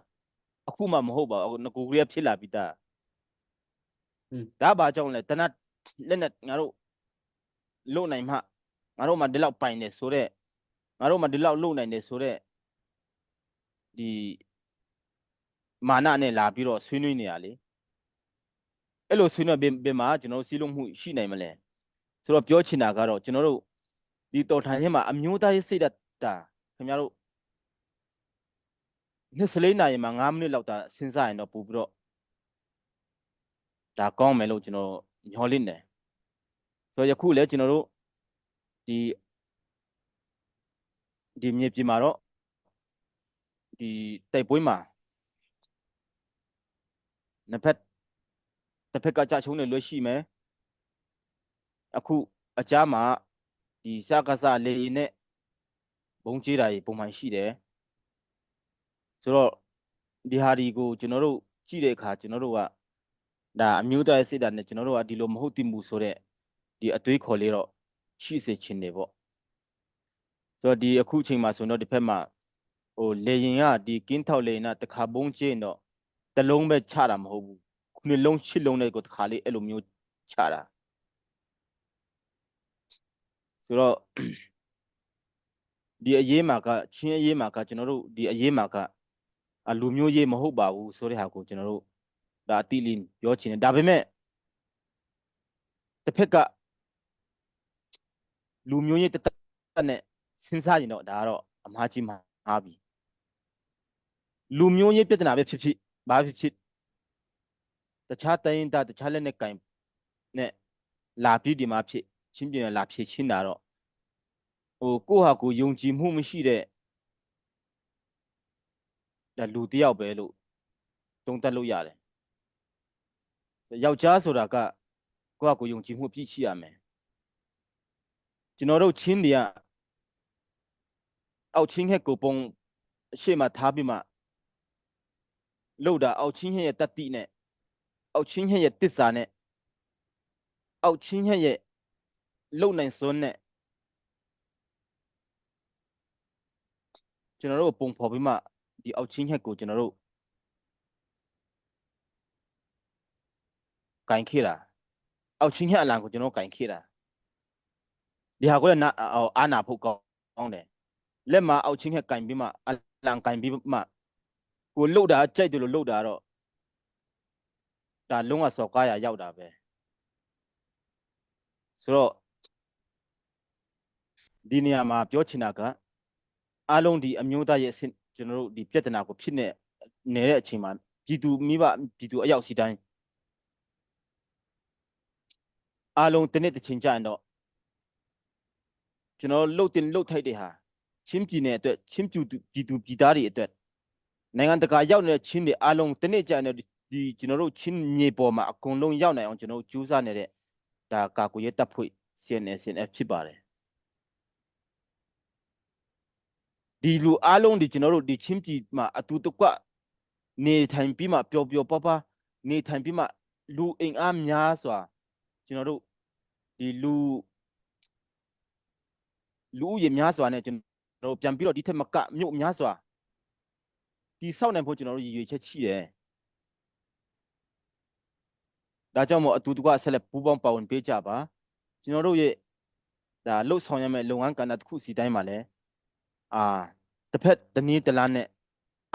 အခုမှမဟုတ်ပါဘူးငကိုကလေးကဖြစ်လာပြီးသားဒါဘာကြောင့်လဲတနတ်လက်နဲ့ငါတို့လုံနိုင်မှငါတို့မှဒီလောက်ပိုင်တယ်ဆိုတော့ငါတို့မှဒီလောက်လုံနိုင်တယ်ဆိုတော့ဒီမာနနဲ့လာပြီးတော့ဆွေးနွေးနေရလေအဲ့လိုဆွေးနွေးဘယ်မှာကျွန်တော်တို့စီးလုံးမှုရှိနိုင်မလဲဆိုတော့ပြောချင်တာကတော့ကျွန်တော်တို့ဒီတော်ထန်ချင်းမှာအမျိုးသားရေးစိတ်ဓာတ်တာခင်ဗျားတို့နှစ်စလေးနာရီမှာ9မိနစ်လောက်တာစဉ်းစားရင်တော့ပို့ပြီးတော့ဒါကောင်းမယ်လို့ကျွန်တော်ညှော်လင့်တယ်ဆိုတော့ယခုလည်းကျွန်တော်တို့ဒီဒီမြေပြင်မှာတော့ဒီတိုက်ပွဲမှာနှစ်ဖက်တစ်ဖက်ကကြချုံးနေလွှဲရှိမယ်အခုအကြားမှာဒီစကားစလေရင်နဲ့ဘုံကျေးတာကြီးပုံမှန်ရှိတယ်ဆိုတော့ဒီဟာဒီကိုကျွန်တော်တို့ကြည့်တဲ့အခါကျွန်တော်တို့ကဒါအမျိုးသားစိတ်ဓာတ်နဲ့ကျွန်တော်တို့ကဒီလိုမဟုတ်တိမှုဆိုတဲ့ဒီအတွေးခေါ်လေးတော့ရှိစေချင်တယ်ပေါ့ဆိုတော့ဒီအခုချိန်မှာဆိုတော့ဒီဖက်မှာဟိုလေရင်ကဒီကင်းထောက်လေရင်ကတခါဘုံကျေးရင်တော့တလုံးပဲချတာမဟုတ်ဘူးခုနှစ်လုံးရှစ်လုံးနဲ့ကိုတခါလေးအဲ့လိုမျိုးချတာဆိုတော့ဒီအရေးမှာကချင်းအရေးမှာကကျွန်တော်တို့ဒီအရေးမှာကအလူမျိုးရေးမဟုတ်ပါဘူးဆိုတဲ့ဟာကိုကျွန်တော်တို့ဒါအတိအလင်းပြောချင်တယ်ဒါပေမဲ့တစ်ဖက်ကလူမျိုးရေးတသက်နဲ့စဉ်းစားရင်တော့ဒါကတော့အမှားကြီးမှားပြီလူမျိုးရေးပြဿနာပဲဖြစ်ဖြစ်ဘာဖြစ်ဖြစ်တခြားတိုင်းတာတခြားလက်နဲ့ကင်နဲ့လာပြီးဒီမှာဖြစ်ချင်းပြင်လာဖြစ်ချင်းတာတော့ဟိုကိုဟာကိုယုံကြည်မှုမရှိတဲ့ဒါလူတယောက်ပဲလို့တုံးတက်လို့ရတယ်ယောက်ျားဆိုတာကကိုဟာကိုယုံကြည်မှုပြည့်ရှိရမယ်ကျွန်တော်တို့ချင်းတွေကအောက်ချင်းခက်ကိုပုံရှေ့မှာထားပြီးမှလို့တာအောက်ချင်းဟက်ရဲ့တတိနဲ့အောက်ချင်းဟက်ရဲ့တစ္ဆာနဲ့အောက်ချင်းဟက်ရဲ့လုံနိုင်စွန်းနဲ့ကျွန်တော်တို့ပုံဖော်ပြီးမှဒီအောက်ချင်းဟက်ကိုကျွန်တော်တို့ကင်ခေတာအောက်ချင်းဟက်အလံကိုကျွန်တော်ကင်ခေတာဒီဟာကိုလည်းအာနာဖို့ကောင်းတယ်လက်မှာအောက်ချင်းဟက်ကင်ပြီးမှအလံကင်ပြီးမှကိုလှုပ်တာကြိုက်တယ်လို့လှုပ်တာတော့ဒါလုံးဝစော်ကားရရောက်တာပဲဆိုတော့ဒီနေရာမှာပြောချင်တာကအားလုံးဒီအမျိုးသားရဲ့အဆင့်ကျွန်တော်တို့ဒီပြဿနာကိုဖြစ်နေနေတဲ့အချိန်မှာပြည်သူမိဘပြည်သူအရောက်စီတိုင်းအားလုံးတနေ့တစ်ချိန်ကြာရင်တော့ကျွန်တော်လှုပ်တင်လှုပ်ထိုက်တဲ့ဟာချင်းပြည်နယ်အတွက်ချင်းပြည်သူပြည်သူပြည်သားတွေအတွက်နိုင်ငံတကာရောက်နေတဲ့ချင်းတွေအားလုံးတနေ့ကြာရင်တော့ဒီကျွန်တော်တို့ချင်းမြေပေါ်မှာအကုန်လုံးရောက်နိုင်အောင်ကျွန်တော်တို့ကြိုးစားနေတဲ့ဒါကာကွယ်ရေးတပ်ဖွဲ့ CNS CNF ဖြစ်ပါတယ်ဒီလူအားလုံးဒီကျွန်တော်တို့ဒီချင်းပြည်မှာအတူတကွနေထိုင်ပြီးမှပျော်ပျော်ပါပါနေထိုင်ပြီးမှလူအင်အားများစွာကျွန်တော်တို့ဒီလူလူဦးရေများစွာနဲ့ကျွန်တော်တို့ပြန်ပြီးတော့ဒီထက်မကမြို့များစွာဒီဆောက်နိုင်ဖို့ကျွန်တော်တို့ရည်ရွယ်ချက်ရှိတယ်ဒါကြောင့်မို့အတူတကွဆက်လက်ပူးပေါင်းပါဝင်ပေးကြပါကျွန်တော်တို့ရဲ့ဒါလှုပ်ဆောင်ရမယ့်လုပ်ငန်းကဏ္ဍတစ်ခုစီတိုင်းမှာလည်းအာတစ်ဖက်တစ်နည်းတစ်လားနဲ့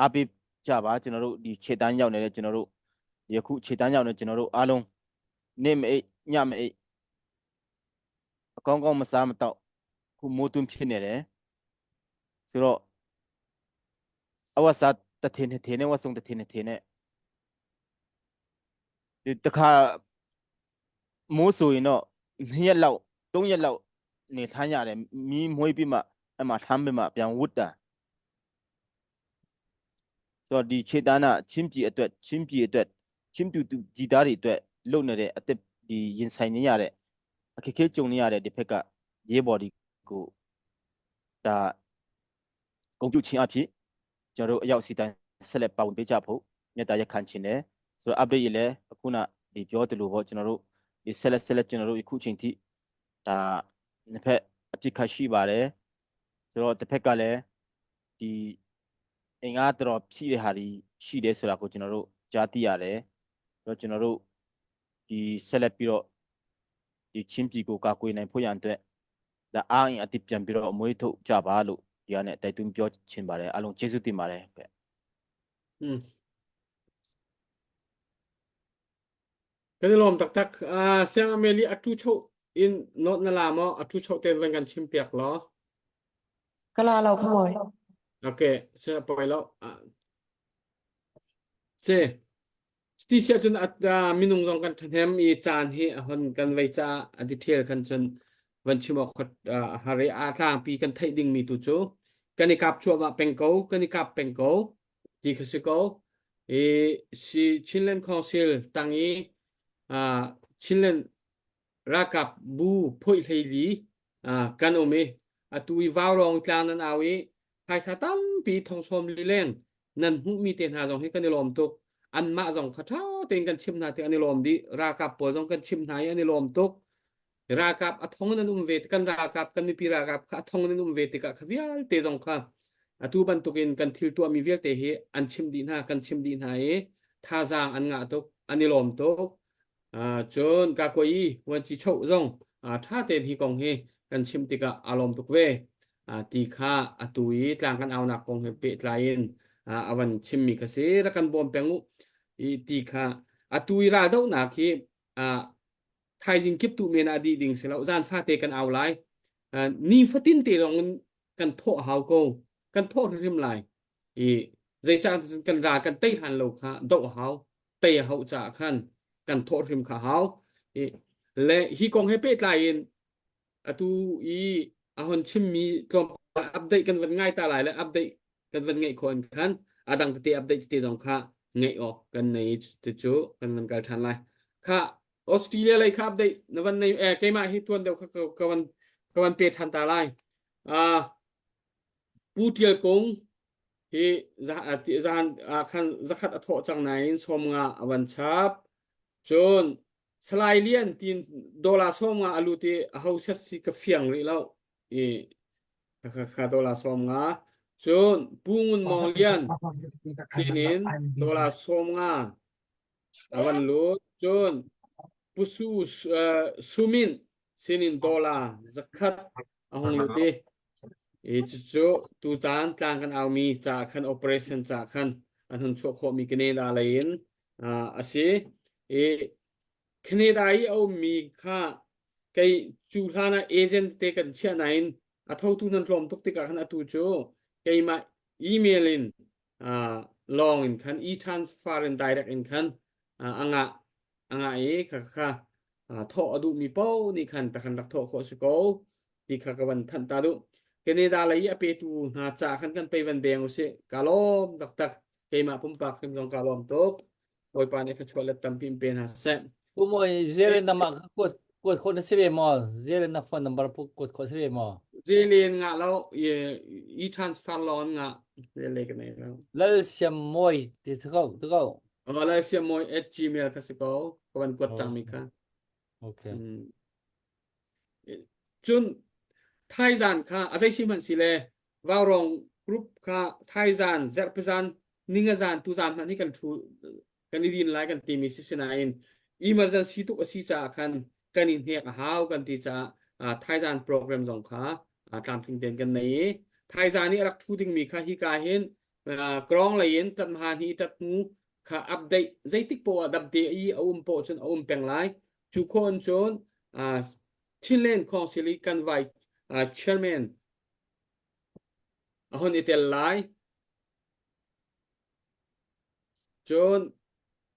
အားပေးကြပါကျွန်တော်တို့ဒီခြေတန်းရောက်နေတဲ့ကျွန်တော်တို့ယခုခြေတန်းရောက်နေကျွန်တော်တို့အားလုံးနေ့မအိပ်ညမအိပ် အကောင်းကောင်းမစားမတော့ခုမိုးတွင်းဖြစ်နေတယ်ဆိုတော့အဝစားတထင်းထင်းနဲ့ဝဆုံတထင်းထင်းနဲ့ဒီတခါမိုးဆိုရင်တော့နှစ်ရက်လောက်သုံးရက်လောက်နေထမ်းရတယ်မီးမွေးပြီးမှအဲ့မှာထမ်းပြီးမှပြန်ဝတ်တာဆိုတော့ဒီခြေတန်းကချင်းပြည်အတွက်ချင်းပြည်အတွက်ချင်းတူတူကြည်သားတွေအတွက်လုပ်နေတဲ့အသက်ဒီရင်ဆိုင်နေရတဲ့အခက်အခဲကြုံနေရတဲ့ဒီဘက်ကရေးဘော်ဒီကိုဒါဂုံပြုချင်းအဖြစ်ကျွန်တော်တို့အရောက်စီတိုင်းဆက်လက်ပါဝင်ပေးကြဖို့မြတ်တာရက်ခံခြင်းတယ်ဆိုတော့ update ရလည်းအခုနဒီပြောသလိုပေါ့ကျွန်တော်တို့ဒီဆက်လက်ဆက်လက်ကျွန်တော်တို့အခုချိန်ထိဒါနှစ်ဖက်အပြစ်ခတ်ရှိပါတယ်ဆိုတော့တစ်ဖက်ကလည်းဒီအင်အားတော်ဖြည့်တဲ့ဟာဒီရှိတယ်ဆိုတာကိုကျွန်တော်တို့ကြားသိရတယ်ဆိုတော့ကျွန်တော်တို့ဒီဆက်လက်ပြီးတော့ဒီချင်းပြည်ကိုကာကွယ်နိုင်ဖို့ရန်အတွက်ဒါအားအင်အတိပြန်ပြီးတော့အမွေးထုတ်ကြပါလို့ဒီကနေ့တိုက်တွန်းပြောချင်ပါတယ်အားလုံးကျေးဇူးတင်ပါတယ်ဟုတ်ကဲ့ อืม Kan i lawm taktak. Uh, Siang Ameli atu cho in not na la maw atu cho ten van kan chim piak law. ကလာလောက်ဖမော Okay, se poi lo. Uh, se ti sia cun at uh, minung zong kan ṭhahnem i caan hi a hon kan vei caah a detail khan cun van chim awk khat uh, a har i a tlangpi kan theih dingmi tu cu kan i kap cuahmah peng ko kan i kap peng ko ti kha si ko i si Chinland Council tang i uh, Chinland ralkap bu phoih hleili uh, kan um i atu i vaurong tlang nan au i phaisa tampi thong sawm li leng nan hmuhmi te hna zong hi kan i lawm tuk anmah zong kha ṭha tein kan chimh hna ti an i lawm dih ralkap pawl zong kan chimh hna i an i lawm tuk ralkap a thong in an um ve kan ralkap kan mipi ralkap kha a thong in an um ve tikah kha vialte zong kha atu bantukin kan thil tuahmi vialte hi an chimh dih hna kan chimh dih hna i thazaang an ngah tuk an i lawm tuk cun kakoi vuanci choh zong ṭha tein hi kong hi kan chimh tikah aa lawm tuk ve ti kha atu i tlang kan aunak kong he pehtlai in a van chimmi kha si rak kan bawm peng u i ti kha atu i raldohnak hi thaizing kip tu men ah dih ding si lo zan fate kan au lai ni fatin te zong in kan thawh hau ko kan thawh hrim lai i zeicah kan ra kan tei han lo kha doh hau tei a hauh caah khan kan thawh hrim kha hau i le hi kong he pehtlai in atu i a hon chimmi tlawmpal update kan van ngai ta lai le update kan van ngeih khawh in khan a dang tete update tete zong kha ngeih awk kan nei te cu kan van kal ṭhan lai kha Australia lei kha update na van nei eh keimah hi tuan deuh kha ka van ka van pe ṭhan ta lai ah Pu Tial Kung hi zahan ah khan zakhat a thawh cang nain 50 a van chap cun Salai Lian tin dollar 50 a lut i a ho set si ka fiang rih lo i kha kha dollar 50 cun Pu Ngun Mawng Lian tinin dollar 50 a van lut cun Pu Su Sumin sinin dollar zakhat a hung lut i i cucu tucaan tlang kan aumi ca khan operation ca khan an hun chuah khawhmi Canada lei in a si i Canada i a ummi kha kei cu hlan ah agent te kan chiah nain a thotu nan tlawm tuk tikah khan atu cu keimah email in lawng in khan e-transfer in direct in khan a ngah a ngah i kha kha thawh a duhmi paoh nih khan ta khan rak thawh khawh si ko ti kha ka van thanh ta duh Canada lei i a petu hna ca khan kan pei van beng usih ka lawm taktak keimah pumpak hrim zong ka lawm tuk Bawipa nih thluachuah let tampi in pe hna seh. Pu Mawi Zelen na mah kha kuat kuat khawh na si ve maw? Zelen na phone number pu kuat khawh si ve maw? Zelen ngah lo e transfer lawng ngah zele ka nei lo. Lal Siam Mawi ti si ko ti ko. Oh Lal Siam Mawi at gmail kha si ko ka van kuat cangmi kha. Okay. Mm. Cun thaizan kha a zei si hmanh si le Vaurawng group kha thaizan zarhpizan ningazan tuzan hmanh hi kan thu kan i din lai kan timi si sinain emergency tuk a si caah khan kan i hnek a hau kan ti caah thaizan program zong kha tlamtling tein kan nei i thaizan i a rak thu dingmi kha hika hin krong lei in ṭatmahan hi ṭat hnu kha update zeitik poah ah damte i a um poah cun a um peng lai cu khon cun. Chinland Council i kan vice uh, chairman a hon i tel lai. Cun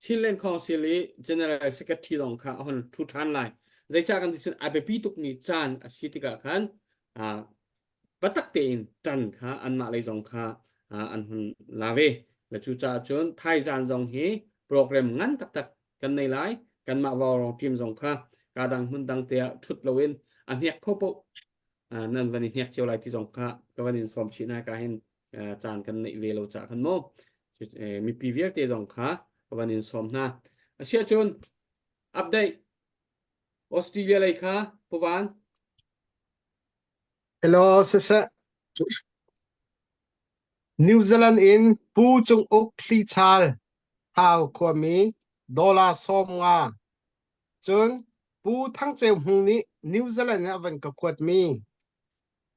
Chinland Council i General Secretary zong kha a hon ṭhu ṭhan lai. Zeicah kan ti cun a biapi tukmi caan a si tikah khan uh, biatak tein ṭan kha anmah lei zong kha uh, an hun la ve. Le cucaah cun thaizan zong hi program ngan taktak kan nei lai. Kanmah Vaurawng team zong kha ka dang hmun dang te ah ṭhut loin a hnek kho paoh uh, nan van i hnek cio lai ti zong kha ka van in sawm chih hna ka hin caan kan neih ve lo cah khan mu mipi vialte zong kha ka van in sawm hna asiah cun update Australia lei kha puvan Hello siseh New Zealand in Pu Cung Uk Thlichal Thau khuami dollar 50 cun Pu Thang Ceu Hmung nih New Zealand in a van ka kuatmi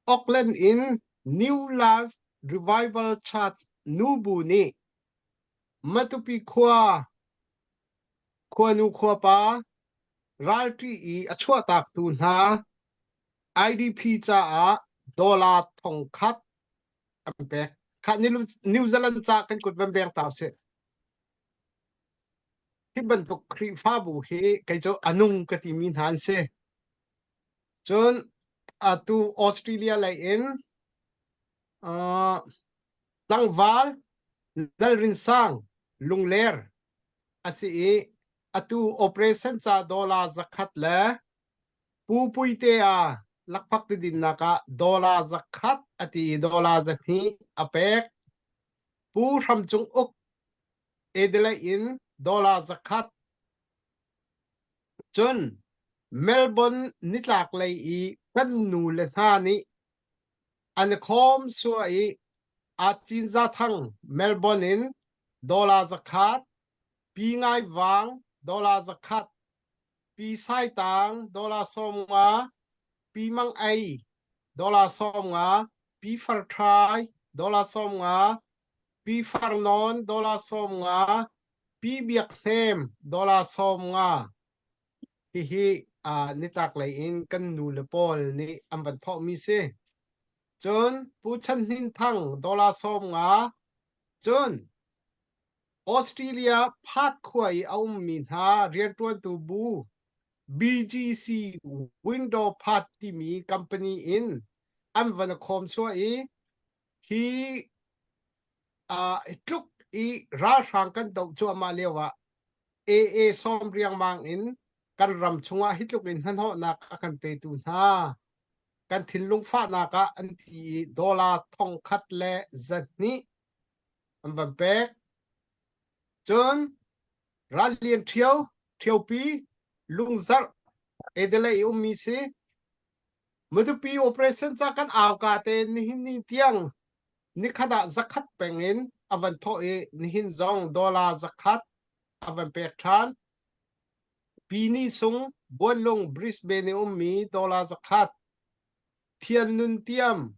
Auckland in New Life Revival Church nubu nih Matupi khua khuanu khuapa ralṭi i a chuahtaktu hna IDP caah dollar 1000 an pek. Khah New Zealand ca kan kut van beng ta usih. Hi bantuk Khrihfabu hi kei cu a nung ka timi hna an si. Cun atu Australia lei in uh, tlangval Lalrinsang Lungler a si i atu operation ca dollar 100 le Pu Puitea lakphak ti dinnak ah dollar 100 a ti i dollar 200 a pek. Pu Hram Cung Uk Adelaide in dollar 100 Cun Melbourne nitlaklei i kan nule hna nih an i khawm sua i Acinza Thang Melbourne in dollar 100, Pi Ngai Vang dollar 100, Pi Sai Tang dollar 50, Pi Mang Ei dollar 50, Pi Far Thai dollar 50, Pi Far Nawn dollar 50, Pi Biak Hnem dollar 50. Hihi uh, nitaklei in kan nu le pawl nih an van thawhmi si. Cun Pu Chan Hnin Thang dollar 50. Cun Australia Perth khua i a ummi hna rianṭuantu bu BGC Window Perth timi company in an van khawm suah i hi uh, tluk i ralhrang kan doh cuahmah lio ah AA sawm riangmang in kan ram chungah hi tluk in hnahnawhnak a kan petu hna kan thinlung fahnak ah an ti i dollar 1100 an van pek. Cun Rallian Ṭhio, Ṭhiopi, Lungzarh, Adelaide i ummi si. Matupi operation ca kan auka te nihin ni tiang nikhat ah 100 peng in a van thawh i nihin zong dollar 100 a van pek ṭhan. Pini sung Buanlung Brisbane i ummi dollar 100 Thian Nun Tiam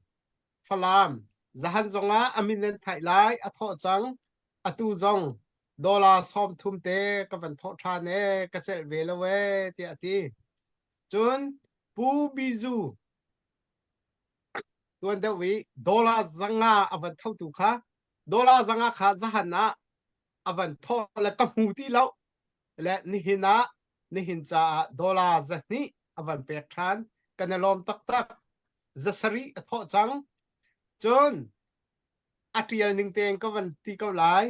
Falam zahan zongah a min an thaih lai a thawh cang atu zong dollar 30 te ka van thawh ṭhan e ka celh ve lo e tiah a ti. Cun Pu Bizu tuan deuh i dollar 500 a van thotu kha dollar 500 kha zahan ah a van thawh le ka hmu ti lo le nihin ah nihin caah dollar 200 a van pek ṭhan kan i lawm taktak 700 a thawh cang cun a ṭial ning tein ka van ti ko lai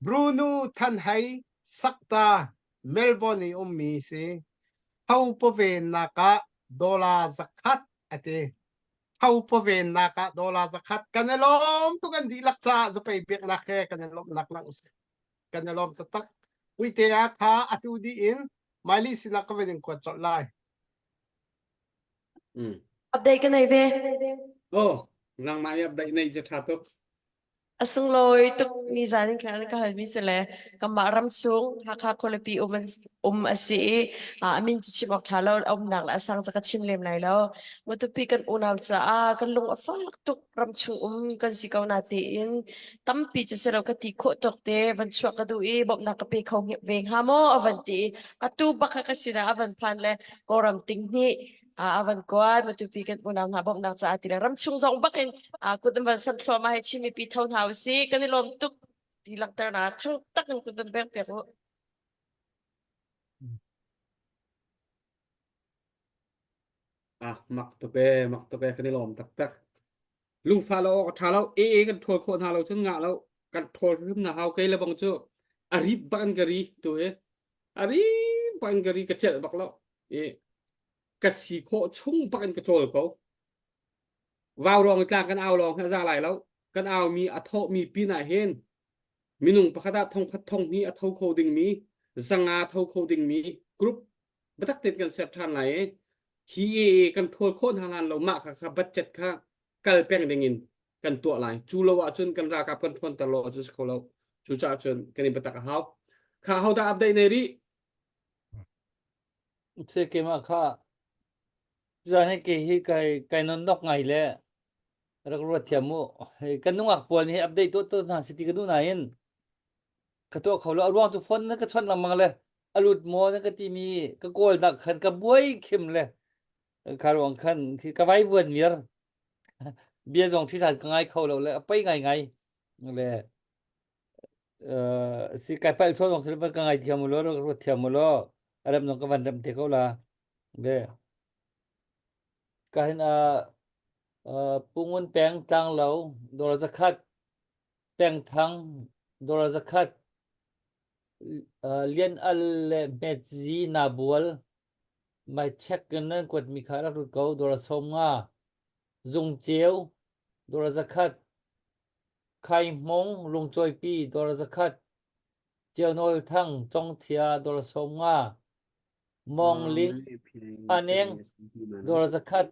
Bruno Than Hei Sakta Melbourne i ummi si tho pavennak ah dollar 100 a ti tho pavennak ah dollar 100 kan i lawm tuk an dihlak caah zapei biaknak he kan i lawmhnak lang usih kan i lawm taktak uite ah kha atu dih in Miley sinah ka van in kuat colh lai Mm. Update ka nei ve. Oh, nangmah i update nei cu ṭha tuk. A sunglawi tuk nizan in khan ka halmi si le kanmah ram chung Hakha khualipi um an um a si i a min cu chim awk ṭha lo a umnak le a sang cu ka chim lem lai lo. Matupi kan unau caah kan lung a fak tuk ram chung um kan si ko na tiin tampi cu si lo ka ti khawh tawk te van chuah ka duh i bawmhnak ka pe kho ve hnga maw a van ti i atu bak kha ka sinah a van phan le Kawlram ting hnih. A van kuat Matupi kan unau hna bawmhnak caah ti le ramchung zong bakin kut an van san thluahmah hi Chin mipi tho hna usih kan i lawm tuk ti langhternak thang tak in kut van beng piak u. Ah mak tuk e mak tuk e kan i lawm taktak. Lungfah lo awk a ṭha lo AA kan ṭhawl khawh hna lo cun ngah lo kan ṭhawl hrim hna hau kei le bang cu a rit bak in ka ri tu hi a rit bak in ka ri ka celh bak lo i ka si khawh chung bak in ka cawl ko vau rong tlang kan au lawng hi a za lai lo kan au mi a thawh mi pin ah hin minung pakhat ah thong khat thong hnih a tho kho ding mi zanga tho kho ding mi group biatak tein kan ser ṭhan lai i hi AA kan ṭhawl khawh hna hlan lo mah kha kha budget kha kal peng ding in kan tuah lai. Cu lo ahcun kan ralkap kan ṭhawnter lo ahcun si kho lo. Cucaah cun kan i biatak a hau. Kha hodah update nei rih? Se keimah kha zan hi ke hi kai kai non nok ngai le rak ruat thiam mu. Hei kan nungak pawl nih update tuah tuah hna si ti ka duh nain ka tuah kho lo. A ruang cu phone na ka chawnh lengmang le a lut maw na ka timi ka kawl nak khan ka buai khim le kha ruang khan khi ka vai vuan mir bia zong thi than ka ngai kho lo le a pei ngai ngai le si kai palh chaw zong si ka ngai thiam lo ro thiam lo a rem zong ka van rem te ko la le ka hin a pungun peng tlang lo dora zakhat peng thang dora zakhat Lian Al le Hmet Zi naa bual. Mai check in nan kuatmi kha rak lut ko. Dawr 50. Zung Ceu, dawr 100. Khai Hmung, Lungcawipi, dawr 100. Ceu Nawl Thang, Congthia, dawr 50. Mawng Ling, Aneng, dawr 100.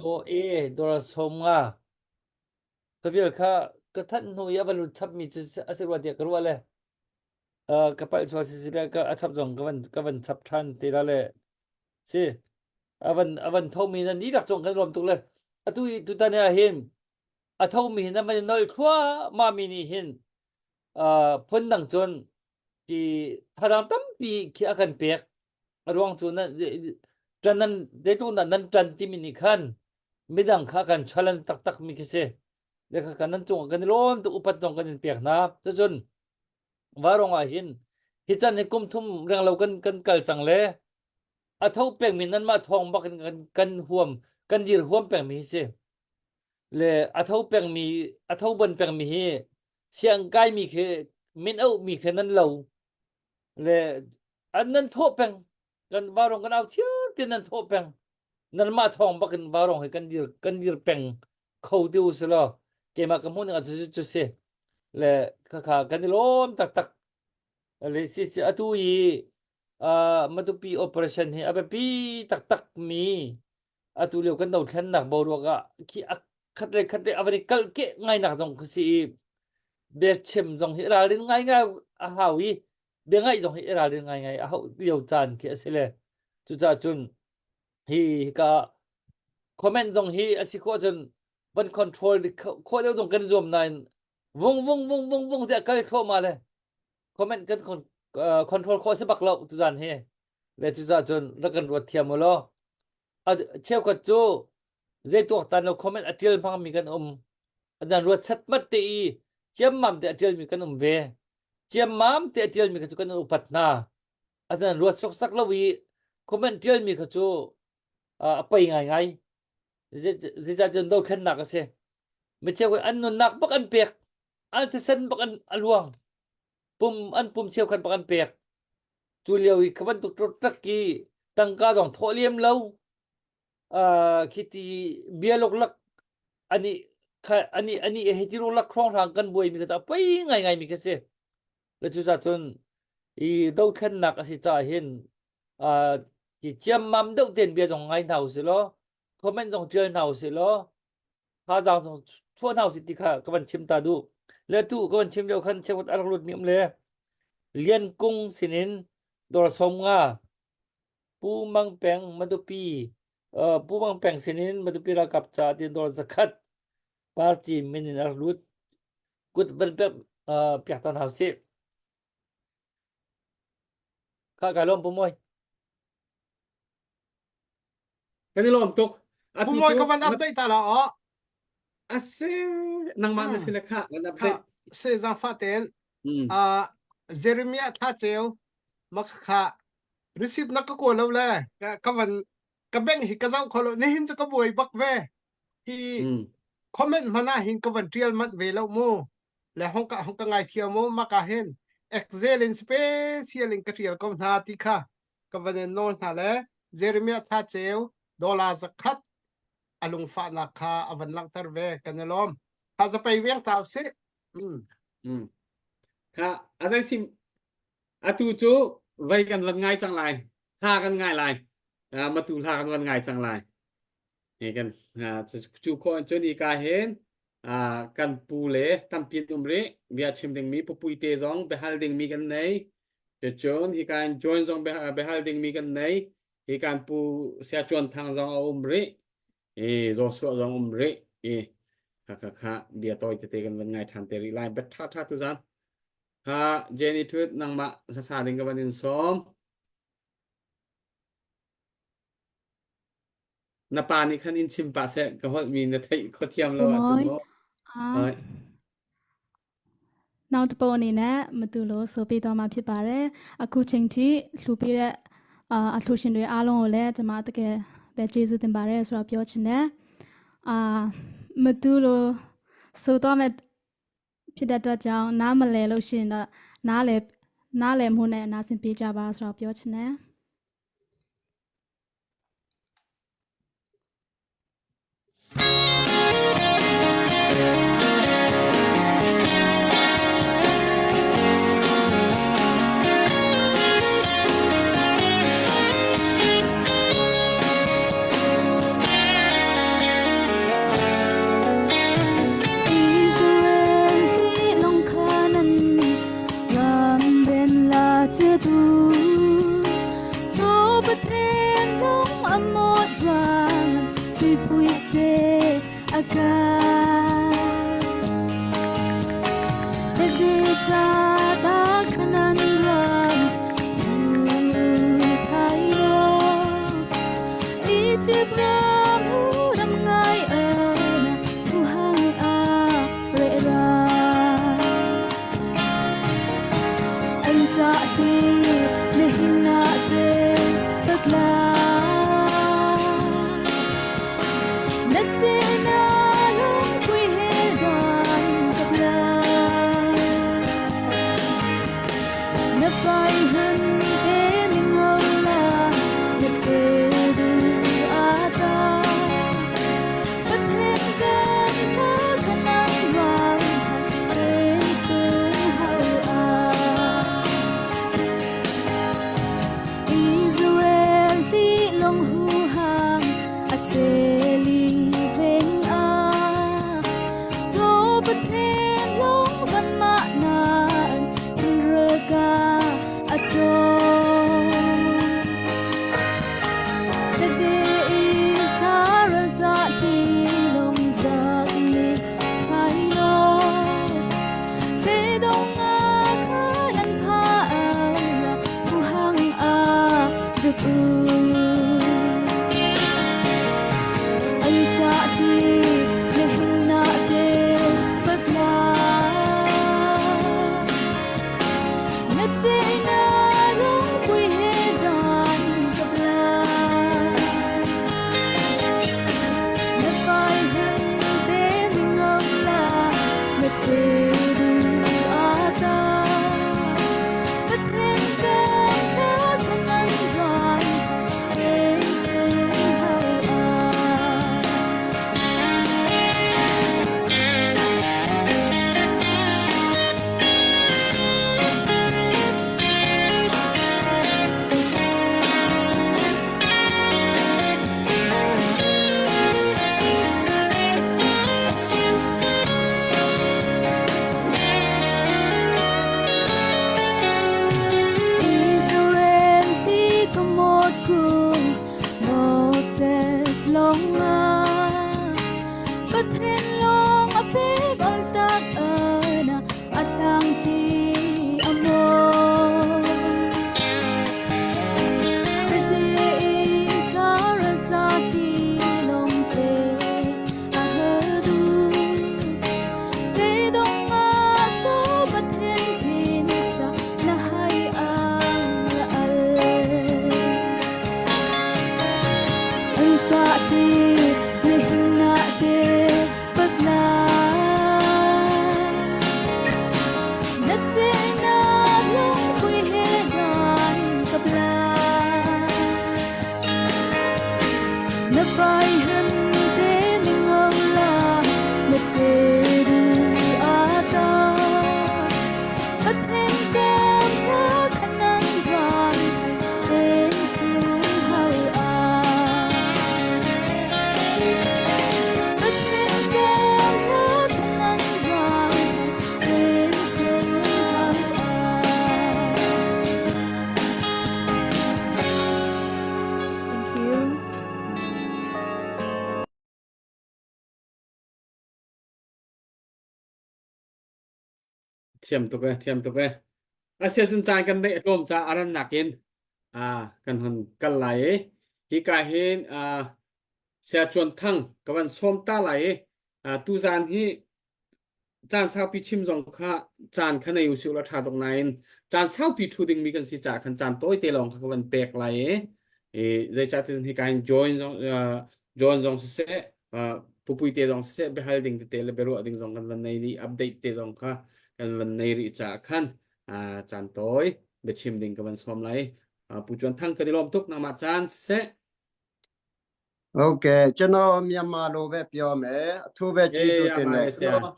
Caw E, dawr 50. Ka vial kha ka thanh hnu i a va lut chapmi cu a si rua tiah ka ruah le uh, ka palh sual si si le ka a chap zong ka van ka van chap ṭhan te la le si a van a van thomi na ni lak zong kan ruam tuk le atu i tutan ah hin a thomi hin a van nol thluahmah mi nih hin uh, phun dang cun ti thazaang tampi khi a kan pek a ruang cu nan ṭan nan zeitluk nan nan ṭan timi nih khan midang kha kan challenge taktak mi khi si le kha kan nan cung kan i lawm tuk upat zong kan in pek hna cucun varong ah hin hi chan hi kum thum reng lo kan kan kal cang le a tho peng mi nan mah thawng bak in kan kan huam kan dir huam peng mi hi si le a tho peng mi a tho ban peng mi hi siang kai mi khi min au mi khi nan lo le an nan thawh peng kan varong kan au thiar tin nan thawh peng nanmah thawng bak in varong hi kan dir kan dir peng kho ti u si law keimah ka hmuh ning ah cu cu si le khakha kan i lawm taktak le si si atu i uh, Matupi operation hi a biapi taktak mi atu lio kan dothlennak boruak ah khi a khat le khat le a van i kalh ke ngai nak zong khi si i biachim zong hi ralrin ngai ngai a hau i bia ngaih zong hi i ralrin ngai ngai a hauh lio caan khi a si le cucaah cun hi hika comment zong hi a si khawh cun van control khawh deuh zong kan zuam nain vung vung vung vung vung tiah kal thluahmah le comment kan control khawh si bak lo tuzan hi le cucaah cun rak kan ruat thiam u law cheukhat cu zei tuaktan lo comment a tial hmangmi kan um dan ruat satmat te i ciammam te a tialmi kan um ve ciammam te a tialmi kha cu kan upat hna azan ruat soksak lo i comment tialmi kha cu a pei ngaingai zeicahtiah dothlennak a si mi cheu an nunnak bak an pek an thisen bak an a luang pum an pum cheukhat bak an pek cu lio i kha bantuk ṭurtak ki tangka zong thawh liam lo khi ti bia luklak ani kha ani ani he ti luklak hrawnghrang kan buai mi kha ta pei ngai ngai mi kha si le cu ca cun i dothlennak a si caah hin ti ciammam deuh ten bia zong ngai hna usih law comment zong tial hna usih law thazaang zong chuah hna usih ti kha ka van chim ta duh le tu ka van chim lio khan cheukhat a rak lut mi um le Lian Kung sinin dawr som nga Pu Mang Peng Matupi uh, Pu Mang Peng sinin Matupi ralkap ca tin dawr zakhat party min in a rak lut kut van pek uh, piak tan hau sih Kha kai lawm pu moi. Kan i lawm tuk. Atu Pu Mawi cu ka van update ta la aw. Ase nangmah na si le kha van update. Se zangfa ten. Uh, Jeremiah thla ceu makha receipt na ka ko lo le ka van ka bank hi ka zau kho lo nihin cu ka buai bak ve hi comment mana hin ka van tial man ve lo mu le hong ka hong ka ngai thiam mu maka hin excel in special in ka tial ko hna ti kha ka van in nawl hna le Jeremiah tha ceu dollar zakhat a lungfahnak kha a van langhter ve kan i lawm tha zapei veng ta usih mm. Mm. Kha azai sim atu cu vei kan van ngai cang lai hla kan ngai lai matu hla kan van ngai cang lai he kan cu kho cun i ka hin kan pu le tampi an um rih bia chim dingmi pupui te zong biahal dingmi kan nei cun hi kan join zong biahal dingmi kan nei hi kan pu sia chuan thang zong a um rih i Joshua zong um rih i kha kha kha bia tawi tete kan van ngai ṭhan te rih lai bet ṭha ṭha tu zan kha Jenny Thut nangmah hlasa ding ka van in sawm Na pa nih khan in chim pah seh ka holhmi na theih kho thiam lo ahcun Mawi maw? အာ Hai. နောက်တစ်ပုတ်အနေနဲ့မတူလို့ဆိုပေးတော့မှာဖြစ်ပါတယ်အခုချိန်ထိလှူပေးတဲ့အာအလှူရှင်တွေအားလုံးကိုလည်းကျွန်မတကယ်ပဲကျေးဇူးတင်ပါတယ်ဆိုတော့ပြောချင်တယ်အာမတူလို့ဆိုတော့မဲ့ဖြစ်တဲ့အတွက်ကြောင့်နားမလဲလို့ရှိရင်တော့နားလဲနားလဲမှုနဲ့နားဆင်ပေးကြပါဆိုတော့ပြောချင်တယ် Israel hi long khanan ram ben la che tu so pathen long amot wang pui pui se aka Tede cha ta khanan ram thai ro Egypt ram ram ngai ana thu hang a le ra An cha hi ne hina te patla Na che na lung pui he dan kapla Na pai han te mi ngola na che du ata Pathen kan tha khanan wang ren sung hau a Israel hi long hu hang a cheli veng a so pathen long van ma nan rka a cho Tete Israel za hi long za ni thai lo Te dong a khanan pha la phu hang a được u An cha hi ne hin na te patla Na che na long pui he dan kapla Na pai han te mi ngam la na che du ata Pathen kan tha than ran en sung hau a Israel hi kamot kung Moses long nga Pathen long apek ol tak ana at lang hi amo Tete Israel sa hi. Thiam tuk e, thiam tuk e. Asia cun caan kan neih a tlawm ca a rannak in ah kan hon kal lai i hika hin ah Saya Chuan Thang ka van sawm ta lai i ah tuzaan hi caan saupi chim zong kha caan kha nei usih la ṭha tuk nain caan saupi ṭhu dingmi kan si caah khan caan tawite lawng kha ka van pek lai i i zeicah ti hika hin join zong uh, join zong siseh uh, pupui te zong siseh biahal ding tete le biaruah ding zong kan van nei rih update te zong kha kan van nei rih caah khan uh, caan tawi biachim ding ka van sawm lai uh, Pu Chuan Thang kan i lawm tuk nangmah caan siseh ဟုတ်ကဲ့ကျွန်တော်မြန်မာလိုပဲပြောမယ်အထူးပဲကျေးဇူးတင်တယ်ကျွန်တော်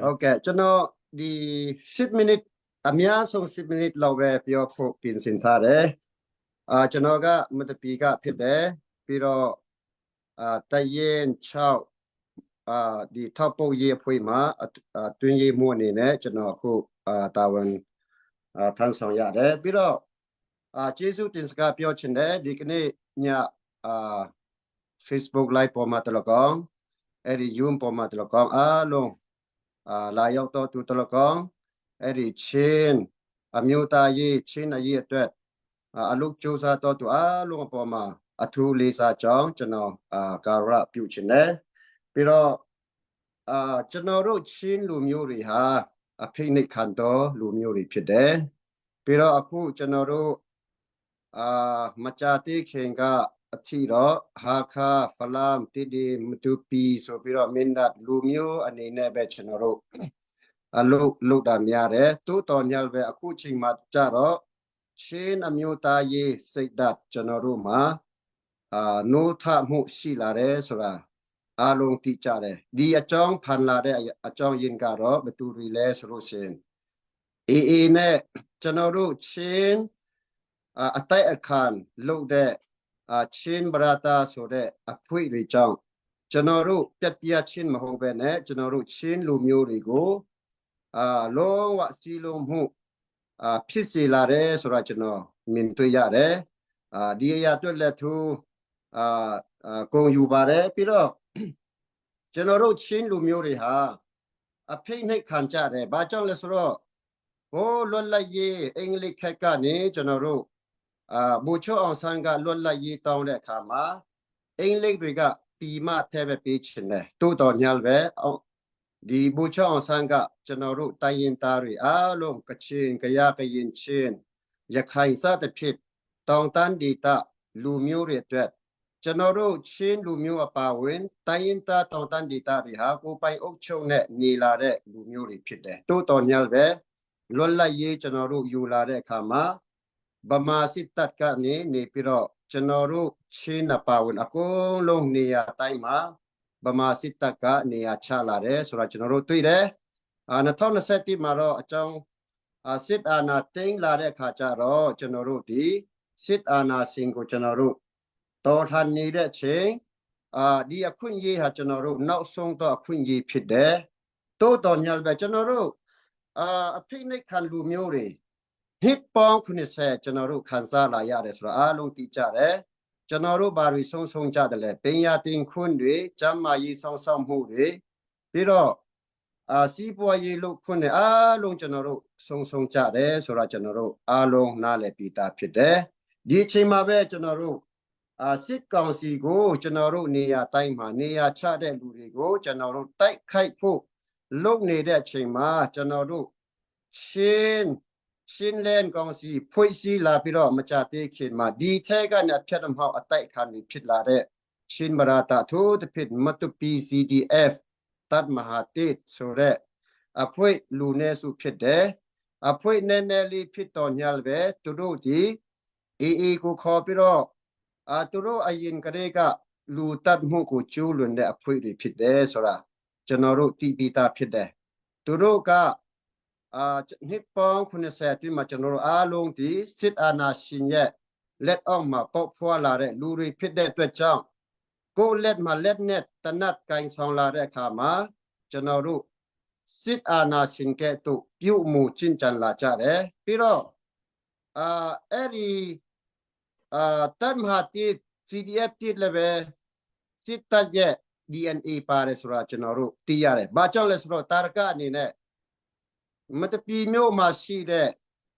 ဟုတ်ကဲ့ကျွန်တော်ဒီ10 minute အများဆုံး10 minute လောက်ပဲပြောဖို့ပြင်ဆင်ထားတယ်အာကျွန်တော်ကမတပီကဖြစ်တယ်ပြီးတော့အာတရင်6အာဒီထောက်ပုတ်ရေးအဖွဲ့မှာတွင်းရေးမှုအနေနဲ့ကျွန်တော်အခုအာတာဝန်အာထမ်းဆောင်ရတယ်ပြီးတော့ အာကျေးဇူးတင်စကားပြောချင်တယ်ဒီကနေ့ညအာ Facebook Live ပေါ်မှာတလကောင်အဲ့ဒီ Zoom ပေါ်မှာတလကောင်အားလုံးအာလာရောက်တော့သူတလကောင်အဲ့ဒီချင်းအမျိုးသားရေးချင်းအရေးအတွက်အလုပ်စူးစမ်းတော့သူအားလုံးအပေါ်မှာအထူးလေးစားကြောင်းကျွန်တော်အာကာရပြုချင်တယ်ပြီးတော့အာကျွန်တော်တို့ချင်းလူမျိုးတွေဟာအဖိနှိတ်ခံတော်လူမျိုးတွေဖြစ်တယ် ပြီးတော့အခုကျွန်တော်တို့အာမကြသေးခင်ကအထီတော့ဟာခါဖလမ်တီဒီမတူပီဆိုပြီးတော့မင်းဒတ်လူမျိုးအနေနဲ့ပဲကျွန်တော်တို့အလုပ်လုပ်တာများတယ်တိုးတော်ညလပဲအခုချိန်မှာကြတော့ချင်းအမျိုးသားရေးစိတ်ဓာတ်ကျွန်တော်တို့မှာအာနိုးထမှုရှိလာတယ်ဆိုတာအားလုံးသိကြတယ်ဒီအကြောင်းဖန်လာတဲ့အကြောင်းရင်းကတော့ဘယ်သူတွေလဲဆိုလို့ရှိရင် အေးအေးနဲ့ကျွန်တော်တို့ချင်းအတိုက်အခန်းလုပ်တဲ့ချင်းဘရာတာဆိုတဲ့အဖွဲ့တွေကြောင့်ကျွန်တော်တို့ပြက်ပြက်ချင်းမဟုတ်ပဲနဲ့ကျွန်တော်တို့ချင်းလူမျိုးတွေကိုအာလုံးဝစီလုံးမှုအာဖြစ်စေလာတယ်ဆိုတာကျွန်တော်မြင်တွေ့ရတယ်အာဒီအရာအတွက်လက်သူအာဂုံယူပါတယ်ပြီးတော့ကျွန်တော်တို့ချင်းလူမျိုးတွေဟာအဖိနှိတ်ခံကြတယ်ဘာကြောင့်လဲဆိုတော့ ဟိုလွတ်လပ်ရေးအင်္ဂလိပ်ခက်ကနေကျွန်တော်တို့အာဘူချောအောင်ဆန်းကလွတ်လပ်ရေးတောင်းတဲ့အခါမှာအင်္ဂလိပ်တွေကပီမထဲပဲပေးချင်တယ်တိုးတော်ညာပဲဒီဘူချောအောင်ဆန်းကကျွန်တော်တို့တိုင်းရင်သားတွေအားလုံးကချင်ကရကရင်ချင်းရခိုင်စသဖြင့်တောင်တန်းဒေသလူမျိုးတွေအတွက်ကျွန်တော်တို့ချင်းလူမျိုးအပါဝင်တိုင်းရင်သားတောင်တန်းဒေသတွေဟာကိုပိုင်အုပ်ချုပ်နဲ့နေလာတဲ့လူမျိုးတွေဖြစ်တယ်တိုးတော်ညာပဲ လွတ်လပ်ရေးကျွန်တော်တို့ယူလာတဲ့အခါမှာဗမာစစ်တပ်ကနေနေပြီးတော့ကျွန်တော်တို့ချင်းအပါဝင်အကုန်လုံးနေရာတိုင်းမှာဗမာစစ်တပ်ကနေရာချလာတယ်ဆိုတော့ကျွန်တော်တို့တွေ့တယ်အာ2021မှာတော့အကြောင်းအာစစ်အာဏာသိမ်းလာတဲ့အခါကျတော့ကျွန်တော်တို့ဒီစစ်အာဏာရှင်ကိုကျွန်တော်တို့တော်လှန်နေတဲ့အချိန်အာဒီအခွင့်အရေးဟာကျွန်တော်တို့နောက်ဆုံးတော့အခွင့်အရေးဖြစ်တယ်တိုးတော်ညလပဲကျွန်တော်တို့ အာအဖိနှိတ်ခံလူမျိုးတွေနှစ်ပေါင်း80ကျွန်တော်တို့ခံစားလာရတယ်ဆိုတော့အားလုံးသိကြတယ်ကျွန်တော်တို့ဘာတွေဆုံးဆုံးကြတယ်လဲပညာသင်ခွန်းတွေကျမ်းမာရေးဆောင်ဆောင်မှုတွေပြီးတော့အာစီးပွားရေးလို့ခွန်းတွေအားလုံးကျွန်တော်တို့ဆုံးဆုံးကြတယ်ဆိုတော့ကျွန်တော်တို့အားလုံးနားလည်ပြီးသားဖြစ်တယ်ဒီအချိန်မှာပဲကျွန်တော်တို့အာစစ်ကောင်စီကိုကျွန်တော်တို့နေရာတိုင်းမှာနေရာချတဲ့လူတွေကိုကျွန်တော်တို့တိုက်ခိုက်ဖို့ လုပ်နေတဲ့အချိန်မှာကျွန်တော်တို့ချင်းချင်းလန်ကောင်စီဖွဲ့စည်းလာပြီးတော့မကြသေးခင်မှာဒီထဲကနေအဖြတ်အမောက်အတိုက်ခံတွေဖြစ်လာတဲ့ချင်းမရာတာထိုးတစ်ဖြစ်မတူ PCDF တတ်မဟာတိဆိုတဲ့အဖွဲ့လူနေစုဖြစ်တယ်အဖွဲ့နည်းနည်းလေးဖြစ်တော်ညာပဲသူတို့ဒီအေအေကိုခေါ်ပြီးတော့အာသူတို့အရင်ကတည်းကလူတတ်မှုကိုကျူးလွန်တဲ့အဖွဲ့တွေဖြစ်တယ်ဆိုတာ ကျွန်တော်တို့သိပြီးသားဖြစ်တယ်သူတို့ကအာနှစ်ပေါင်း80အတွင်းမှာကျွန်တော်တို့အားလုံးဒီစစ်အာဏာရှင်ရဲ့လက်အောက်မှာပေါက်ဖွာလာတဲ့လူတွေဖြစ်တဲ့အတွက်ကြောင့်ကိုယ်လက်မှာလက်နဲ့တနတ်ကင်ဆောင်လာတဲ့အခါမှာကျွန်တော်တို့စစ်အာဏာရှင်ကဲ့သို့ပြုမှုကျင့်ကြံလာကြတယ်ပြီးတော့အာအဲ့ဒီအာတမဟာတိ CDF တိလည်းပဲစစ်တပ်ရဲ့ DNA ပါတယ်ဆိုတာကျွန်တော်တို့သိရတယ်။ဘာကြောင့်လဲဆိုတော့တာရကအနေနဲ့ မတပီမြို့မှာရှိတဲ့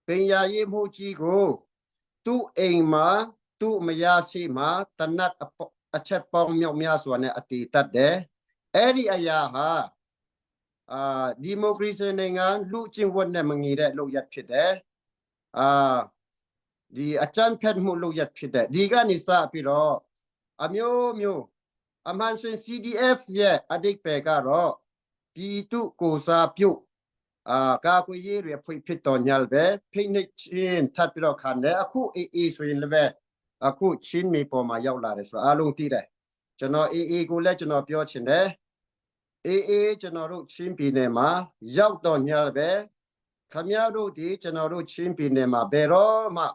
ပညာရေးမှုကြီးကိုသူ့အိမ်မှာသူ့မယားရှိမှာတနတ်အချက်ပေါင်းမြောက်များစွာနဲ့အတီတတ်တယ်အဲ့ဒီအရာဟာအာဒီမိုကရေစီနိုင်ငံလူချင်းဝတ်နဲ့မငီတဲ့လုပ်ရက်ဖြစ်တယ်အာဒီအကြမ်းဖက်မှုလုပ်ရက်ဖြစ်တဲ့ဒီကနေစပြီးတော့အမျိုးမျိုးအမှန်ဆိုရင် CDF ရဲ့အတိတ်ပဲကတော့ပြည်သူကိုစားပြုအာကာကွယ်ရေးတွေဖွင့်ဖြစ်တော်ညာပဲဖိနှိပ်ချင်းထပ်ပြီးတော့ခံတယ်အခုအေးအေးဆိုရင်လည်းပဲအခုချင်းမေပေါ်မှာရောက်လာတယ်ဆိုတော့အားလုံးသိတယ်ကျွန်တော်အေးအေးကိုလည်းကျွန်တော်ပြောချင်တယ်အေးအေးကျွန်တော်တို့ချင်းပြည်နယ်မှာရောက်တော့ညာပဲခမရတို့ဒီကျွန်တော်တို့ချင်းပြည်နယ်မှာဘယ်တော့မှ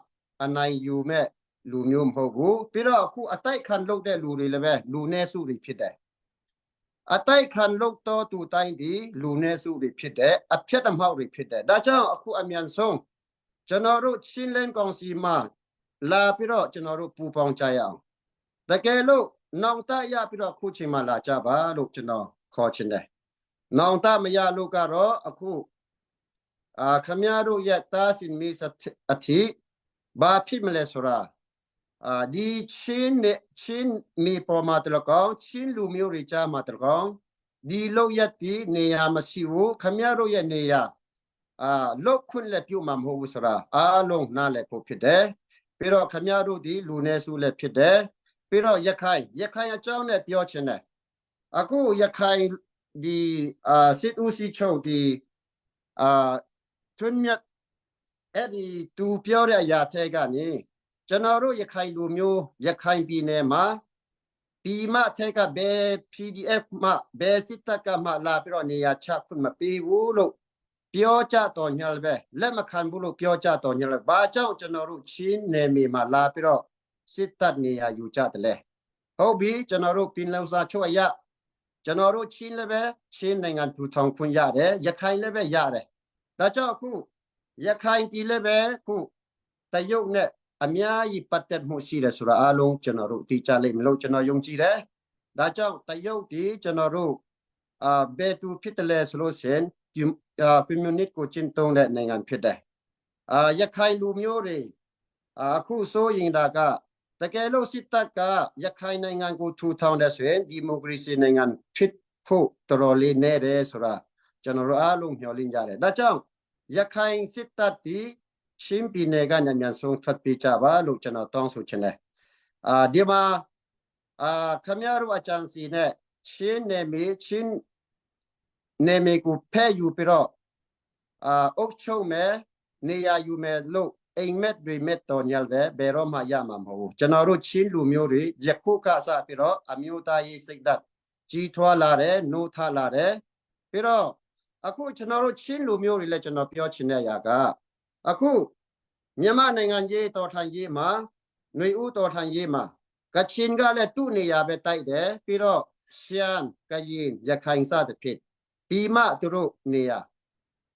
အနိုင်ယူမဲ့လူမျိုးမဟုတ်ဘူးပြီးတော့အခုအတိုက်ခံလုပ်တဲ့လူတွေလည်းပဲလူနည်းစုတွေဖြစ်တယ်အတိုက်ခံလုပ်တော့သူတိုင်းဒီလူနည်းစုတွေဖြစ်တယ်အဖြက်အမောက်တွေဖြစ်တယ်ဒါကြောင့်အခုအမြန်ဆုံးကျွန်တော်တို့ချင်းလင်းကောင်စီမှာလာပြီးတော့ကျွန်တော်တို့ပူပေါင်းကြရအောင်တကယ်လို့နောင်တရပြီးတော့ခုချိန်မှာလာကြပါလို့ကျွန်တော်ခေါ်ချင်တယ်နောင်တမရလို့ကတော့အခုအာခမရတို့ရဲ့တာစင်မီစအတိဘာဖြစ်မလဲဆိုတာအာဒီချင်းနဲ့ချင်းမီပေါ်မှာတလကောင်ချင်းလူမျိုးတွေကြားမှာတလကောင်ဒီလောက်ရက်ဒီနေရာမရှိဘူးခမရတို့ရဲ့နေရာအာလုတ်ခွင့်လက်ပြုတ်မှာမဟုတ်ဘူးဆိုတာအားလုံးနားလည်ဖို့ဖြစ်တယ်ပြီးတော့ခမရတို့ဒီလူနေစုလည်းဖြစ်တယ်ပြီးတော့ရခိုင်ရခိုင်အကြောင်းနဲ့ပြောချင်တယ်အခုရခိုင်ဒီအာစစ်ဦးစီးချုပ်ဒီအာထွန်းမြတ်အဲ့ဒီသူပြောတဲ့အရာထဲကနေကျွန်တော်တို့ရခိုင်လူမျိုးရခိုင်ပြည်နယ်မှာပြည်မထဲကဘယ် PDF မှဘယ်စစ်တပ်ကမှလာပြီးတော့နေရာချခွင့်မပေးဘူးလို့ပြောကြတော်ညာပဲလက်မခံဘူးလို့ပြောကြတော်ညာပဲဘာကြောင့်ကျွန်တော်တို့ချင်းနယ်မြေမှာလာပြီးတော့စစ်တပ်နေရာယူကြတယ်လဲဟုတ်ပြီကျွန်တော်တို့ပင်လုံစာချုပ်အရကျွန်တော်တို့ချင်းလည်းပဲချင်းနိုင်ငံထူထောင်ခွင့်ရတယ်ရခိုင်လည်းပဲရတယ်ဒါကြောင့်အခုရခိုင်ပြည်လည်းပဲခုတရုတ်နဲ့အများကြီးပတ်သက်မှုရှိတယ်ဆိုတာအားလုံးကျွန်တော်တို့သိကြလိမ့်မယ်လို့ကျွန်တော်ယုံကြည်တယ်။ဒါကြောင့်တရုတ်ဒီကျွန်တော်တို့အာဘယ်သူဖြစ်တယ်လဲဆိုလို့ရှိရင်အာကွန်မြူနစ်ကိုကျင့်သုံးတဲ့နိုင်ငံဖြစ်တယ်။အာရခိုင်လူမျိုးတွေအခုဆိုရင်ဒါကတကယ်လို့စစ်တပ်ကရခိုင်နိုင်ငံကိုထူထောင်တဲ့ဆိုရင်ဒီမိုကရေစီနိုင်ငံဖြစ်ဖို့တော်တော်လေးနေတယ်ဆိုတာကျွန်တော်တို့အားလုံးမျှော်လင့်ကြတယ်။ဒါကြောင့်ရခိုင်စစ်တပ်ဒီချင်းပြည်နယ်ကညမြန်ဆုံးထွက်ပြေးကြပါလို့ကျွန်တော်တောင်းဆိုချင်တယ်။အာဒီမှာအာခမရတို့အကြံစီနဲ့ချင်းနယ်မြေချင်းနယ်မြေကိုဖဲ့ယူပြီးတော့အာအုတ်ချုပ်မယ်နေရာယူမယ်လို့အိမ်မက်တွေမက်တော်ညပဲဘယ်တော့မှရမှာမဟုတ်ဘူးကျွန်တော်တို့ချင်းလူမျိုးတွေယခုကစပြီးတော့အမျိုးသားရေးစိတ်ဓာတ်ကြီးထွားလာတယ်နှိုးထလာတယ်ပြီးတော့အခုကျွန်တော်တို့ချင်းလူမျိုးတွေလည်းကျွန်တော်ပြောချင်တဲ့အရာကအခုမြန်မာနိုင်ငံကြီးတော်ထိုင်ရေးမှာຫນွေဦးတော်ထိုင်ရေးမှာကချင်ကလည်းသူ့နေရာပဲတိုက်တယ်ပြီးတော့ရှမ်းကရင်ရခိုင်စသဖြင့်ပြီးမှသူတို့နေရာ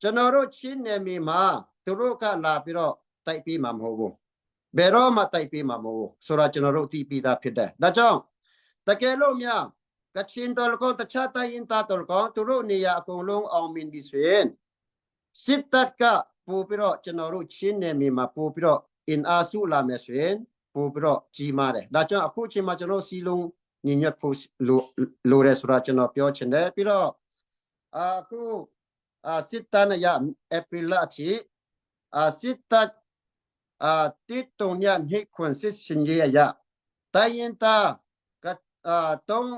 ကျွန်တော်တို့ချင်းနယ်မြေမှာသူတို့ကလာပြီးတော့တိုက်ပြီးမှာမဟုတ်ဘူးဘယ်တော့မှတိုက်ပြီးမှာမဟုတ်ဘူးဆိုတော့ကျွန်တော်တို့သိပြီးသားဖြစ်တယ်ဒါကြောင့်တကယ်လို့များကချင်တော်ကောတခြားတိုင်းရင်သားတော်ကောသူတို့နေရာအကုန်လုံးအောင်မြင်ပြီဆိုရင်စစ်တပ်ကပို့ပြီးတော့ကျွန်တော်တို့ချင်းနယ်မြေမှာပို့ပြီးတော့အင်အားစုလာမယ်ဆိုရင်ပို့ပြီးတော့ကြီးမားတယ်ဒါကြောင့်အခုချိန်မှာကျွန်တော်စီလုံးညီညွတ်ဖို့လိုလိုတယ်ဆိုတာကျွန်တော်ပြောချင်တယ်ပြီးတော့အခုအာစစ်တပ်နဲ့ရအပီလာချီအာစစ်တပ်အာတိတုံညနှိခွန်စစ်စင်ရရတိုင်းရင်တာကအာတုံး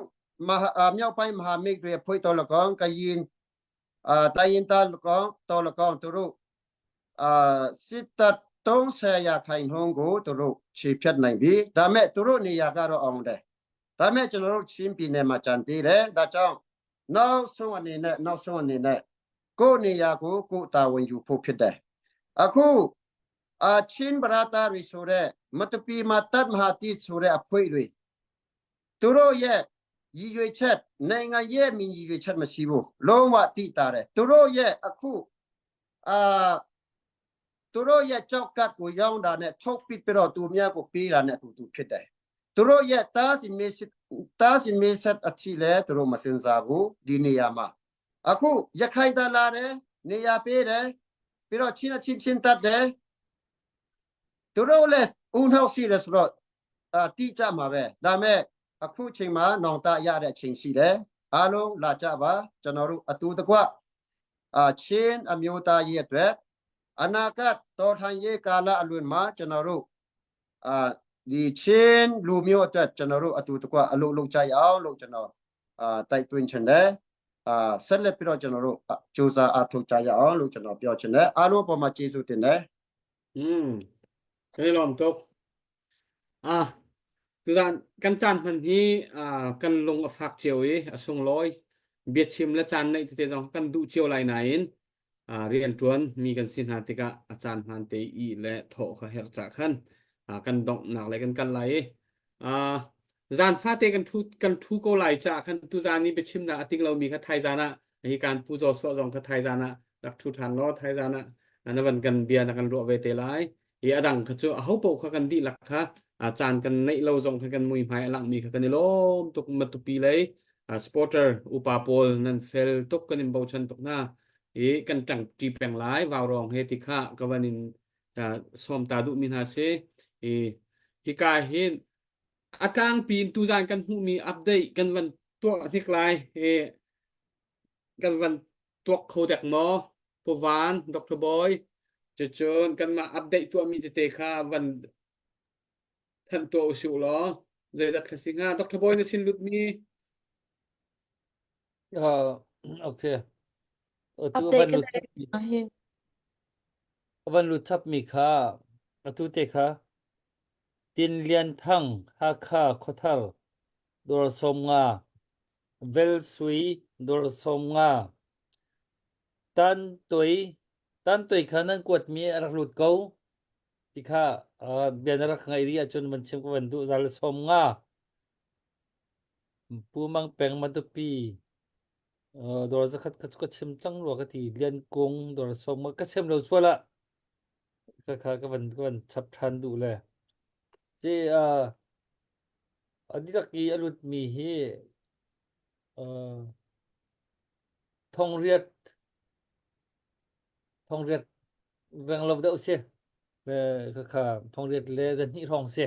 မဟာမြောက်ပိုင်းမဟာမိတ်တွေဖွေတော်လကောင်ကရင်အာတိုင်းရင်တာလကောင်တော်လကောင်သူတို့အာစစ်တပ်30ရာခိုင်နှုန်းကိုသူတို့ခြေဖြတ်နိုင်ပြီဒါမဲ့သူတို့နေရာကတော့အောင်တယ်ဒါမဲ့ကျွန်တော်တို့ချင်းပြည်နယ်မှာကြံသေးတယ်ဒါကြောင့်နောက်ဆုံးအနေနဲ့နောက်ဆုံးအနေနဲ့ကိုယ်နေရာကိုကိုယ်တာဝန်ယူဖို့ဖြစ်တယ်အခုအာချင်းဗရာတာရီဆိုတဲ့မတပီမတတ်မဟာတိဆိုတဲ့အဖွဲ့တွေသူတို့ရဲ့ရည်ရွယ်ချက်နိုင်ငံရဲ့မြင်ရည်ရွယ်ချက်မရှိဘူးလုံးဝတိတာတယ်သူတို့ရဲ့အခုအာသူတို့ရဲ့ကြောက်ကတ်ကိုရောင်းတာနဲ့ထုတ်ပစ်ပြီးတော့သူများကိုပေးတာနဲ့အတူတူဖြစ်တယ်သူတို့ရဲ့တားစီမေးတားစီမေးဆက်အချီလဲသူတို့မစင်စားဘူးဒီနေရာမှာအခုရခိုင်တလာတယ်။ နေရာပေးတယ်ပြီးတော့ချင်းအချင်းချင်းတတ်တယ်သူတို့လည်းဦးနှောက်ရှိတယ်ဆိုတော့အာတိကျမှာပဲဒါမဲ့အခုချိန်မှာနောင်တရတဲ့အချိန်ရှိတယ်အားလုံးလာကြပါကျွန်တော်တို့အတူတကွအာချင်းအမျိုးသားရေးအတွက်အနာဂတ်တော်ထန်ရေးကာလအလွန်မှာကျွန်တော်တို့အာဒီချင်းလူမျိုးအတွက်ကျွန်တော်တို့အတူတကွအလုပ်လုပ်ကြရအောင်လို့ကျွန်တော်အာတိုက်တွန်းချင်တယ်အာဆက်လက်ပြီးတော့ကျွန်တော်တို့စူးစမ်းအားထုတ်ကြရအောင်လို့ကျွန်တော်ပြောချင်တယ်အားလုံးအပေါ်မှာကျေးဇူးတင်တယ် อืมkan i lawm tuk ah tuzan kan caan hman hi ah kan lung a fak cio i a sunglawi biachim le caan neih tete zong kan duh cio lai nain ah rianṭuan mi kan si hna tikah a caan hmaan te i le thawh kha herh cah khan ah kan donghnak le kan kal lai i ah zan fate kan thu kan thu ko lai caah khan tuzan i biachimnak a ting lomi kha thaizan ah hi kan pu zaw suah zong kha thaizan ah rak thu ṭhan law thaizan ah na van kan bia na kan ruah ve te lai i a dang kha cu a ho paoh kha kan dihlak kha a caan kan neih lo zong kha kan mui hmai a langmi kha kan i lawm tuk matupi lei supporter upa pawl nan fel tuk kan in bochan tuk hna i kan ṭang ṭi peng lai vaurong he ti kha ka van in sawm ta duhmi hna si i hika hin a tlangpi in tuzan kan hmuhmi update kan van tuah hnik lai i kan van tuak kho dek maw Pu Van Dr. Boy cucun kanmah update tuahmi tete kha van thanh tuah usih law zeizat kha si hnga Dr. Boy na sin lutmi Uh, okay. Atu Update van kan lut chapmi hin. van lut chapmi kha atu te kha Tin Lian Thang Hakha Khuathar Dawr 50 Velsui dawr 50 Tantui Tantui kha nan kuatmi a rak lut ko ti kha uh, bia na rak ngaih rih ahcun van chim ka van duh zal 50 Pu Mang Peng Matupi uh, dawr zakhat kha cu ka chim cang rua ka ti Lian Kung dawr 50 ka chim lo sual ah ka kha ka van ka van chap ṭhan duh le ci uh, a dihlak i a lutmi hi uh, thongriat thongriat reng lo deuh si le khakha thongriat le zahnih hrawng si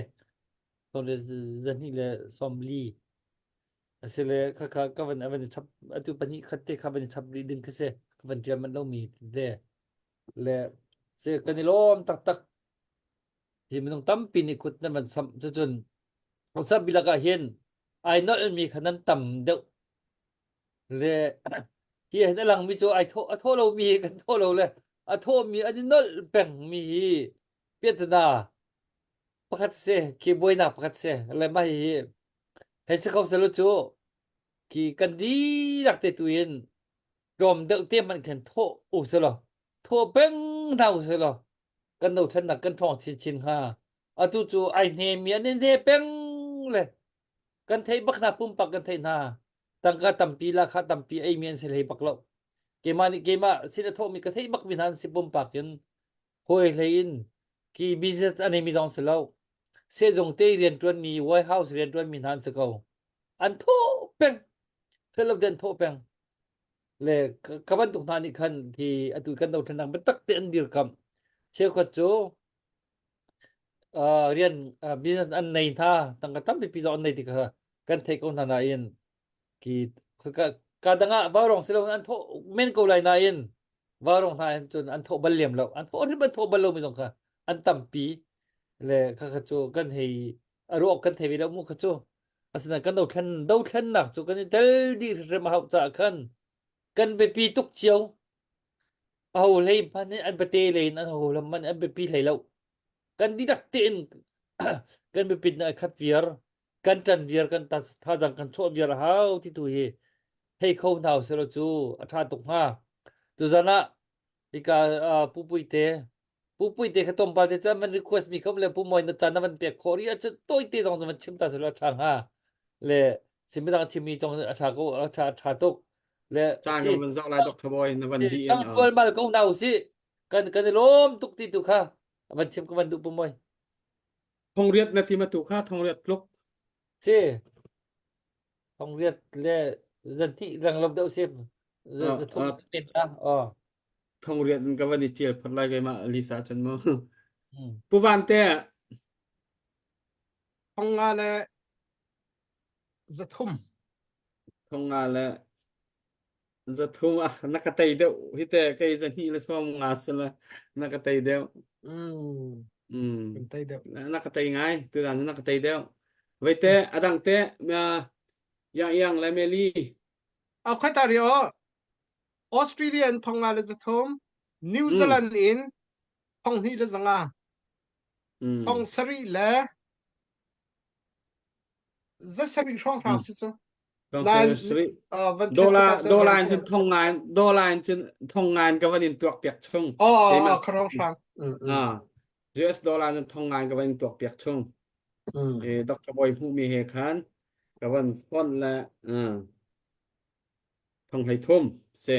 thongriat zahnih le sawmli asile khakha ka van a van i chap atu pahnih khat te kha van i chap rih ding kha si ka van tial manh lomi te le si kan i lawm taktak hi minung tampi nih kut nan van samh cucun sap bilak ah hin ai nolh mi kha nan tam deuh le hi hin a langmi cu ai thawh a thawh lomi hi kan thawh lo le a thawhmi an i nolh pengmi hi piahtana pakhat si khi buainak pakhat si le mah hi hei si kho selaw cu khi kan dihlak te tu in tlawm deuh te hmanh khan thawh u selaw thawh peng hna u selaw kan dothlennak kan ṭhawng chinchin hnga atu cu ai hnemi an i hne peng le kan theih bak hna pumpak kan theih hna tangka tampi la kha tampi ei mi an si hlei bak lo keimah nih keimah sin a thawhmi ka theih bak mi hna an si pumpak in hawi hlei in ki business an ei mi zong si lo sehzung te rianṭuan mi White House rianṭuan mi hna an si ko an thawh peng thil lo den thawh peng le ka bantuk hna nih khan hi atu kan dothlennak biatak te an dirkamh cheukhat cu uh, rian uh, business an nei hna tangka tampi pi zong an nei ti kha kan thei ko hna nain ki ka ka dang ah vaurong silo an thawh men ko lai nain vaurong hna hin cun an thawh bal lem lo an thawh hrim an thawh bal lo mi zong kha an tampi le kha kha cu kan hei a ruak kan thei ve lo mu kha cu asinain kan dothlen dothlennak cu kan i tel dih hrim a hauh caah khan kan biapi tuk cio aho hlei hmanh in an pate lei in an ho lam hmanh an biapi hlei lo kan dihlak tein kan biapit na khat viar kan ṭan viar kan thazang kan chuah viar a hau ti tu hi thei kho hna usih cu a ṭha tuk hnga tuzan ah hika Pu Puite Pu Puite kha tlawmpal te cun van request mi kha le Pu Mawi na caan na van pek khawh rih ahcun tawite zong van chim ta selaw a ṭha hnga le simidang chimmi zong a ṭha ko a ṭha ṭha tuk le Caan kan van zoh lai Dr. Boy na van dih in tang tualmal ko hna usih kan kan i lawm tuk ti tu kha van chim ka van duh Pu Mawi Thongriat na ti ma tu kha thongriat tluk si thongriat le zanti rang lo deuh sim zathum ta oh. Thong riat in ka van i ṭial phot lai keimah Lisa cun mu. Pu Van te. Thong nga le 300. Thong nga le 300 ah na ka tei deuh hi te kei 250 si le na ka tei deuh. Mm. Mm. Kan tei deuh. Na ka tei ngai tuzan na ka tei deuh. Veite adang te yang yang le Meli. A khoi ta ri o. Australia in 5300, New Zealand in 2500. 7,000 le 700 hrawnghrang si cu. Dollar dollar in cun thong ngan dollar in cun thong ngan ka van in tuak piak chung. Oh, ka hrawnghrang. Ah, US dollar cun thong ngan ka van in tuak piak chung. E Dr. Boy hmuh mi he khan ka van font le 33,000 si.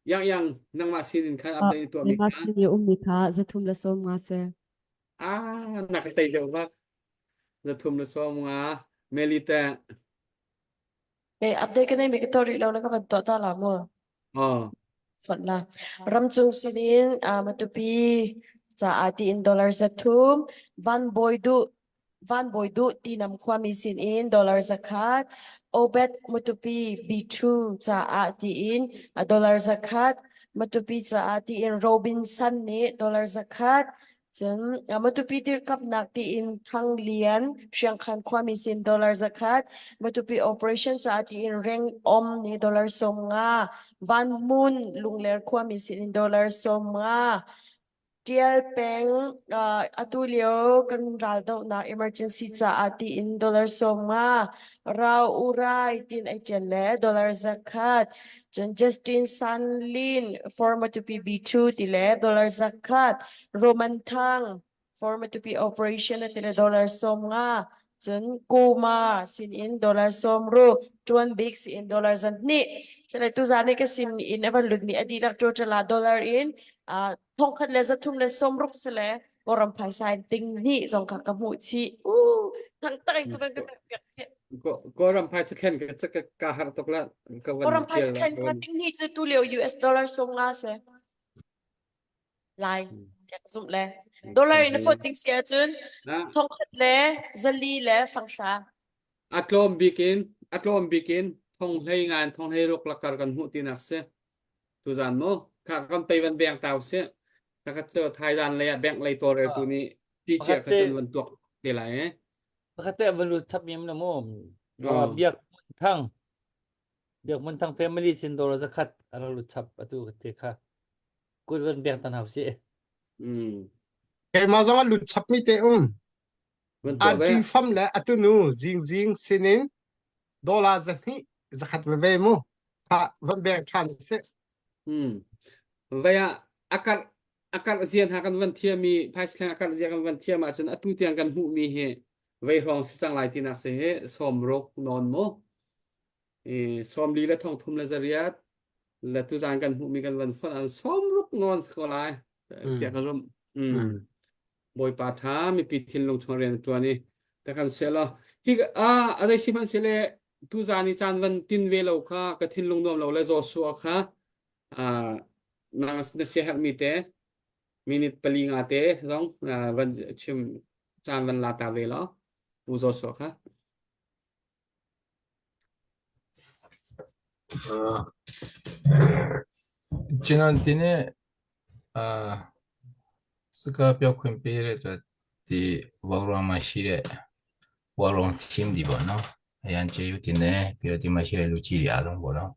Yang yang nangmah sin in khan update tuah mi Nangmah kha. sin i ummi kha 350 si. Ah, na ka tei deuh bak. 350. Melite. Kei update ka nei mi ka tuah rih lo na ka van tuah ta la mu. Oh. Font la. Ramchung sinin uh, Matupi caah tiin dollar 300 Van Bawi Duh Van Bawi Duh Tinam khuami sinin dollar 100 Obed Matupi B2 caah tiin dollar 100 Matupi caah tiin Robinson nih dollar 100 Cun Matupi dirkamnak tiin Thang Lian Hriangkhan khuami sin dollar 100, Matupi operation caah tiin Reng Om nih dollar 50, Van Hmun Lungler khuami sin in dollar 50, Tial peng uh, atu lio kan raldohnak emergency caah tiin dollar 50, Rau Urai tiin ai ṭial le dollar 100, cun Justin San Lin for Matupi B2 ti le dollar 100, Roman Thang for Matupi operation a ti le dollar 50, cun Kuma sin in dollar 60, Tuan Bik sin in dollar 200. Sile tuzan i ka sin in a van lutmi a dihlak total ah dollar in uh, 1360 sile Kawlram phaisa in 2,000 zong kha ka hmuh chih. U thang tak in ka van ka piak Kawlram phaisa thlen ka ka ka har tuk la ka van Kawlram phaisa thlen kha 2,000 cu tu lio US dollar 50 si. Lai tiah ka zumh le dollar in a phawt ding si ahcun 1450. A tlawm bik in a tlawm bik in thong hlei ngan thong hlei ruk lakar kan hmuh tinak si. Tuzan mu kha kan pei van beng tau si. Ka ka cu Thailand lei ah bank lei tawlreltu nih ti cia kha cun van tuak te lai eh. Pakhat te van lut chap mi na mu. Biak Thang Biak Mun Thang family sin dawr 100 a rak lut chap atu te kha. Kut van beng tan hau si. Mm. Keimah zong a lut chap mi te um. Anti fam le atunu zing zing sinin dollar 200 100 veve mu. Kha van beng than si. Hmm. Vai ah akar akar zian ha kan van thiam i phaislang akar zia kan van thiam ahcun atu tiang kan hmuh mi hi vei hrawng si cang lai tinak si hi 60 nawn mu. I 43 le 38 le tuzan kan hmuh mi kan van fonh an 60 nawn si ko lai tiah ka zumh. Mm. Bawipa tha mipi thinlung chung rian tuan i ta kan se lo hi a a zei si hmanh sile tuzan i caan van tin ve lo kha ka thinlung nuam lo le Joshua kha a na na sia herh mi te minute pali nga te zong van chim caan van la ta ve lo pu Joshua kha ကျွန်တော်ဒီနေ့အာစကားပြောခွင့်ပေးတဲ့အတွက်ဒီဝါရောမှာရှိတဲ့ဝါရော team ဒီပေါ့နော်အရန်ကျေးဇူးတင်တယ်ပြီးတော့ဒီမှာရှိတဲ့လူကြီးတွေအားလုံးပေါ့နော်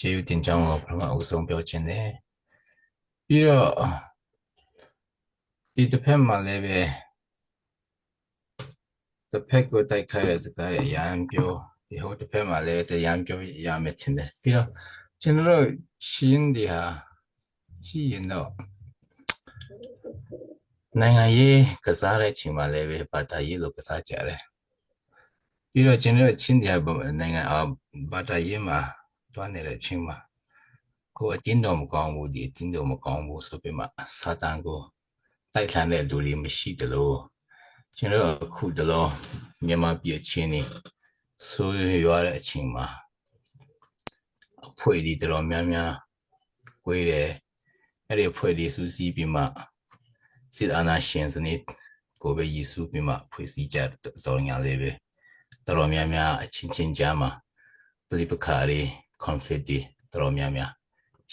ကျေးဇူးတင်ကြောင်းကိုပထမအဦးဆုံးပြောချင်တယ်ပြီးတော့ဒီတစ်ဖက်မှာလည်းပဲ တစ်ဖက်ကိုတိုက်ခိုက်တဲ့စကားတွေအရန်ပြောဒီဟိုတစ်ဖက်မှာလည်းတရားပြောရမယ်ထင်တယ်ပြီးတော့ကျွန်တော်တို့ရှင်းဒီဟာကြည့်ရင်တော့နိုင်ငံရေးကစားတဲ့အချိန်မှာလည်းပဲဘာသာရေးလိုကစားကြတယ်ပြီးတော့ကျွန်တော်တို့ချင်းဒီဟာနိုင်ငံအဘာသာရေးမှာတွားနေတဲ့အချိန်မှာကိုအတင်းတော်မကောင်းဘူးဒီအတင်းတော်မကောင်းဘူးဆိုပြီးမှစာတန်ကို တိုက်လှန်တဲ့လူတွေမရှိသလိုကျွန်တော်တို့အခုတလောမြန်မာပြည်အချင်းနေဆိုးရွားတဲ့အချိန်မှာအဖွဲ့ဒီတော်တော်များများကွဲ ကွေးတယ်အဲ့ဒီအဖွဲ့တွေစုစည်းပြီးမှစစ်အာဏာရှင်စနစ်ကိုပဲရည်စူးပြီးမှဖွဲ့စည်းကြတော်ညာလေးပဲတော်တော်များများအချင်းချင်းကြားမှာပဋိပက္ခတွေ conflict တွေတော်တော်များများ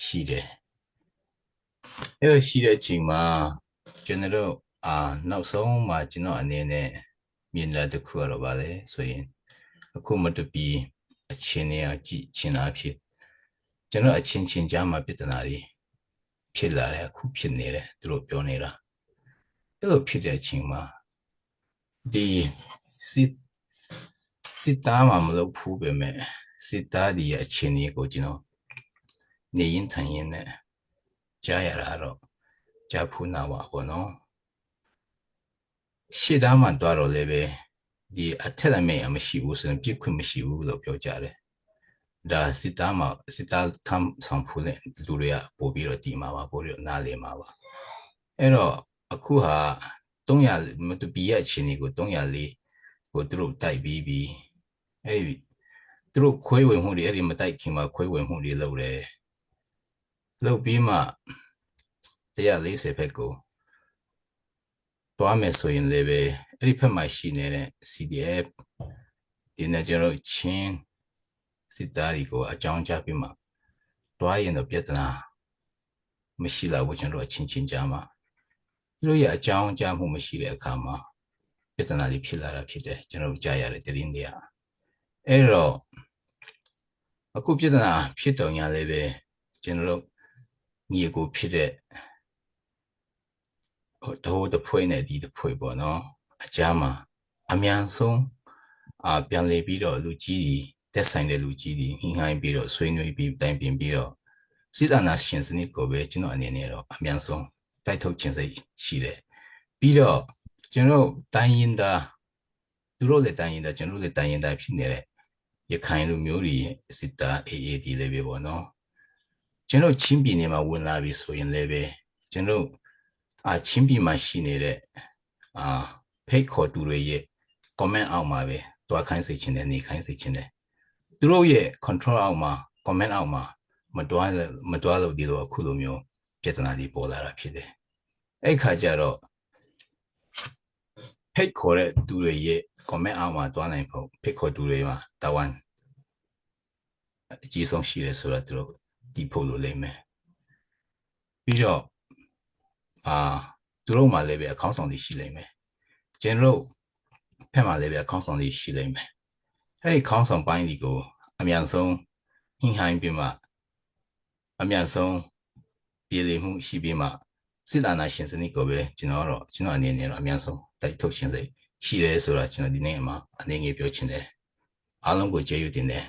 ရှိတယ်အဲ့လိုရှိတဲ့အချိန်မှာကျွန်တော်တို့အာနောက်ဆုံးမှာကျွန်တော်အနေနဲ့မြင်လာတစ်ခုကတော့ဗာလဲဆိုရင်အခုမတပီအချင်းတွေအကြည့်ချင်တာဖြစ်ကျွန်တော်အချင်းချင်းကြားမှာပြဿနာတွေဖြစ်လာတယ်အခုဖြစ်နေတယ်သူတို့ပြောနေတာအဲ့လိုဖြစ်တဲ့အချိန်မှာဒီစစ်စစ်သားမှမလုပ်ဘူးပဲမဲ့စစ်သားတွေရဲ့အခြေအနေကိုကျွန်တော်နေရင်ထိုင်ရင်နဲ့ကြားရတာတော့ကြားဖူးနာပါဘောနော်ရှေ့သားမှတွားတော့လည်းပဲဒီအထက်အမိန်မရှိဘူးဆိုရင်ပြစ်ခွင့်မရှိဘူးလို့ပြောကြတယ်ဒါစစ်သားမှစစ်သားထမ်းဆောင်ဖူးတဲ့လူတွေကပို့ပြီးတော့ဒီမှာပါပို့ပြီးတော့နားလည်မှာပါအဲ့တော့အခုဟာ300မတူပီရဲ့အခြေအနေကို304ကိုသူတို့တိုက်ပြီးပြီးအဲ့ဒီသူတို့ခွဲဝင်မှုတွေအဲ့ဒီမတိုက်ခင်မှာခွဲဝင်မှုတွေလုပ်တယ်လုပ်ပြီးမှ140ဘက်ကိုသွားမယ်ဆိုရင်လည်းပဲအဲ့ဒီဘက်မှာရှိနေတဲ့ CDF ဒီနေ့ကျွန်တော်ချင်းစစ်သားတွေကိုအကြောင်းကြားပြီးမှတွားရင်တော့ပြဿနာမရှိတော့ဘူးကျွန်တော်အချင်းချင်းကြားမှာသူတို့ရဲ့အကြောင်းကြားမှုမရှိတဲ့အခါမှာပြဿနာတွေဖြစ်လာတာဖြစ်တယ်ကျွန်တော်ကြားရတဲ့သတင်းတွေကအဲ့တော့အခုပြဿနာဖြစ်တော်ညာလည်းပဲကျွန်တော်တို့ညီကိုဖြစ်တဲ့ဟိုတဟိုတစ်ဖွဲ့နဲ့ဒီတစ်ဖွဲ့ပေါ့နော်အကြားမှာအမြန်ဆုံးအာပြန်လေပြီးတော့လူကြီးတွေတက်ဆိုင်တဲ့လူကြီးတွေညှိနှိုင်းပြီးတော့ဆွေးနွေးပြီးတိုင်ပင်ပြီးတော့စစ်အာဏာရှင်စနစ်ကိုပဲကျွန်တော်အနေနဲ့တော့အမြန်ဆုံးတိုက်ထုတ်ခြင်းစိတ်ရှိတယ်ပြီးတော့ကျွန်တော်တိုင်းရင်သားသူတို့လည်းတိုင်းရင်သားကျွန်တော်တို့လည်းတိုင်းရင်သားဖြစ်နေတဲ့ရခိုင်လူမျိုးတွေစစ်သား AAD လည်းပဲပေါ့နော်ကျွန်တော်ချင်းပြည်နယ်မှာဝင်လာပြီဆိုရင်လည်းပဲကျွန်တော်အာချင်းပြည်မှာရှိနေတဲ့အာဖိတ်ခေါ်သူတွေရဲ့ comment အောက်မှာပဲတွားခိုင်းစေချင်တယ်နေခိုင်းစေချင်တယ်သူတို့ရဲ့ control အောက်မှာ comment အောက်မှာမတွားမတွားလို့ဒီလိုအခုလိုမျိုးပြဿနာတွေပေါ်လာတာဖြစ်တယ်အဲ့ခါကျတော့ဖိတ်ခေါ်တဲ့သူတွေရဲ့ comment အောက်မှာတွားနိုင်ဖို့ဖိတ်ခေါ်သူတွေမှာတဝန်အကြီးဆုံးရှိတယ်ဆိုတော့သူတို့ဒီဖို့လိုလိမ့်မယ်ပြီးတော့အာသူတို့မှလည်းပဲအကောင့်ဆောင်တွေရှိလိမ့်မယ်ကျွန်တော်တို့ဖက်မှာလည်းပဲအကောင့်ဆောင်တွေရှိလိမ့်မယ်အဲ့ဒီခေါင်းဆောင်ပိုင်းဒီကိုအမြန်ဆုံးညှိနှိုင်းပြီးမှအမြန်ဆုံးပြည်လည်မှုရှိပြီးမှစစ်အာဏာရှင်စနစ်ကိုပဲကျွန်တော်တော့ကျွန်တော်အနေနဲ့တော့အမြန်ဆုံးတိုက်ထုတ်ခြင်းစိတ်ရှိတယ်ဆိုတာကျွန်တော်ဒီနေ့မှာအနေငယ်ပြောချင်တယ်အားလုံးကိုကျေးဇူးတင်တယ်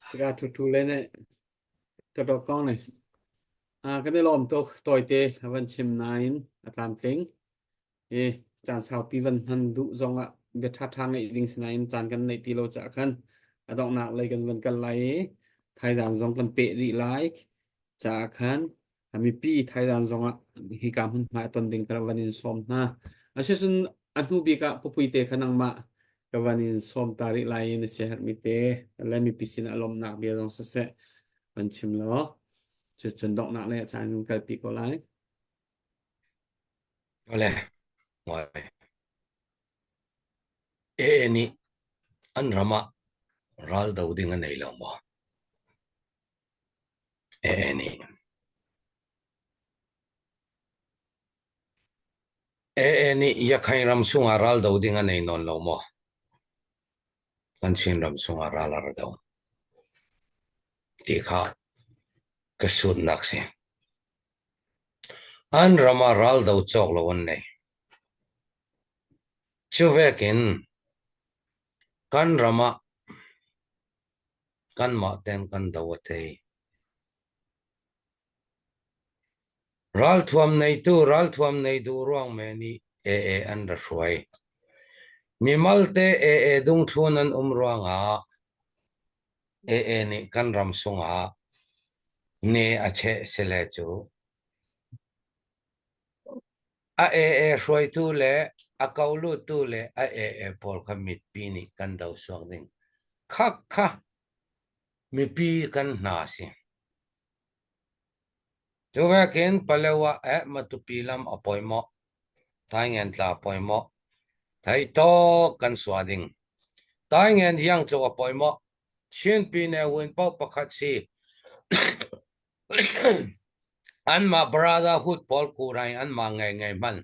စကားထူထူလေးနဲ့တော်တော်ကောင်းတယ်အာကနေလောมtuk toite avan chim nain atlam tling e caan saupi van hman duh zong ah bia ṭhaṭha ngeih ding si nain caan kan neih ti lo caah khan a donghnak lei kan van kal lai i thaizang zong kan peh rih lai caah khan a mipi thaizang zong ah hika hmunhma ton ding ka van in sawm hna. Asicun a hnu bik ah pupui te kha nangmah ka van in sawm ta rih lai i na siaherhmi te le mipi sin ah lawmhnak bia zong siseh van chim law cucun donghnak lei ah caan kan kalpi ko lai. Ole, ngoi. AA nih an ram ah ral do ding a nei lo maw? AA nih. AA nih Yakhain ram sungah ral do ding a nei nawn lo maw? Kan Chin ram sungah ral a ra do. Ti kha ka sutnak si. An ram ah ral do cawk lo an nei. Cu vekin kan ram ah kanmah ten kan do a thei. Ralthuam neitu ralthuam nei duh ruang men i AA an ra hruai. Mimal te AA dungthlun an um ruangah AA nih kan ram sungah ne a cheh sile cu a AA hruaitu le a koluttu le a AA pawl kha mitpi nih kan do suak ding. Khak kha. Mipi kan hna si. Cu vekin Palewa eh Matupi lam a pawimawh. Taingen tla pawimawh. Theitawk kan sua ding. Taingen hiang tluk a pawimawh. Chin pine win paoh pakhat si. Anmah brotherhood pawl kurai anmah ngei ngei hman.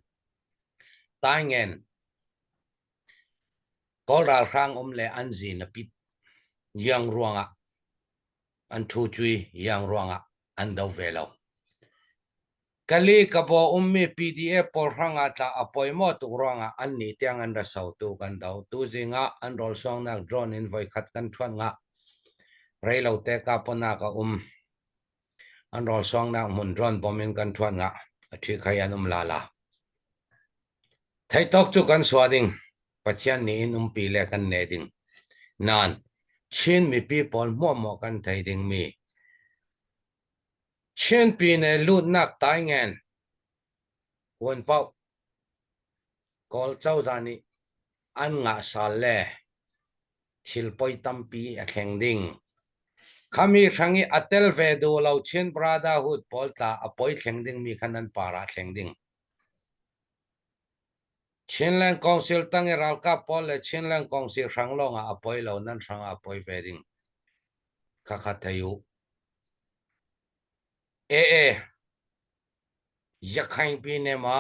Taingen Kawl ralhrang um le an zin a pit. Iang ruangah an ṭhu cui, iang ruangah an do ve lo. Kali kabaw ummi PDF pawl hrangah tla a poi maw tuk ruangah an nih tiang an ra sotu kan do. Tuzing ah an rawlsuangnak drone in voikhat kan ṭhuat ngah. Reilo te kaponak a um. An rawlsuangnak hmun drone bom in kan ṭhuat ngah. A ṭhi khai an um la la. Theitawk cu kan sua ding. Pathian nih in umpi le kan ne ding. Nain Chin mipi pawl hmuahhmuah kan thei dingmi Chin pine lutnak taingen huan paoh Kawl cozah nih an ngah sal le thil poi tampi a thleng ding. Khami hrang i a tel ve duh lo Chin Brotherhood pawl tla a poi thleng dingmi kha nan par ah thleng ding. Chinland Council tang i ralkap pawl le Chinland Council hrang lawng ah a poi lo nan hrang ah a poi ve ding. Khakha thei u. AA ရခိုင်ပြည်နယ်မှာ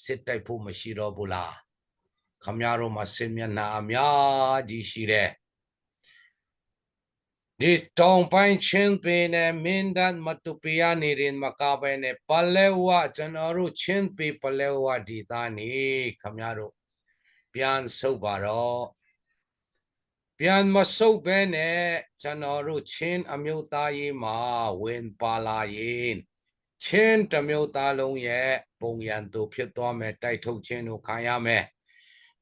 စစ်တိုက်ဖို့မရှိတော့ဘူးလားခမရတို့မှာစစ်မျက်နှာအများကြီးရှိတယ်ဒီတောင်ပိုင်းချင်းပြည်နယ်မင်းတပ်မတူပီယာနေရင်မကပဲနဲ့ပလဲဝကျွန်တော်တို့ချင်းပြည်ပလဲဝဒေသနေခမရတို့ပြန်ဆုတ်ပါတော့ပြန်မဆုတ်ဘဲနဲ့ကျွန်တော်တို့ချင်းအမျိုးသားရေးမှာဝင်ပါလာရင်ချင်းတမျိုးသားလုံးရဲ့ပုံရန်သူဖြစ်သွားမယ်တိုက်ထုတ်ခြင်းတို့ခံရမယ်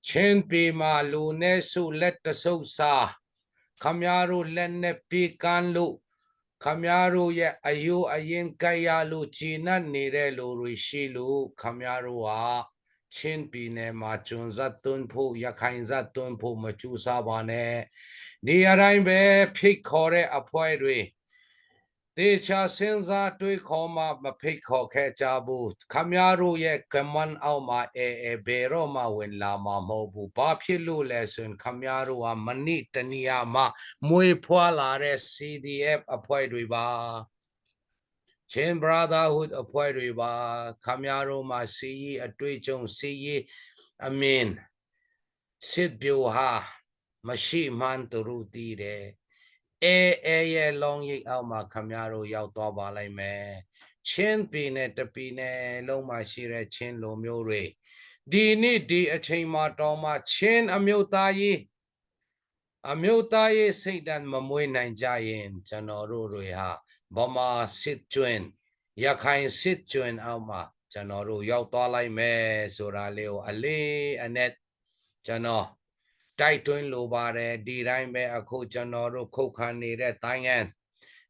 ချင်းပြည်မှာလူနဲ့စုလက်တဆုပ်စာခမရတို့လက်နဲ့ပြေကန်းလို့ခမရတို့ရဲ့အယိုးအရင်ကြိုက်ရလို့ဂျီနတ်နေတဲ့လူတွေရှိလို့ခမရတို့ဟာချင်းပြည်နယ်မှာကျွန်းဇတ်တွန်းဖို့ရခိုင်ဇတ်တွန်းဖို့မကြိုးစားပါနဲ့ဒီအတိုင်းပဲဖိတ်ခေါ်တဲ့အဖွဲ့တွေတေချာစဉ်းစားတွေးခေါ်မှမဖိတ်ခေါ်ခဲ့ကြဘူးခမရတို့ရဲ့ကမန်အောက်မှာအဲအဲဘယ်တော့မှဝင်လာမှာမဟုတ်ဘူးဘာဖြစ်လို့လဲဆိုရင်ခမရတို့ဟာမနိတနိယမှာမွေဖွာလာတဲ့ CDF အဖွဲ့တွေပါချင်း Brotherhood အဖွဲ့တွေပါခမရတို့မှာစီးအတွေ့အကြုံစီးအမင်စစ်ပြိုဟာမရှိမှန်းသူတို့သိတယ်အဲအဲရဲ့လောင်းရိပ်အောက်မှာခမရတို့ရောက်သွားပါလိမ့်မယ်ချင်းပြည်နယ်တပြည်နယ်လုံးမှာရှိတဲ့ချင်းလူမျိုးတွေဒီနေ့ဒီအချိန်မှာတောင်မှချင်းအမျိုးသားရေးအမျိုးသားရေးစိတ်ဓာတ်မမွေးနိုင်ကြရင်ကျွန်တော်တို့တွေဟာဗမာစစ်ကျွင်းရခိုင်စစ်ကျွင်းအောက်မှာကျွန်တော်တို့ရောက်သွားလိုက်မယ်ဆိုတာလေးကိုအလေးအနက်ကျွန်တော်တိုက်တွန်းလိုပါတယ်ဒီတိုင်းပဲအခုကျွန်တော်တို့ခုတ်ခံနေတဲ့တိုင်းငံ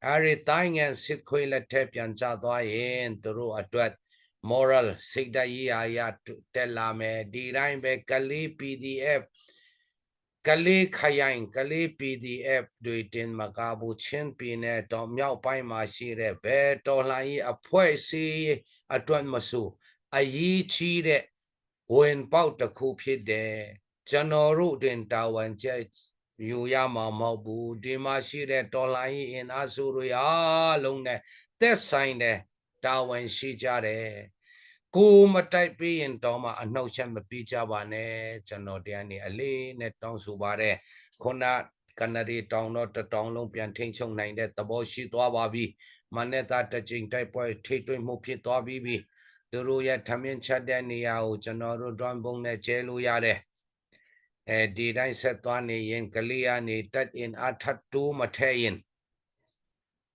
အဲဒီတိုင်းငံစစ်ခွေးလက်ထက်ပြန်ကျသွားရင်သူတို့အတွက် moral စိတ်ဓာတ်ရေးအရာတက်လာမယ်ဒီတိုင်းပဲကလေး PDF ကလေးခရိုင်ကလေး PDF တွေတင်မကဘူးချင်းပြည်နယ်တောင်မြောက်ပိုင်းမှာရှိတဲ့ဘယ်တော်လှန်ရေးအဖွဲ့အစည်းအတွက်မဆိုအရေးကြီးတဲ့ဝင်ပေါက်တစ်ခုဖြစ်တယ်ကျွန်တော်တို့တင်တာဝန်ကျယူရမှာမဟုတ်ဘူးဒီမှာရှိတဲ့တော်လှန်ရေးအင်အားစုတွေအားလုံးနဲ့သက်ဆိုင်တဲ့တာဝန်ရှိကြတယ်ကိုမတိုက်ပြီးရင်တော့မှအနှောက်အယှက်မပြီးကြပါနဲ့ကျွန်တော်တရားနေအလေးနဲ့တောင်းဆိုပါတယ်ခုနကနရီတောင်တော့တတောင်လုံးပြန်ထိန်ချုပ်နိုင်တဲ့သဘောရှိသွားပါပြီမနဲ့တာတစ်ချိန်တိုက်ပွဲထိတ်တွေ့မှုဖြစ်သွားပြီးပြီသူတို့ရဲ့ထမင်းချက်တဲ့နေရာကိုကျွန်တော်တို့တွန်းပုံနဲ့ကျဲလို့ရတယ်အဲဒီတိုင်းဆက်သွားနေရင်ကလေးကနေတက်အင်အထတ်တူးမထဲရင်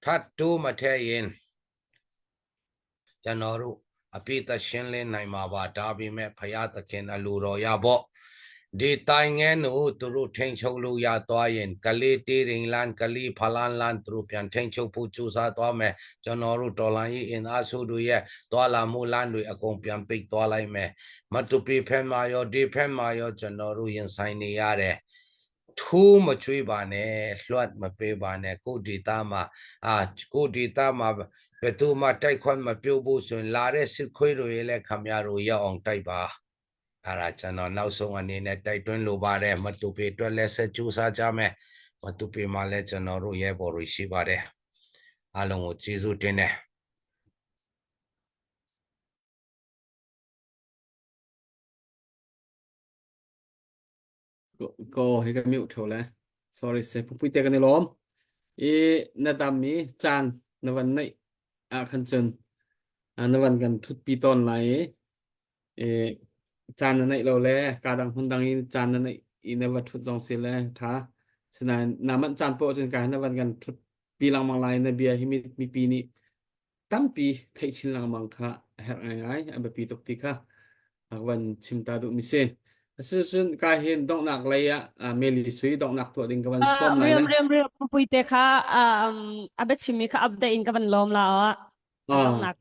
ထတ်တူးမထဲရင်ကျွန်တော်တို့အပိတရှင်းလင်းနိုင်မှာပါဒါပေမဲ့ဖရာသခင်အလိုတော်ရပေါ့ဒီတိုင်ငန်းတို့သူတို့ထိန်ချုပ်လို့ရသွားရင်ကလေးတေးရင်လန်ကလေးဖလန်လန်သူတို့ပြန်ထိန်ချုပ်ဖို့ကြိုးစားသွားမယ်ကျွန်တော်တို့တော်လန်ရေးအင်အားစုတို့ရဲ့သွားလာမှုလမ်းတွေအကုန်ပြန်ပိတ်သွားလိုက်မယ်မတူပီဖက်မှာရောဒီဖက်မှာရောကျွန်တော်တို့ရင်ဆိုင်နေရတယ်။ ထူးမချွေးပါနဲ့လွှတ်မပေးပါနဲ့ကိုဒေတာမှာအာကိုဒေတာမှာဘယ်သူမှတိုက်ခွင့်မပြုတ်ဘူးဆိုရင်လာတဲ့စစ်ခွေးတွေလည်းခမရတို့ရောက်အောင်တိုက်ပါအဲ့ဒါကျွန်တော်နောက်ဆုံးအနေနဲ့တိုက်တွန်းလိုပါတယ်မတူပေအတွက်လည်းဆက်ကြိုးစားကြမယ်မတူပေမှာလည်းကျွန်တော်တို့ရဲဘော်တွေရှိပါတယ်အားလုံးကိုကျေးဇူးတင်တယ် Ko hi ka mute tho le. Sorry se pupui te kan i lawm. I na tam mi caan na van neih ah khan cun na van kan thut pi tawn lai i i caan na neih lo le ka dang hmun dang in caan na neih i na va thut zong si le tha. Sinain na manh caan poah cun ka na van kan thut pi lengmang lai na bia hi mi mipi nih tampi theih chin lengmang kha a herh ngaingai a biapi tuk ti kha a van chim ta duh mi si. Asicun ka hin donghnak lei ah Meli Sui donghnak tuah ding ka van sawm lai Riam riam riam pui te kha a biachim mi kha update in ka van lawm la a donghnak.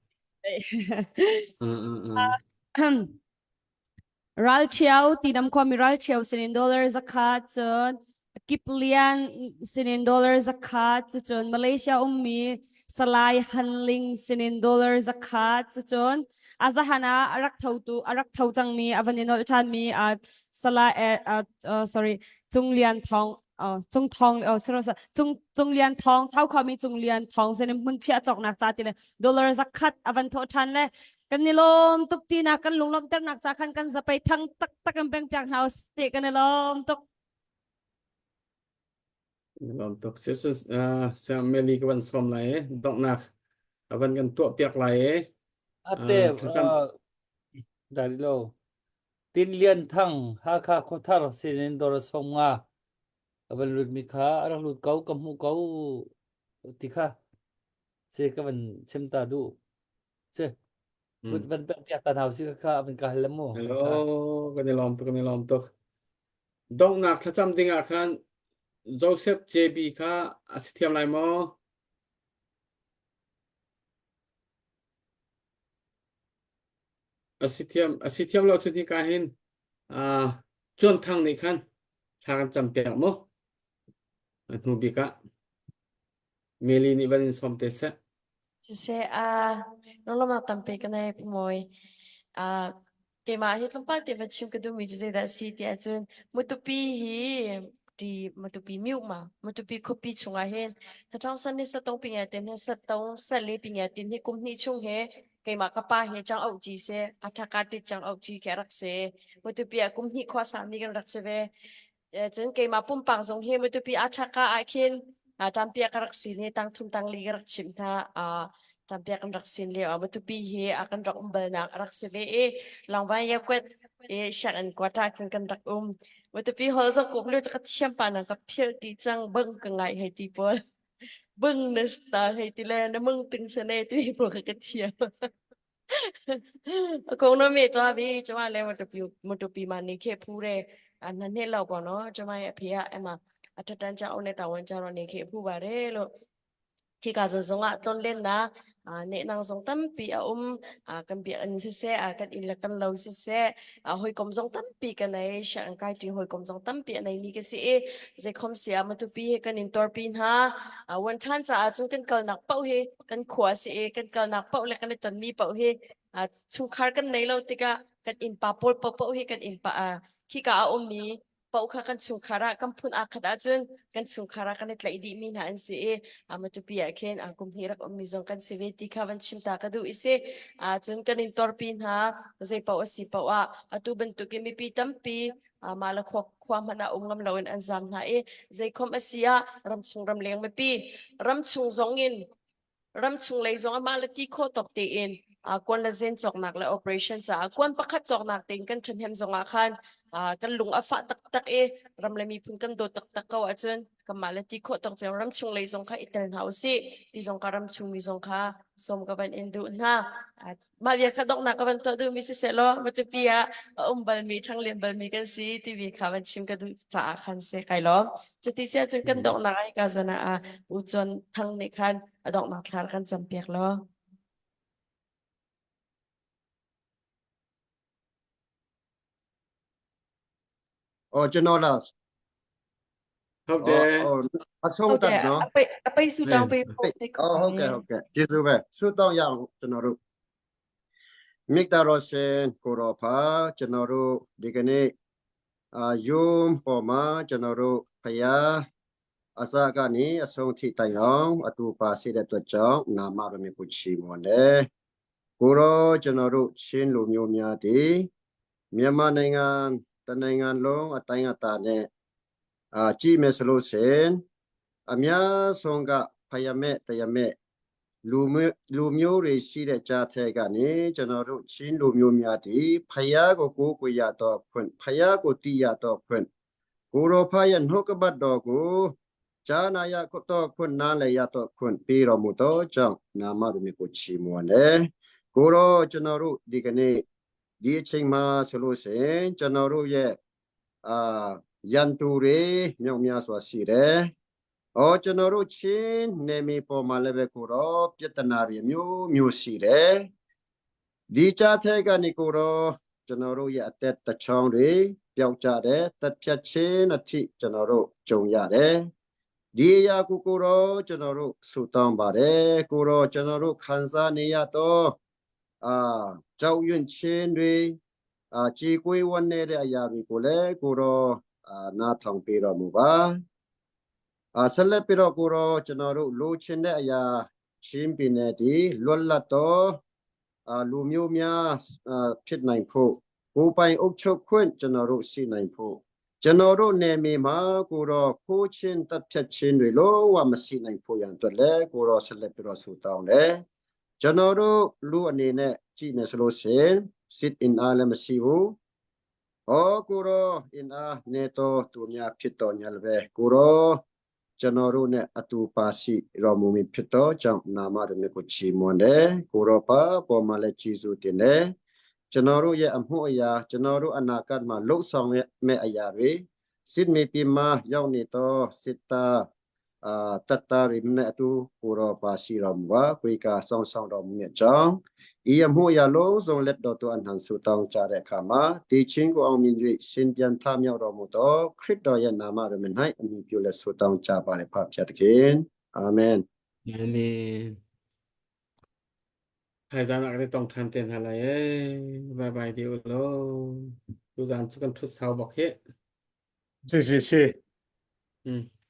Ralṭhio, Tinam khuami ralṭhio sinin dollar zakhat, cun Kiplian sinin dollar zakhat, cucun Malaysia ummi Salai Hanling sinin dollar zakhat, cucun a zahan ah a rak thotu a rak tho cangmi a van i nolh ṭhanmi Salai uh, sorry Cung Lian Thawng Cung Thawng oh sorry Cung Cung Lian Thawng Thau khuami Cung Lian Thawng sinin hmunphiah cawknak ca ti le dollar zakhat a van thawh ṭhan le kan i lawm tuk tinak kan lunglawmhternak ca khan kan zapei thang taktak in peng piak hna usih kan i lawm tuk lawm tuk sis uh, Meli ka van sawm lai e donghnak a van kan tuah piak lai e Ate dari lo Tin Lian Thang Hakha Khuathar sinin dor som nga ka van lut mi kha a rak lut ko ka hmu ko ti kha se ka van chim ta du Si. Kut van pek piak ta hna usih kha van ka hal le mu. Hello, kan i lawm tuk, kan i lawm tuk. Donghnak thlacam ding ah khan Joseph JB kha a si thiam lai maw? A si thiam, a si thiam lo cun hika hin uh, Cuan Thang nih khan thla kan cam piak mu. A hnu bik ah. Meli nih van in sawm te seh. Siseh, uh, lawmhnak tampi ka nei Pu Mawi. Uh, keimah hi tlawmpal te va chim ka duhmi cu zeidah a si ti ahcun Matupi hi ti Matupi miu ma Matupi khuapi chungah hin thathawng san ni satong pingia tin he satong sali pingia tin hi kum hnih chung he keimah ka pa he chang auh ci se a thaka tit chang auh ci ke rak se Matupi ah kum hnih khua sa mi kan rak si ve Cun keimah pumpak zong hi Matupi aa ṭhaka ah khin ṭampiak ka rak sin i tangthum tangli ka rak chimh hna. Ṭampiak kan rak sin lio ah Matupi hi a kan rak um balnak a rak si ve i Langvai Yakwet i sianginn quarter khin kan rak um. Matupi hall zong ka um lio cu ka thiam pah na ka philh ti cang bang ka ngai hei ti pawl. Bang na star hei ti le na mung ting sane ti pawl kha ka thiam. အကုန်လုံးမေ့သွားပြီကျမလည်းမတူပီမတူပီမှာနေခဲ့ဖူးတယ်အနှစ်နှစ်လောက်ပေါ့နော်ကျမရဲ့အဖေကအဲ့မှာအထက်တန်းကျောင်းနဲ့တာဝန်ကျတော့နေခဲ့ဖူးပါတယ်လို့ခေကဇဇုံအတွန်လင်းနာနေနang zong tampi a um kan biak in siseh kan inn le kan lo siseh hawikom zong tampi ka nei sianginn kai ṭi hawikom zong tampi a nei mi ka si i zeikhom si ah Matupi he kan in torpi hna wan ṭhan caah cun kan kalnak paoh hi kan khua si i kan kalnak paoh le kan i tonmi paoh hi chungkhar kan nei lo tikah kan innpa pawl paohpaoh hi kan innpa khika a ummi paoh kha kan chungkhar ah kan phun aa khat ahcun kan chungkhar ah kan i tlaih dihmi hna an si i Matupi ah khin kum hnih rak ummi zong kan si ve ti kha van chim ta ka duh i si cun kan in torpi hna zei paoh a si paoh ah atu bantukin mipi tampi mah le khua khua hmanh ah um ngam loin an zam hna i zeikhom a si ah ramchung ramleng mipi ramchung zong in ramchung lei zong amah le ti khawh tawk tein kuan le zen cawknak le operation caah kuan pakhat cawknak tein kan ṭhahnem zong ah khan kan lung a fah taktak i ram le miphun kan dawt taktak ko ahcun kanmah le ti khawh tawk cio ramchung lei zong kha i tel hna usih ti zong ka ramchung mi zong kha sawm ka van in duh hna mah bia kha donghnak ka van tuah duhmi siseh law Matupi ah a um balmi ṭhanglian balmi kan si timi kha van chim ka duh caah khan si kai lawm cuti si ahcun kan donghnak ai ka zawn ah U Chuan Thang nih khan a donghnak thlar kan campiak law Oh, ကျွန်တော်လား။ ဟုတ်တယ် အော်အဆုံး ဟုတ်တယ် တတ်နော် အပိတ်အပိတ်ဆူတောင်းပေးဖို့ဖိတ်ခေါ် အော်ဟုတ် ပါတယ် ကဲ့ဟုတ်ကဲ့ကျေးဇူးပဲဆုတောင်းရအောင်ကျွန်တော်တို့မိတ္တရောရှင်ကိုရောဖာကျွန်တော်တို့ဒီကနေ့အာယုံပေါ်မှာကျွန်တော်တို့ဖယားအစကနေအဆုံးထိတိုင်အောင်အတူပါရှိတဲ့အတွက်ကြောင့်နာမတော်မြတ်ကိုချီးမွမ်းတယ်ကိုရောကျွန်တော်တို့ချင်းလူမျိုးများသည်မြန်မာနိုင်ငံတနိုင်ငံလုံးအတိုင်းအတာနဲ့အာကြည့်မယ်ဆိုလို့ရှိရင်အများဆုံးကဖယမဲ့တယမဲ့လူမျိုးလူမျိုးတွေရှိတဲ့ကြားထဲကနေကျွန်တော်တို့ချင်းလူမျိုးများသည်ဖယားကိုကိုးကွယ်ရတော့ခွင့်ဖယားကိုတည်ရတော့ခွင့်ကိုရောဖရဲ့နှုတ်ကပတ်တော်ကိုကြားနာရတော့ခွင့်နားလည်ရတော့ခွင့်ပေးတော်မူသောကြောင့်နာမတော်မြတ်ကိုချီးမွမ်းတယ်ကိုရောကျွန်တော်တို့ဒီကနေ့ဒီအချိန်မှာဆိုလို့ရှိရင်ကျွန်တော်တို့ရဲ့အာရန်သူတွေမြောက်များစွာရှိတယ်။အော်ကျွန်တော်တို့ချင်းနေမီပေါ်မှာလည်းပဲကိုတော့ပြဿနာတွေမျိုးမျိုးရှိတယ်။ဒီကြားထဲကနေကိုတော့ကျွန်တော်တို့ရဲ့အသက်တစ်ချောင်းတွေပျောက်ကြတယ်။တက်ဖြတ်ခြင်းအထိကျွန်တော်တို့ကြုံရတယ်။ဒီအရာကိုကိုတော့ကျွန်တော်တို့ဆုတောင်းပါတယ်။ကိုတော့ကျွန်တော်တို့ခံစားနေရတော့အာကြောက်ရွံ့ခြင်းတွေအာကြေကွေးဝန်းနေတဲ့အရာတွေကိုလည်းကိုတော့အာနားထောင်ပေးတော်မူပါအာဆက်လက်ပြီးတော့ကိုတော့ကျွန်တော်တို့လိုချင်တဲ့အရာချင်းပြည်နယ်ဒီလွတ်လပ်တော့အာလူမျိုးများအာဖြစ်နိုင်ဖို့ကိုယ်ပိုင်အုပ်ချုပ်ခွင့်ကျွန်တော်တို့ရှိနိုင်ဖို့ကျွန်တော်တို့နယ်မြေမှာကိုတော့ခိုးချင်းတပ်ဖြတ်ချင်းတွေလုံးဝမရှိနိုင်ဖို့ရန်အတွက်လည်းကိုတော့ဆက်လက်ပြီးတော့ဆုတောင်းတယ်ကျွန်တော်တို့လူအနေနဲ့ကြည့်နေဆိုလို့ရှိရင် sit in အားလည်းမရှိဘူး။ဩကိုရောအင်အားနေတော့သူများဖြစ်တော်ညာလည်းပဲကိုရောကျွန်တော်တို့နဲ့အတူပါရှိတော်မူမည်ဖြစ်တော်ကြောင့်နာမတော်မြတ်ကိုချီးမွမ်းတယ်ကိုရောပါပေါ်မှာလည်းကျေးဇူးတင်တယ်ကျွန်တော်တို့ရဲ့အမှုအရာကျွန်တော်တို့အနာဂတ်မှာလှုပ်ဆောင်ရမယ့်အရာတွေစစ်မေပြမှာရောက်နေတော့စစ်သားအာတတရိနဲ့အတူကိုရောပါရှိတော်မူပါကိုယ်ကဆောင်းဆောင်တော်မူမြတ်ကြောင်းဤအမှုအရာလုံးစုံလက်တော်သူအနံဆုတောင်းကြတဲ့အခါမှာဒီချင်းကိုအောင်မြင်၍ရှင်ပြန်ထမြောက်တော်မူသောခရစ်တော်ရဲ့နာမတော်မြတ်၌အမိပြုလက်ဆုတောင်းကြပါရဖဖျက်သခင်အာမင် အာမင်ထိုင်ဇာနာကလေးတောင်းထမ်းတင်ထားလိုက်ရဲ့ဘိုင်ဘိုင်ဒီလိုသူဇန်စကန်ထုဆောက်ဘခေ စီစီစီ อืม ။